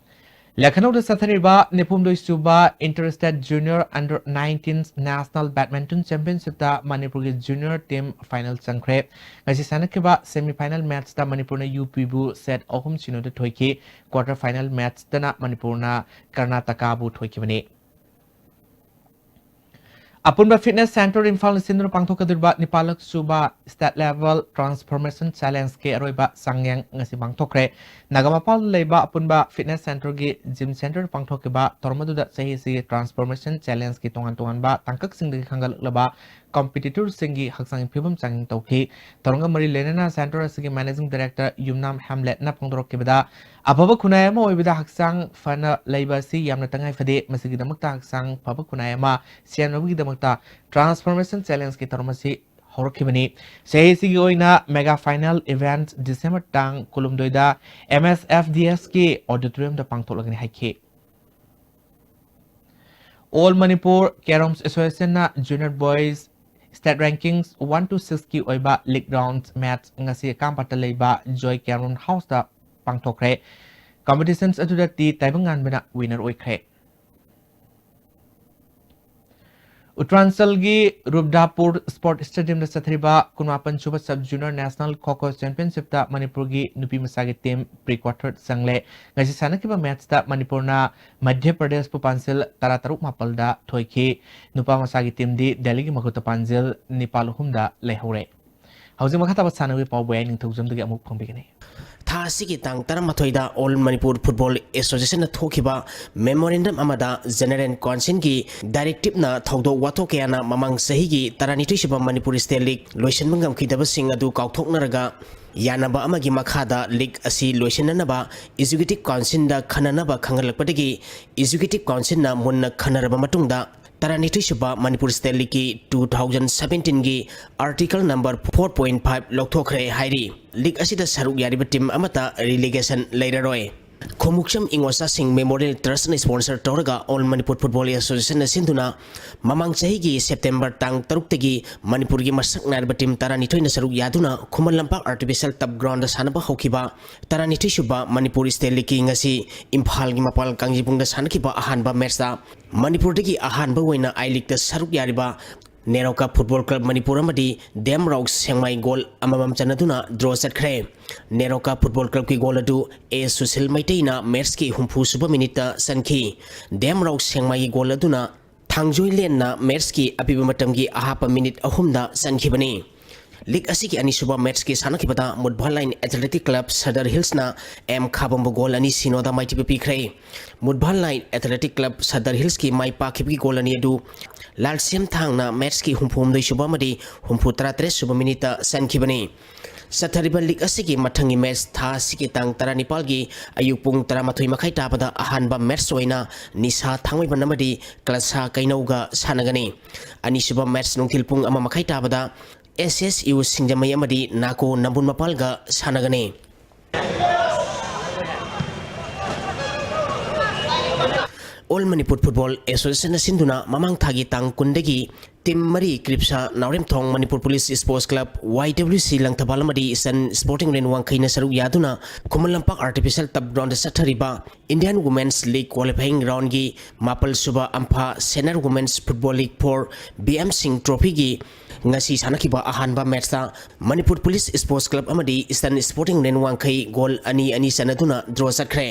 ꯂꯈꯅꯧꯗ ꯆꯠꯊꯔꯤꯕ ꯅꯤꯐꯨꯍꯨꯝꯗꯣꯏ ꯁꯨꯕ Interstate Junior Under nineteen National Badminton Championshipꯇ ꯃꯅꯤꯄꯨꯔꯒꯤ junior team final ꯆꯪꯈ꯭ꯔꯦ꯫ ꯉꯁꯤ ꯁꯥꯟꯅꯈꯤꯕ semi final matchꯇ ꯃꯅꯤꯄꯨꯔꯅ UPꯕꯨ set ꯑꯍꯨꯝ ꯁꯤꯅꯣꯗ ꯊꯣꯏꯈꯤ꯫ Quarter final matchꯇꯅ ꯃꯅꯤꯄꯨꯔꯅ ꯀꯔꯅꯥꯇꯀꯥꯕꯨ ꯊꯣꯏꯈꯤꯕꯅꯤ꯫ ꯑꯄꯨꯟꯕ fitness center ꯏꯝꯐꯥꯜꯅ ꯁꯤꯟꯗꯨꯅ ꯄꯥꯡꯊꯣꯛꯀꯗꯧꯔꯤꯕ ꯅꯤꯄꯥꯜꯂꯛ ꯁꯨꯕ State Level Transformation Challengeꯀꯤ ꯑꯔꯣꯏꯕ ꯆꯥꯡꯌꯦꯡ ꯉꯁꯤ ꯄꯥꯡꯊꯣꯛꯈ꯭ꯔꯦ꯫ ꯅꯥꯒꯥꯃꯄꯥꯜꯗ ꯂꯩꯕ ꯑꯄꯨꯟꯕ fitness centerꯒꯤ gym centerꯗ ꯄꯥꯡꯊꯣꯛꯈꯤꯕ ꯊꯧꯔꯝ ꯑꯗꯨꯗ ꯆꯍꯤ ꯑꯁꯤꯒꯤ Transformation Challengeꯀꯤ ꯇꯣꯉꯥꯟ ꯇꯣꯉꯥꯟꯕ ꯇꯥꯡꯀꯛꯁꯤꯡꯗꯒꯤ ꯈꯟꯒꯠꯂꯛꯂꯕ competitorꯁꯤꯡꯒꯤ ꯍꯛꯆꯥꯡꯒꯤ ꯐꯤꯕꯝ ꯆꯥꯡꯌꯦꯡ ꯇꯧꯈꯤ꯫ ꯊꯧꯔꯝꯒ ꯃꯔꯤ ꯂꯩꯅꯅ center ꯑꯁꯤꯒꯤ managing director ꯌꯨꯝꯅꯥꯝ ꯍꯦꯝꯂꯦꯠꯅ ꯐꯣꯡꯗꯣꯔꯛꯈꯤꯕꯗ, ꯑꯐꯕ ꯈꯨꯟꯅꯥꯏ ꯑꯃ ꯑꯣꯏꯕꯗ ꯍꯛꯆꯥꯡ ꯐꯅ ꯂꯩꯕ ꯑꯁꯤ ꯌꯥꯝꯅ ꯇꯉꯥꯏ ꯐꯗꯦ꯫ ꯃꯁꯤꯒꯤꯗꯃꯛꯇ ꯍꯛꯆꯥꯡ ꯐꯕ ꯈꯨꯟꯅꯥꯏ ꯑꯃ ꯁꯦꯝꯅꯕꯒꯤꯗꯃꯛꯇ Transformation Challengeꯀꯤ ꯊꯧꯔꯝ ꯑꯁꯤ ꯍꯧꯔꯛꯈꯤꯕꯅꯤ꯫ ꯆꯍꯤ ꯑꯁꯤꯒꯤ ꯑꯣꯏꯅ mega final event December ꯇꯥꯡ ꯀꯨꯟꯍꯨꯝꯗꯣꯏꯗ MSFDSꯀꯤ auditoriumꯗ ꯄꯥꯡꯊꯣꯛꯂꯒꯅꯤ ꯍꯥꯏꯈꯤ꯫ All Manipur Carrom Associationꯅ Junior Boys State Rankings one to sixꯀꯤ ꯑꯣꯏꯕ league round match ꯉꯁꯤ ꯀꯥꯝꯄꯥꯠꯇ ꯂꯩꯕ Joy Carrom Houseꯇ ꯄꯥꯡꯊꯣꯛꯈ꯭ꯔꯦ꯫ Competitions ꯑꯗꯨꯗ ꯇꯤ ꯇꯥꯏꯕꯪꯉꯥꯟꯕꯅ winner ꯑꯣꯏꯈ꯭ꯔꯦ꯫ ꯎꯠꯇꯔꯥꯟꯆꯜꯒꯤ ꯔꯨꯞꯗꯥꯄꯨꯔ Sport Stadiumꯗ ꯆꯠꯊꯔꯤꯕ ꯀꯨꯟꯃꯥꯄꯟ ꯁꯨꯕ Sub Junior National Kho Kho Championshipꯇ ꯃꯅꯤꯄꯨꯔꯒꯤ ꯅꯨꯄꯤ ꯃꯆꯥꯒꯤ team pre quarter ꯆꯪꯂꯦ꯫ ꯉꯁꯤ ꯁꯥꯟꯅꯈꯤꯕ matchꯇ ꯃꯅꯤꯄꯨꯔꯅ ꯃꯙ꯭ꯌ ꯄ꯭ꯔꯗꯦꯁꯄꯨ ꯄꯥꯟꯖꯤꯜ ꯇꯔꯥꯇꯔꯨꯛ ꯃꯥꯄꯜꯗ ꯊꯣꯏꯈꯤ꯫ ꯅꯨꯄꯥ ꯃꯆꯥꯒꯤ teamꯗꯤ ꯗꯦꯜꯂꯤꯒꯤ ꯃꯈꯨꯠꯇ ꯄꯥꯟꯖꯤꯜ ꯅꯤꯄꯥꯜ ꯑꯍꯨꯝꯗ ꯂꯩꯍꯧꯔꯦ꯫ ꯍꯧꯖꯤꯛ ꯃꯈꯥ ꯇꯥꯕ ꯁꯥꯟꯅꯕꯒꯤ ꯄꯥꯎ ꯕꯣꯌꯥꯏ ꯅꯤꯡꯊꯧꯖꯝꯗꯒꯤ ꯑꯃꯨꯛ ꯐꯪꯕꯤꯒꯅꯤ꯫ ꯊꯥ ꯑꯁꯤꯒꯤ ꯇꯥꯡ ꯇꯔꯥꯃꯥꯊꯣꯏꯗ All Manipur Football Associationꯅ ꯊꯣꯛꯈꯤꯕ memorandum ꯑꯃꯗ General Councilꯒꯤ directiveꯅ ꯊꯧꯗꯣꯛ ꯋꯥꯊꯣꯛ ꯀꯌꯥꯅ ꯃꯃꯥꯡ ꯆꯍꯤꯒꯤ ꯇꯔꯥꯅꯤꯊꯣꯏ ꯁꯨꯕ Manipur State League ꯂꯣꯏꯁꯤꯟꯕ ꯉꯝꯈꯤꯗꯕꯁꯤꯡ ꯑꯗꯨ ꯀꯥꯎꯊꯣꯛꯅꯔꯒ ꯌꯥꯅꯕ ꯑꯃꯒꯤ ꯃꯈꯥꯗ ꯂꯤꯒ ꯑꯁꯤ ꯂꯣꯏꯁꯤꯟꯅꯅꯕ ꯑꯦꯛꯖꯤꯀ꯭ꯌꯨꯇꯤꯚ ꯀꯥꯎꯟꯁꯤꯜꯗ ꯈꯟꯅꯅꯕ ꯈꯪꯍꯜꯂꯛꯄꯗꯒꯤ, ꯑꯦꯛꯖꯤꯀ꯭ꯌꯨꯇꯤꯚ ꯀꯥꯎꯟꯁꯤꯜꯅ ꯃꯨꯟꯅ ꯈꯟꯅꯔꯕ ꯃꯇꯨꯡꯗ, ꯇꯔꯥꯅꯤꯊꯣꯏꯁꯨꯕ ꯃꯅꯤꯄꯨꯔ ꯁ꯭ꯇꯦꯠ ꯂꯤꯒꯀꯤ two thousand seventeenꯒꯤ Article number four point five ꯂꯧꯊꯣꯛꯈ꯭ꯔꯦ ꯍꯥꯏꯔꯤ꯫ ꯂꯤꯒ ꯑꯁꯤꯗ ꯁꯔꯨꯛ ꯌꯥꯔꯤꯕ ꯇꯤꯝ ꯑꯃꯠꯇ ꯔꯤꯂꯤꯒꯦꯁꯟ ꯂꯩꯔꯔꯣꯏ꯫ ꯈꯣꯡꯎꯞꯁꯝ ꯏꯉꯣꯆꯥꯁꯤꯡ ꯃꯦꯃꯣꯔꯤꯌꯦꯜ ꯇ꯭ꯔꯁꯅ ꯁ꯭ꯄꯣꯟꯁꯔ ꯇꯧꯔꯒ ꯑꯣꯜ ꯃꯅꯤꯄꯨꯔ ꯐꯨꯠꯕꯣꯜ ꯑꯦꯁꯣꯁꯤꯌꯦꯁꯟꯅ ꯁꯤꯟꯗꯨꯅ ꯃꯃꯥꯡ ꯆꯍꯤꯒꯤ ꯁꯦꯞꯇꯦꯝꯕꯔ ꯇꯥꯡ ꯇꯔꯨꯛꯇꯒꯤ ꯃꯅꯤꯄꯨꯔꯒꯤ ꯃꯁꯛ ꯅꯥꯏꯔꯕ ꯇꯤꯝ ꯇꯔꯥꯅꯤꯊꯣꯏꯅ ꯁꯔꯨꯛ ꯌꯥꯗꯨꯅ Khuman Lampak artificial turf ground ꯁꯥꯟꯅꯕ ꯍꯧꯈꯤꯕ ꯇꯔꯥꯅꯤꯊꯣꯏꯁꯨꯕ ꯃꯅꯤꯄꯨꯔ ꯁ꯭ꯇꯦꯠ ꯂꯤꯒꯀꯤ ꯉꯁꯤ ꯏꯝꯐꯥꯜꯒꯤ ꯃꯄꯥꯜ ꯀꯥꯡꯖꯩꯕꯨꯡꯗ ꯁꯥꯟꯅꯈꯤꯕ ꯑꯍꯥꯟꯕ ꯃꯦꯠꯆꯇ ꯃꯅꯤꯄꯨꯔꯗꯒꯤ ꯑꯍꯥꯟꯕ ꯑꯣꯏꯅ ꯑꯥꯏ ꯂꯤꯒꯇ ꯁꯔꯨꯛ ꯌꯥꯔꯤꯕ ꯅꯦꯔꯣꯀꯥ ꯐꯨꯠꯕꯣꯜ ꯀ꯭ꯂꯕ ꯃꯅꯤꯄꯨꯔ ꯑꯃꯗꯤ ꯗꯦꯝ ꯔꯥꯎ ꯁꯦꯡꯃꯥꯏ ꯒꯣꯜ ꯑꯃꯃꯝ ꯆꯟꯅꯗꯨꯅ ꯗ꯭ꯔꯣ ꯆꯠꯈ꯭ꯔꯦ꯫ ꯅꯦꯔꯣꯀꯥ ꯐꯨꯠꯕꯣꯜ ꯀ꯭ꯂꯕꯀꯤ ꯒꯣꯜ ꯑꯗꯨ ꯑꯦ ꯁꯨꯁꯤꯜ ꯃꯩꯇꯩꯅ ꯃꯦꯠꯆꯀꯤ ꯍꯨꯝꯐꯨ ꯁꯨꯕ ꯃꯤꯅꯤꯠꯇ ꯆꯟꯈꯤ꯫ ꯗꯦꯝ ꯔꯥꯎ ꯁꯦꯡꯃꯥꯏꯒꯤ ꯒꯣꯜ ꯑꯗꯨꯅ ꯊꯥꯡꯖꯣꯏ ꯂꯦꯟꯅ ꯃꯦꯠꯆꯀꯤ ꯑꯄꯤꯕ ꯃꯇꯝꯒꯤ ꯑꯍꯥꯞꯄ ꯃꯤꯅꯤꯠ ꯑꯍꯨꯝꯗ ꯆꯟꯈꯤꯕꯅꯤ꯫ ꯂꯤꯒ ꯑꯁꯤꯒꯤ ꯑꯅꯤꯁꯨꯕ ꯃꯦꯠꯆꯀꯤ ꯁꯥꯟꯅꯈꯤꯕꯗ ꯃꯨꯠꯚꯥꯟ line athletic club Sadar ꯍꯤꯜꯁꯅ M ꯈꯥꯕꯝꯕꯨ goal ꯑꯅꯤ ꯁꯤꯅꯣꯗ ꯃꯥꯏꯊꯤꯕ ꯄꯤꯈ꯭ꯔꯦ꯫ ꯃꯨꯠꯚꯥꯟ ꯂꯥꯏꯟ ꯑꯦꯊꯂꯦꯇꯤꯛ ꯀ꯭ꯂꯕ ꯁꯗꯔ ꯍꯤꯜꯁꯀꯤ ꯃꯥꯏ ꯄꯥꯛꯈꯤꯕꯒꯤ ꯒꯣꯜ ꯑꯅꯤ ꯑꯗꯨ ꯂꯥꯜꯁꯦꯝ ꯊꯥꯡꯅ ꯃꯦꯠꯆꯀꯤ ꯍꯨꯝꯐꯨ ꯍꯨꯝꯗꯣꯏ ꯁꯨꯕ ꯑꯃꯗꯤ ꯍꯨꯝꯐꯨ ꯇꯔꯥ ꯇꯔꯦꯠ ꯁꯨꯕ ꯃꯤꯅꯤꯠꯇ ꯆꯟꯈꯤꯕꯅꯤ꯫ ꯆꯠꯊꯔꯤꯕ ꯂꯤꯒ ꯑꯁꯤꯒꯤ ꯃꯊꯪꯒꯤ ꯃꯦꯠꯆ ꯊꯥ ꯑꯁꯤꯒꯤ ꯇꯥꯡ ꯇꯔꯥꯅꯤꯄꯥꯜꯒꯤ ꯑꯌꯨꯛ ꯄꯨꯡ ꯇꯔꯥꯃꯥꯊꯣꯏ ꯃꯈꯥꯏ ꯇꯥꯕꯗ ꯑꯍꯥꯟꯕ ꯃꯦꯠꯆ ꯑꯣꯏꯅ ꯅꯤꯁꯥ ꯊꯥꯡꯃꯩꯕꯟ ꯑꯃꯗꯤ ꯀꯂꯁꯥ ꯀꯩꯅꯧꯒ ꯁꯥꯟꯅꯒꯅꯤ꯫ ꯑꯅꯤꯁꯨꯕ ꯃꯦꯠꯆ ꯅꯨꯡꯊꯤꯜ ꯄꯨꯡ ꯑꯃ ꯃꯈꯥꯏ ꯇꯥꯕꯗ ꯑꯦꯁ ꯑꯦꯁ ꯌꯨ ꯁꯤꯡꯖꯃꯩ ꯑꯃꯗꯤ ꯅꯥꯀꯣ ꯅꯝꯕꯨꯜ ꯃꯄꯥꯜꯒ ꯁꯥꯟꯅꯒꯅꯤ꯫ ꯑꯣꯜ ꯃꯅꯤꯄꯨꯔ ꯐꯨꯠꯕꯣꯜ ꯑꯦꯁꯣꯁꯤꯌꯦꯁꯟꯅ ꯁꯤꯟꯗꯨꯅ ꯃꯃꯥꯡ ꯊꯥꯒꯤ ꯇꯥꯡ ꯀꯨꯟꯗꯒꯤ ꯇꯤꯝ ꯃꯔꯤ, ꯀ꯭ꯔꯤꯞꯁꯥ, ꯅꯥꯎꯔꯦꯝꯊꯣꯡ, ꯃꯅꯤꯄꯨꯔ ꯄꯨꯂꯤꯁ ꯁ꯭ꯄꯣꯔꯠꯁ ꯀ꯭ꯂꯕ, ꯋꯥꯏ ꯗꯕ꯭ꯂꯤꯎ ꯁꯤ ꯂꯪꯊꯕꯥꯜ ꯑꯃꯗꯤ ꯏꯁꯇꯔꯟ ꯁ꯭ꯄꯣꯔꯇꯤꯡ ꯂꯦꯟ ꯋꯥꯡꯈꯩꯅ ꯁꯔꯨꯛ ꯌꯥꯗꯨꯅ Khuman Lampak artificial turf ground ꯆꯠꯊꯔꯤꯕ ꯏꯟꯗꯤꯌꯥꯟ ꯋꯨꯃꯦꯟꯁ ꯂꯤꯒ ꯀ꯭ꯋꯥꯂꯤꯐꯥꯏꯌꯤꯡ ꯔꯥꯎꯟꯒꯤ ꯃꯥꯄꯜ ꯁꯨꯕ ꯑꯝꯐꯥ senior women's football league for B M Singh ꯇ꯭ꯔꯣꯐꯤꯒꯤ ꯉꯁꯤ ꯁꯥꯟꯅꯈꯤꯕ ꯑꯍꯥꯟꯕ ꯃꯦꯠꯆꯇ ꯃꯅꯤꯄꯨꯔ ꯄꯨꯂꯤꯁ ꯁ꯭ꯄꯣꯔꯠꯁ ꯀ꯭ꯂꯕ ꯑꯃꯗꯤ ꯏꯁꯇꯔꯟ ꯁ꯭ꯄꯣꯔꯇꯤꯡ ꯂꯦꯟ ꯋꯥꯡꯈꯩ ꯒꯣꯜ ꯑꯅꯤ ꯑꯅꯤ ꯆꯟꯅꯗꯨꯅ ꯗ꯭ꯔꯣ ꯆꯠꯈ꯭ꯔꯦ꯫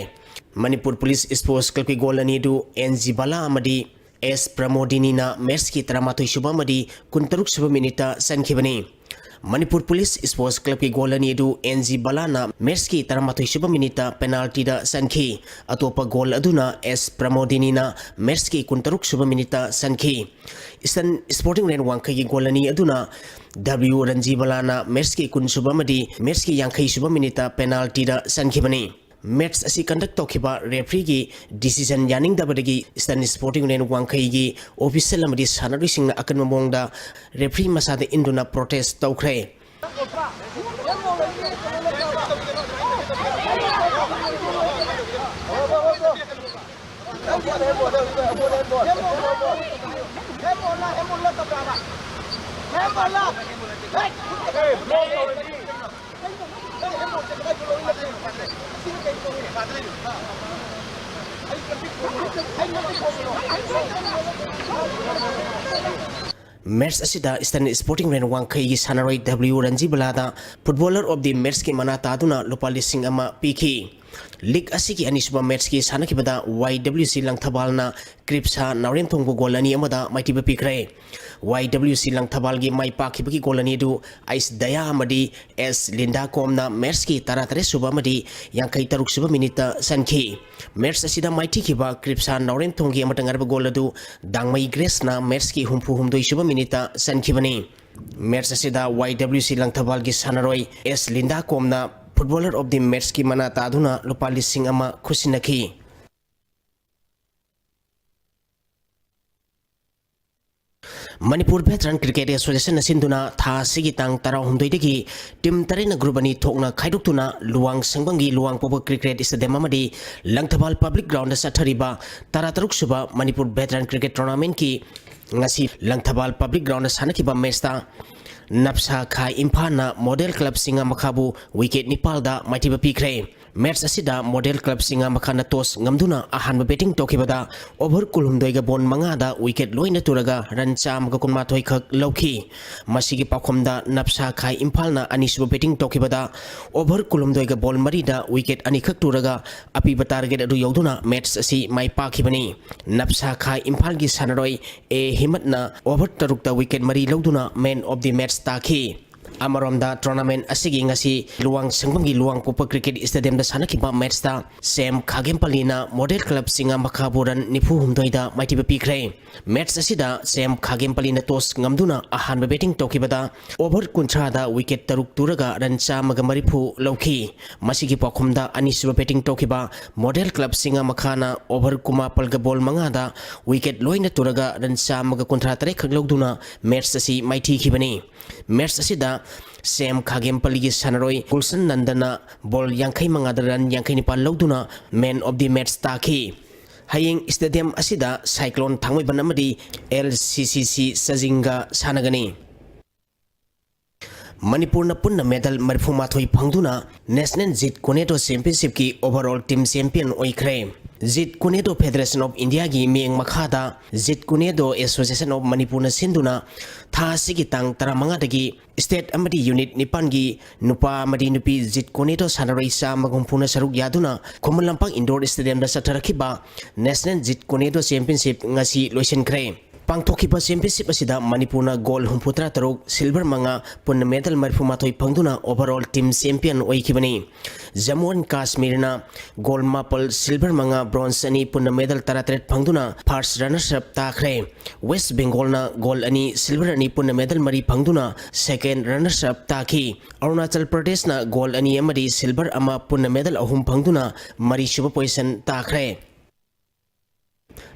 ꯃꯅꯤꯄꯨꯔ ꯄꯨꯂꯤꯁ ꯁ꯭ꯄꯣꯔꯠꯁ ꯀ꯭ꯂꯕꯀꯤ ꯒꯣꯜ ꯑꯅꯤ ꯑꯗꯨ ꯑꯦꯟ ꯖꯤ ꯕꯥꯂꯥ ꯑꯃꯗꯤ ꯑꯦꯁ ꯄ꯭ꯔꯃꯣꯗꯤꯅꯤꯅ ꯃꯦꯠꯆꯀꯤ ꯇꯔꯥꯃꯥꯊꯣꯏ ꯁꯨꯕ ꯑꯃꯗꯤ ꯀꯨꯟꯇꯔꯨꯛ ꯁꯨꯕ ꯃꯤꯅꯤꯠꯇ ꯆꯟꯈꯤꯕꯅꯤ꯫ ꯃꯅꯤꯄꯨꯔ ꯄꯨꯂꯤꯁ ꯁ꯭ꯄꯣꯔꯠꯁ ꯀ꯭ꯂꯕꯀꯤ ꯒꯣꯜ ꯑꯅꯤ ꯑꯗꯨ ꯑꯦꯟ ꯖꯤ ꯕꯂꯥꯅ ꯃꯦꯠꯁꯀꯤ ꯇꯔꯥꯃꯥꯊꯣꯏ ꯁꯨꯕ ꯃꯤꯅꯤꯠꯇ ꯄꯦꯅꯥꯜꯇꯤꯗ ꯆꯟꯈꯤ꯫ ꯑꯇꯣꯞꯄ ꯒꯣꯜ ꯑꯗꯨꯅ ꯑꯦꯁ ꯄ꯭ꯔꯃꯣꯗꯤꯅꯤꯅ ꯃꯦꯠꯁꯀꯤ ꯀꯨꯟꯇꯔꯨꯛ ꯁꯨꯕ ꯃꯤꯅꯤꯠꯇ ꯆꯟꯈꯤ꯫ ꯏꯁꯇꯔꯟ ꯁ꯭ꯄꯣꯔꯇꯤꯡ ꯂꯥꯏꯔꯦꯟ ꯋꯥꯡꯈꯩꯒꯤ ꯒꯣꯜ ꯑꯅꯤ ꯑꯗꯨꯅ ꯗꯕ꯭ꯂꯤꯌꯨ ꯔꯟꯖꯤꯕꯂꯥꯅ ꯃꯦꯠꯁꯀꯤ ꯀꯨꯟ ꯁꯨꯕ ꯑꯃꯗꯤ ꯃꯦꯠꯁꯀꯤ ꯌꯥꯡꯈꯩ ꯁꯨꯕ ꯃꯤꯅꯤꯠꯇ ꯄꯦꯅꯥꯜꯇꯤꯗ ꯆꯟꯈꯤꯕꯅꯤ꯫ ꯃꯦꯠꯁ ꯑꯁꯤ ꯀꯟꯗꯛ ꯇꯧꯈꯤꯕ ꯔꯦꯐ꯭ꯔꯤꯒꯤ ꯗꯤꯁꯤꯖꯟ ꯌꯥꯅꯤꯡꯗꯕꯗꯒꯤ ꯏꯁꯇꯔꯟ ꯁ꯭ꯄꯣꯔꯇꯤꯡ ꯌꯨꯅꯤꯌꯟ ꯋꯥꯡꯈꯩꯒꯤ ꯑꯣꯐꯤꯁꯤꯌꯦꯜ ꯑꯃꯗꯤ ꯁꯥꯟꯅꯔꯣꯏꯁꯤꯡꯅ ꯑꯀꯟꯕ ꯃꯑꯣꯡꯗ ꯔꯦꯐ꯭ꯔꯤ ꯃꯁꯥꯗ ꯏꯟꯗꯨꯅ ꯄ꯭ꯔꯣꯇꯦꯁ ꯇꯧꯈ꯭ꯔꯦ꯫ ꯃꯦꯠꯁ ꯑꯁꯤꯗ ꯏꯁꯇꯔꯟ ꯁ꯭ꯄꯣꯔꯇꯤꯡ ꯂꯥꯏꯔꯦꯟ ꯋꯥꯡꯈꯩꯒꯤ ꯁꯥꯟꯅꯔꯣꯏ ꯗꯕ꯭ꯂꯤꯌꯨ ꯔꯟꯖꯤꯕꯂꯥꯗ ꯐꯨꯠꯕꯣꯂꯔ ꯑꯣꯐ ꯗꯤ ꯃꯦꯠꯁꯀꯤ ꯃꯅꯥ ꯇꯥꯗꯨꯅ ꯂꯨꯄꯥ ꯂꯤꯁꯤꯡ ꯑꯃ ꯄꯤꯈꯤ꯫ ꯂꯤꯒ ꯑꯁꯤꯒꯤ ꯑꯅꯤꯁꯨꯕ ꯃꯦꯠꯁꯀꯤ ꯁꯥꯟꯅꯈꯤꯕꯗ ꯋꯥꯏ ꯗꯕ꯭ꯂꯤꯌꯨ ꯁꯤ ꯂꯪꯊꯕꯥꯜꯅ ꯀ꯭ꯔꯤꯞꯁꯥ ꯅꯥꯎꯔꯦꯝꯊꯣꯡꯕꯨ ꯒꯣꯜ ꯑꯅꯤ ꯑꯃꯗ ꯃꯥꯏꯊꯤꯕ ꯄꯤꯈ꯭ꯔꯦ꯫ ꯋꯥꯏ ꯗꯕ꯭ꯂꯤꯌꯨ ꯁꯤ ꯂꯪꯊꯕꯥꯜꯒꯤ ꯃꯥꯏ ꯄꯥꯛꯈꯤꯕꯒꯤ ꯒꯣꯜ ꯑꯅꯤ ꯑꯗꯨ ꯑꯩꯁ ꯗꯌꯥ ꯑꯃꯗꯤ ꯑꯦꯁ ꯂꯤꯟꯗꯥ ꯀꯣꯝꯅ ꯃꯦꯠꯁꯀꯤ ꯇꯔꯥꯇꯔꯦꯠ ꯁꯨꯕ ꯑꯃꯗꯤ ꯌꯥꯡꯈꯩ ꯇꯔꯨꯛ ꯁꯨꯕ ꯃꯤꯅꯤꯠꯇ ꯆꯟꯈꯤ꯫ ꯃꯦꯠꯁ ꯑꯁꯤꯗ ꯃꯥꯏꯊꯤꯈꯤꯕ ꯀ꯭ꯔꯤꯞꯁꯥ ꯅꯥꯎꯔꯦꯝꯊꯣꯡꯒꯤ ꯑꯃꯠꯇ ꯉꯥꯏꯔꯕ ꯒꯣꯜ ꯑꯗꯨ ꯗꯥꯡꯃꯩ ꯒ꯭ꯔꯦꯁꯅ ꯃꯦꯠꯁꯀꯤ ꯍꯨꯝꯐꯨ ꯍꯨꯝꯗꯣꯏ ꯁꯨꯕ ꯃꯤꯅꯤꯠꯇ ꯆꯟꯈꯤꯕꯅꯤ꯫ ꯃꯦꯠꯁ ꯑꯁꯤꯗ ꯋꯥꯏ ꯗꯕ꯭ꯂꯤꯌꯨ ꯁꯤ ꯂꯪꯊꯕꯥꯜꯒꯤ ꯁꯥꯟꯅꯔꯣꯏ ꯑꯦꯁ ꯂꯤꯟꯗꯥ ꯀꯣꯝꯅ ꯐꯨꯠꯕꯣꯂꯔ ꯑꯣꯐ ꯗꯤ ꯃꯦꯠꯁꯀꯤ ꯃꯅꯥ ꯇꯥꯗꯨꯅ ꯂꯨꯄꯥ ꯂꯤꯁꯤꯡ ꯑꯃ ꯈꯨꯠꯁꯤꯟꯅꯈꯤ꯫ ꯃꯅꯤꯄꯨꯔ ꯚꯦꯇꯔꯟ ꯀ꯭ꯔꯤꯀꯦꯠ ꯑꯦꯁꯣꯁꯤꯌꯦꯁꯟꯅ ꯁꯤꯟꯗꯨꯅ ꯊꯥ ꯑꯁꯤꯒꯤ ꯇꯥꯡ ꯇꯔꯥꯍꯨꯝꯗꯣꯏꯗꯒꯤ ꯇꯤꯝ ꯇꯔꯦꯠꯅ ꯒ꯭ꯔꯨꯞ ꯑꯅꯤ ꯊꯣꯛꯅ ꯈꯥꯏꯗꯣꯛꯇꯨꯅ ꯂꯨꯋꯥꯡ ꯁꯪꯕꯝꯒꯤ ꯂꯨꯋꯥꯡꯄꯣꯛꯄ ꯀ꯭ꯔꯤꯀꯦꯠ ꯁ꯭ꯇꯦꯗꯤꯌꯝ ꯑꯃꯗꯤ ꯂꯪꯊꯕꯥꯜ ꯄꯕ꯭ꯂꯤꯛ ꯒ꯭ꯔꯥꯎꯟꯗ ꯆꯠꯊꯔꯤꯕ ꯇꯔꯥꯇꯔꯨꯛ ꯁꯨꯕ ꯃꯅꯤꯄꯨꯔ ꯚꯦꯇꯔꯟ ꯀ꯭ꯔꯤꯀꯦꯠ ꯇꯣꯔꯅꯥꯃꯦꯟꯠꯀꯤ ꯉꯁꯤ ꯂꯪꯊꯕꯥꯜ ꯄꯕ꯭ꯂꯤꯛ ꯒ꯭ꯔꯥꯎꯟꯗ ꯁꯥꯟꯅꯈꯤꯕ ꯃꯦꯠꯁꯇ ꯅꯞꯁꯥ ꯈꯥ ꯏꯝꯐꯥꯜꯅ ꯃꯣꯗꯦꯜ ꯀ꯭ꯂꯕ ꯆꯤꯡꯉꯥꯃꯈꯥꯕꯨ ꯋꯤꯀꯦꯠ ꯅꯤꯄꯥꯜꯗ ꯃꯥꯏꯊꯤꯕ ꯄꯤꯈ꯭ꯔꯦ꯫ ꯃꯦꯠꯁ ꯑꯁꯤꯗ ꯃꯣꯗꯦꯜ ꯀ꯭ꯂꯕ ꯆꯤꯡꯉꯥꯃꯈꯥꯅ ꯇꯣꯁ ꯉꯝꯗꯨꯅ ꯑꯍꯥꯟꯕ ꯕꯦꯇꯤꯡ ꯇꯧꯈꯤꯕꯗ ꯑꯣꯚꯔ ꯀꯨꯟꯍꯨꯝꯗꯣꯏꯒ ꯕꯣꯜ ꯃꯉꯥꯗ ꯋꯤꯀꯦꯠ ꯂꯣꯏꯅ ꯇꯨꯔꯒ ꯔꯟ ꯆꯥꯝꯃꯒ ꯀꯨꯟꯃꯥꯊꯣꯏ ꯈꯛ ꯂꯧꯈꯤ꯫ ꯃꯁꯤꯒꯤ ꯄꯥꯎꯈꯨꯝꯗ ꯅꯞꯁꯥ ꯈꯥ ꯏꯝꯐꯥꯜꯅ ꯑꯅꯤꯁꯨꯕ ꯕꯦꯇꯤꯡ ꯇꯧꯈꯤꯕꯗ ꯑꯣꯚꯔ ꯀꯨꯟꯍꯨꯝꯗꯣꯏꯒ ꯕꯣꯜ ꯃꯔꯤꯗ ꯋꯤꯀꯦꯠ ꯑꯅꯤꯈꯛ ꯇꯨꯔꯒ ꯑꯄꯤꯕ ꯇꯥꯔꯒꯦꯠ ꯑꯗꯨ ꯌꯧꯗꯨꯅ ꯃꯦꯠꯁ ꯑꯁꯤ ꯃꯥꯏ ꯄꯥꯛꯈꯤꯕꯅꯤ꯫ ꯅꯞꯁꯥ ꯈꯥ ꯏꯝꯐꯥꯜꯒꯤ ꯁꯥꯟꯅꯔꯣꯏ ꯑꯦ ꯍꯤꯃꯠꯅ ꯑꯣꯚꯔ ꯇꯔꯨꯛꯇ ꯋꯤꯀꯦꯠ ꯃꯔꯤ ꯂꯧꯗꯨꯅ ꯃꯦꯟ ꯑꯣꯐ ꯗꯤ ꯃꯦꯠꯁ ꯇꯥꯈꯤ꯫ ꯑꯃꯔꯣꯝꯗ, tournament ꯑꯁꯤꯒꯤ ꯉꯁꯤ ꯂꯨꯋꯥꯡ ꯁꯪꯕꯝꯒꯤ ꯂꯨꯋꯥꯡꯄꯣꯛꯄ cricket stadiumꯗ ꯁꯥꯟꯅꯈꯤꯕ matchꯇ ꯁꯦꯝ ꯈꯥꯒꯦꯝꯄꯜꯂꯤꯅ Model Club ꯆꯤꯡꯉꯥ ꯃꯈꯥꯕꯨ run ꯅꯤꯐꯨ ꯍꯨꯝꯗꯣꯏꯗ ꯃꯥꯏꯊꯤꯕ ꯄꯤꯈ꯭ꯔꯦ꯫ Match ꯑꯁꯤꯗ ꯁꯦꯝ ꯈꯥꯒꯦꯝꯄꯜꯂꯤꯅ toss ꯉꯝꯗꯨꯅ ꯑꯍꯥꯟꯕ batting ꯇꯧꯈꯤꯕꯗ over ꯀꯨꯟꯊ꯭ꯔꯥꯗ wicket ꯇꯔꯨꯛ ꯇꯨꯔꯒ run ꯆꯥꯝꯃꯒ ꯃꯔꯤꯐꯨ ꯂꯧꯈꯤ꯫ ꯃꯁꯤꯒꯤ ꯄꯥꯎꯈꯨꯝꯗ ꯑꯅꯤꯁꯨꯕ batting ꯇꯧꯈꯤꯕ Model Club ꯆꯤꯡꯉꯥ ꯃꯈꯥꯅ over ꯀꯨꯟꯃꯥꯄꯜꯒ ball ꯃꯉꯥꯗ wicket ꯂꯣꯏꯅ ꯇꯨꯔꯒ run ꯆꯥꯝꯃꯒ ꯀꯨꯟꯊ꯭ꯔꯥ ꯇꯔꯦꯠ ꯈꯛ ꯂꯧꯗꯨꯅ match ꯑꯁꯤ ꯃꯥꯏꯊꯤꯈꯤꯕꯅꯤ꯫ Match ꯑꯁꯤꯗ ꯁꯦꯝ ꯈꯥꯒꯦꯝꯄꯜꯂꯤꯒꯤ ꯁꯥꯟꯅꯔꯣꯏ ꯒꯨꯜꯁꯟ ꯅꯟꯗꯅ ball ꯌꯥꯡꯈꯩ ꯃꯉꯥꯗ run ꯌꯥꯡꯈꯩ ꯅꯤꯄꯥꯜ ꯂꯧꯗꯨꯅ man of the match ꯇꯥꯈꯤ꯫ ꯍꯌꯦꯡ stadium ꯑꯁꯤꯗ Cyclone ꯊꯥꯡꯃꯩꯕꯟ ꯑꯃꯗꯤ LCCC ꯆꯥꯖꯤꯡꯒ ꯁꯥꯟꯅꯒꯅꯤ꯫ ꯃꯅꯤꯄꯨꯔꯅ ꯄꯨꯟꯅ medal ꯃꯔꯤꯐꯨ ꯃꯥꯊꯣꯏ ꯐꯪꯗꯨꯅ National Jeet Kune Do Championshipꯀꯤ overall team champion ꯑꯣꯏꯈ꯭ꯔꯦ꯫ Jeet Kune Do Federation of Indiaꯒꯤ ꯃꯤꯠꯌꯦꯡ ꯃꯈꯥꯗ Jeet Kune Do Association of ꯃꯅꯤꯄꯨꯔꯅ ꯁꯤꯟꯗꯨꯅ ꯊꯥ ꯑꯁꯤꯒꯤ ꯇꯥꯡ ꯇꯔꯥꯃꯉꯥꯗꯒꯤ state ꯑꯃꯗꯤ unit ꯅꯤꯄꯥꯟꯒꯤ ꯅꯨꯄꯥ ꯑꯃꯗꯤ ꯅꯨꯄꯤ Jeet Kune Do ꯁꯥꯟꯅꯔꯣꯏ ꯆꯥꯝꯃꯒ ꯍꯨꯝꯐꯨꯅ ꯁꯔꯨꯛ ꯌꯥꯗꯨꯅ Khuman Lampak indoor stadiumꯗ ꯆꯠꯊꯔꯛꯈꯤꯕ National Jeet Kune Do Championship ꯉꯁꯤ ꯂꯣꯏꯁꯤꯟꯈ꯭ꯔꯦ꯫ ꯄꯥꯡꯊꯣꯛꯈꯤꯕ championship ꯑꯁꯤꯗ ꯃꯅꯤꯄꯨꯔꯅ gold ꯍꯨꯝꯐꯨꯇꯔꯥ ꯇꯔꯨꯛ, silver ꯃꯉꯥ, ꯄꯨꯟꯅ medal ꯃꯔꯤꯐꯨ ꯃꯥꯊꯣꯏ ꯐꯪꯗꯨꯅ overall team champion ꯑꯣꯏꯈꯤꯕꯅꯤ꯫ Jammu and Kashmirꯅ gold ꯃꯥꯄꯜ, silver ꯃꯉꯥ, bronze ꯑꯅꯤ, ꯄꯨꯟꯅ medal ꯇꯔꯥꯇꯔꯦꯠ ꯐꯪꯗꯨꯅ first runners up ꯇꯥꯈ꯭ꯔꯦ꯫ West Bengalꯅ gold ꯑꯅꯤ, silver ꯑꯅꯤ, ꯄꯨꯟꯅ medal ꯃꯔꯤ ꯐꯪꯗꯨꯅ second runners up ꯇꯥꯈꯤ꯫ ꯑꯔꯨꯅꯥꯆꯜ ꯄ꯭ꯔꯗꯦꯁꯅ gold ꯑꯅꯤ ꯑꯃꯗꯤ silver ꯑꯃ, ꯄꯨꯟꯅ medal ꯑꯍꯨꯝ ꯐꯪꯗꯨꯅ ꯃꯔꯤꯁꯨꯕ position ꯇꯥꯈ꯭ꯔꯦ꯫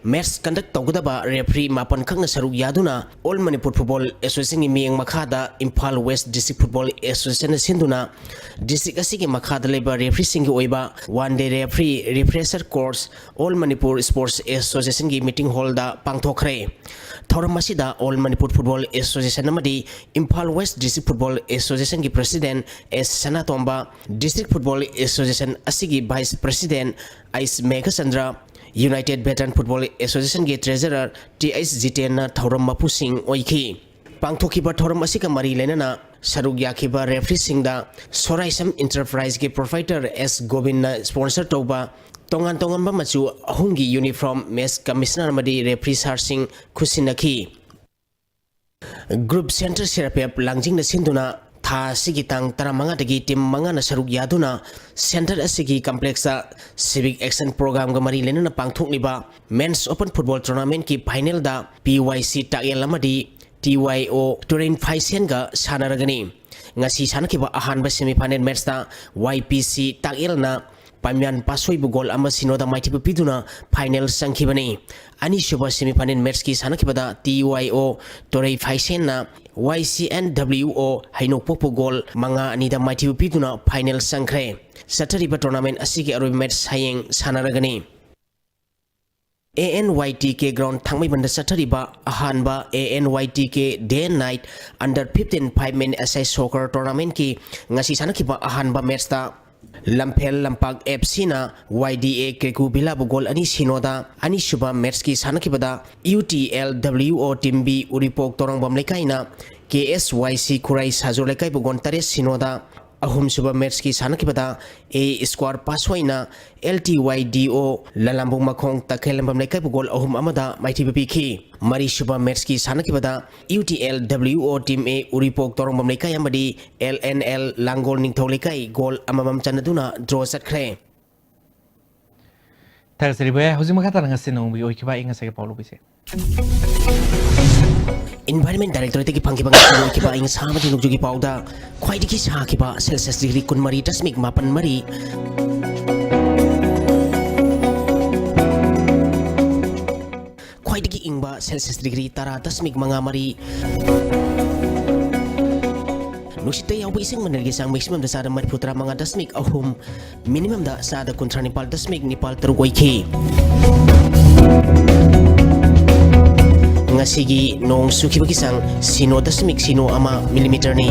Match conduct ꯇꯧꯒꯗꯕ referee ꯃꯥꯄꯟ ꯈꯛꯅ ꯁꯔꯨꯛ ꯌꯥꯗꯨꯅ All Manipur Football Associationꯒꯤ ꯃꯤꯠꯌꯦꯡ ꯃꯈꯥꯗ Imphal West District Football Associationꯅ ꯁꯤꯟꯗꯨꯅ district ꯑꯁꯤꯒꯤ ꯃꯈꯥꯗ ꯂꯩꯕ refereeꯁꯤꯡꯒꯤ ꯑꯣꯏꯕ one day referee refresher course All Manipur Sports Associationꯒꯤ meeting hallꯗ ꯄꯥꯡꯊꯣꯛꯈ꯭ꯔꯦ꯫ ꯊꯧꯔꯝ ꯑꯁꯤꯗ All Manipur Football Association ꯑꯃꯗꯤ Imphal West District Football Associationꯒꯤ president S Sanatomba, District Football Association ꯑꯁꯤꯒꯤ vice president H Meghachandra, United Veteran Football Associationꯒꯤ treasurer ꯇꯤ ꯑꯩꯆ ꯖꯤꯇꯦꯟꯅ ꯊꯧꯔꯝ ꯃꯄꯨꯁꯤꯡ ꯑꯣꯏꯈꯤ꯫ ꯄꯥꯡꯊꯣꯛꯈꯤꯕ ꯊꯧꯔꯝ ꯑꯁꯤꯒ ꯃꯔꯤ ꯂꯩꯅꯅ ꯁꯔꯨꯛ ꯌꯥꯈꯤꯕ refereeꯁꯤꯡꯗ ꯁꯣꯔꯥꯏꯁꯝ Enterpriseꯀꯤ proprietor S ꯒꯣꯕꯤꯟꯅ sponsor ꯇꯧꯕ ꯇꯣꯉꯥꯟ ꯇꯣꯉꯥꯟꯕ ꯃꯆꯨ ꯑꯍꯨꯝꯒꯤ uniform, match commissioner ꯑꯃꯗꯤ referee sirꯁꯤꯡ ꯈꯨꯠꯁꯤꯟꯅꯈꯤ꯫ Group Center ꯁꯤꯑꯥꯔꯄꯤꯑꯦꯐ ꯂꯥꯡꯖꯤꯡꯅ ꯁꯤꯟꯗꯨꯅ ꯊꯥ ꯑꯁꯤꯒꯤ ꯇꯥꯡ ꯇꯔꯥꯃꯉꯥꯗꯒꯤ team ꯃꯉꯥꯅ ꯁꯔꯨꯛ ꯌꯥꯗꯨꯅ center ꯑꯁꯤꯒꯤ complexꯇ civic action programꯒ ꯃꯔꯤ ꯂꯩꯅꯅ ꯄꯥꯡꯊꯣꯛꯂꯤꯕ Men's Open Football Tournamentꯀꯤ finalꯗ P Y C ꯇꯥꯛꯌꯦꯜ ꯑꯃꯗꯤ T Y O ꯇꯨꯔꯦꯟ ꯐꯥꯏꯁꯦꯟꯒ ꯁꯥꯟꯅꯔꯒꯅꯤ꯫ ꯉꯁꯤ ꯁꯥꯟꯅꯈꯤꯕ ꯑꯍꯥꯟꯕ semifinal matchꯇ Y P C ꯇꯥꯛꯌꯦꯜꯅ ꯄꯥꯝꯌꯥꯟ ꯄꯥꯁꯣꯏꯕꯨ goal ꯑꯃ ꯁꯤꯅꯣꯗ ꯃꯥꯏꯊꯤꯕ ꯄꯤꯗꯨꯅ final ꯆꯪꯈꯤꯕꯅꯤ꯫ ꯑꯅꯤꯁꯨꯕ semifinal matchꯀꯤ ꯁꯥꯟꯅꯈꯤꯕꯗ T Y O ꯇꯣꯔꯩ ꯐꯥꯏꯁꯦꯟꯅ Y C N W O ꯍꯩꯅꯧꯄꯣꯛꯄꯨ goal ꯃꯉꯥ ꯑꯅꯤꯗ ꯃꯥꯏꯊꯤꯕ ꯄꯤꯗꯨꯅ final ꯆꯪꯈ꯭ꯔꯦ꯫ ꯆꯠꯊꯔꯤꯕ tournament ꯑꯁꯤꯒꯤ ꯑꯔꯣꯏꯕ match ꯍꯌꯦꯡ ꯁꯥꯟꯅꯔꯒꯅꯤ꯫ A N Y T K ground ꯊꯥꯡꯃꯩꯕꯟꯗ ꯆꯠꯊꯔꯤꯕ ꯑꯍꯥꯟꯕ A N Y T K day and night under fifteen five man-a-side soccer tournamentꯀꯤ ꯉꯁꯤ ꯁꯥꯟꯅꯈꯤꯕ ꯑꯍꯥꯟꯕ matchꯇ ꯂꯝꯐꯦꯜ ꯂꯝꯄꯥꯛ F Cꯅ Y D A ꯀ꯭ꯔꯦꯀꯨ ꯚꯤꯂꯥꯕꯨ goal ꯑꯅꯤ ꯁꯤꯅꯣꯗ, ꯑꯅꯤꯁꯨꯕ matchꯀꯤ ꯁꯥꯟꯅꯈꯤꯕꯗ U T L W O team B ꯎꯔꯤꯄꯣꯛ ꯇꯣꯔꯣꯡꯕꯝ ꯂꯩꯀꯥꯏꯅ K S Y C ꯈꯨꯔꯥꯏ ꯁꯥꯖꯨ ꯂꯩꯀꯥꯏꯕꯨ goal ꯇꯔꯦꯠ ꯁꯤꯅꯣꯗ, ꯑꯍꯨꯝꯁꯨꯕ matchꯀꯤ ꯁꯥꯟꯅꯈꯤꯕꯗ A Square ꯄꯥꯁꯣꯏꯅ L T Y D O ꯂꯂꯥꯝꯕꯨꯡ ꯃꯈꯣꯡ ꯇꯈꯦꯜꯂꯝꯕꯝ ꯂꯩꯀꯥꯏꯕꯨ goal ꯑꯍꯨꯝ ꯑꯃꯗ ꯃꯥꯏꯊꯤꯕ ꯄꯤꯈꯤ꯫ ꯃꯔꯤꯁꯨꯕ matchꯀꯤ ꯁꯥꯟꯅꯈꯤꯕꯗ U T L W O team A ꯎꯔꯤꯄꯣꯛ ꯇꯣꯔꯣꯡꯕꯝ ꯂꯩꯀꯥꯏ ꯑꯃꯗꯤ L N L ꯂꯥꯡꯒꯣꯜ ꯅꯤꯡꯊꯧ ꯂꯩꯀꯥꯏ goal ꯑꯃꯃꯝ ꯆꯟꯅꯗꯨꯅ draw ꯆꯠꯈ꯭ꯔꯦ꯫ ꯊꯥꯒꯠꯆꯔꯤ ꯚꯥꯏ꯫ ꯍꯧꯖꯤꯛ ꯃꯈꯥ ꯇꯥꯅ ꯉꯁꯤ ꯅꯣꯡꯃꯒꯤ ꯑꯣꯏꯈꯤꯕ ꯑꯏꯪ ꯑꯁꯥꯒꯤ ꯄꯥꯎ ꯂꯧꯕꯤꯁꯦ꯫ Environment Directorateꯇꯒꯤ ꯐꯪꯈꯤꯕ ꯉꯁꯤ ꯑꯣꯏꯈꯤꯕ ꯑꯏꯪ ꯑꯁꯥ ꯑꯃꯗꯤ ꯅꯣꯡꯖꯨꯒꯤ ꯄꯥꯎꯗ ꯈ꯭ꯋꯥꯏꯗꯒꯤ ꯁꯥꯈꯤꯕ Celsius degree ꯀꯨꯟꯃꯔꯤ ꯗꯁꯃꯤꯛ ꯃꯥꯄꯟ ꯃꯔꯤ, ꯈ꯭ꯋꯥꯏꯗꯒꯤ ꯏꯪꯕ Celsius degree ꯇꯔꯥ ꯗꯁꯃꯤꯛ ꯃꯉꯥ ꯃꯔꯤ, ꯅꯨꯡꯁꯤꯠꯇ ꯌꯥꯎꯕ ꯏꯁꯤꯡ ꯃꯅꯤꯜꯒꯤ ꯆꯥꯡ maximumꯗ ꯆꯥꯗ ꯃꯔꯤꯐꯨ ꯇꯔꯥ ꯃꯉꯥ ꯗꯁꯃꯤꯛ ꯑꯍꯨꯝ, minimumꯗ ꯆꯥꯗ ꯀꯨꯟꯊ꯭ꯔꯥ ꯅꯤꯄꯥꯜ ꯗꯁꯃꯤꯛ ꯅꯤꯄꯥꯜ ꯇꯔꯨꯛ ꯑꯣꯏꯈꯤ꯫ ꯉꯁꯤꯒꯤ ꯅꯣꯡ ꯆꯨꯈꯤꯕꯒꯤ ꯆꯥꯡ ꯁꯤꯅꯣ ꯗꯁꯃꯤꯛ ꯁꯤꯅꯣ ꯑꯃ millimeterꯅꯤ꯫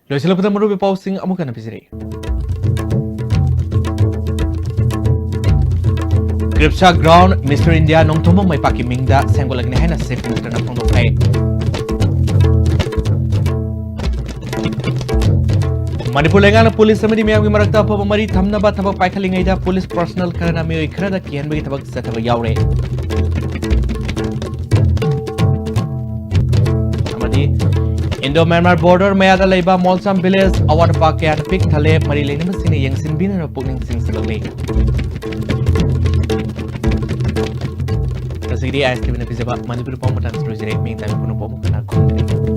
ꯂꯣꯏꯁꯤꯜꯂꯛꯄꯗ ꯃꯔꯨꯑꯣꯏꯕ ꯄꯥꯎꯁꯤꯡ ꯑꯃꯨꯛ ꯍꯟꯅ ꯄꯤꯖꯔꯤ꯫ ꯀ꯭ꯔꯤꯞꯁꯥ ground Mister India ꯅꯣꯡꯊꯣꯝꯕꯝ ꯃꯩꯄꯥꯛꯀꯤ ꯃꯤꯡꯗ ꯁꯦꯝꯒꯠꯂꯒꯅꯤ ꯍꯥꯏꯅ Chief Ministerꯅ ꯐꯣꯡꯗꯣꯛꯈ꯭ꯔꯦ꯫ ꯃꯅꯤꯄꯨꯔ ꯂꯩꯉꯥꯛꯅ police ꯑꯃꯗꯤ ꯃꯤꯌꯥꯝꯒꯤ ꯃꯔꯛꯇ ꯑꯐꯕ ꯃꯔꯤ ꯊꯝꯅꯕ ꯊꯕꯛ ꯄꯥꯏꯈꯠꯂꯤꯉꯩꯗ police personnel ꯈꯔꯅ ꯃꯤꯑꯣꯏ ꯈꯔꯗ ꯀꯤꯍꯟꯕꯒꯤ ꯊꯕꯛ ꯆꯠꯊꯕ ꯌꯥꯎꯔꯦ꯫ ꯑꯃꯗꯤ Indo Myanmar border ꯃꯌꯥꯗ ꯂꯩꯕ ꯃꯣꯜꯁꯥꯝ village ꯑꯋꯥꯠ ꯑꯄꯥ ꯀꯌꯥꯅ ꯄꯤꯛ ꯊꯜꯂꯦ꯫ ꯃꯔꯤ ꯂꯩꯅꯕꯁꯤꯡꯅ ꯌꯦꯡꯁꯤꯟꯕꯤꯅꯅꯕ ꯄꯨꯛꯅꯤꯡ ꯆꯤꯡꯁꯤꯜꯂꯛꯂꯤ꯫ ꯉꯁꯤꯒꯤꯗꯤ ꯑꯥꯏ ꯑꯦꯁ ꯇꯤ ꯚꯤꯅ ꯄꯤꯖꯕ ꯃꯅꯤꯄꯨꯔꯤ ꯄꯥꯎ ꯃꯇꯥꯡꯁꯤ ꯂꯣꯏꯖꯔꯦ꯫ ꯃꯤꯡ ꯇꯥꯏꯕ ꯄꯨꯝꯅꯃꯛꯄꯨ ꯑꯃꯨꯛ ꯍꯟꯅ ꯈꯨꯔꯨꯝꯖꯔꯤ꯫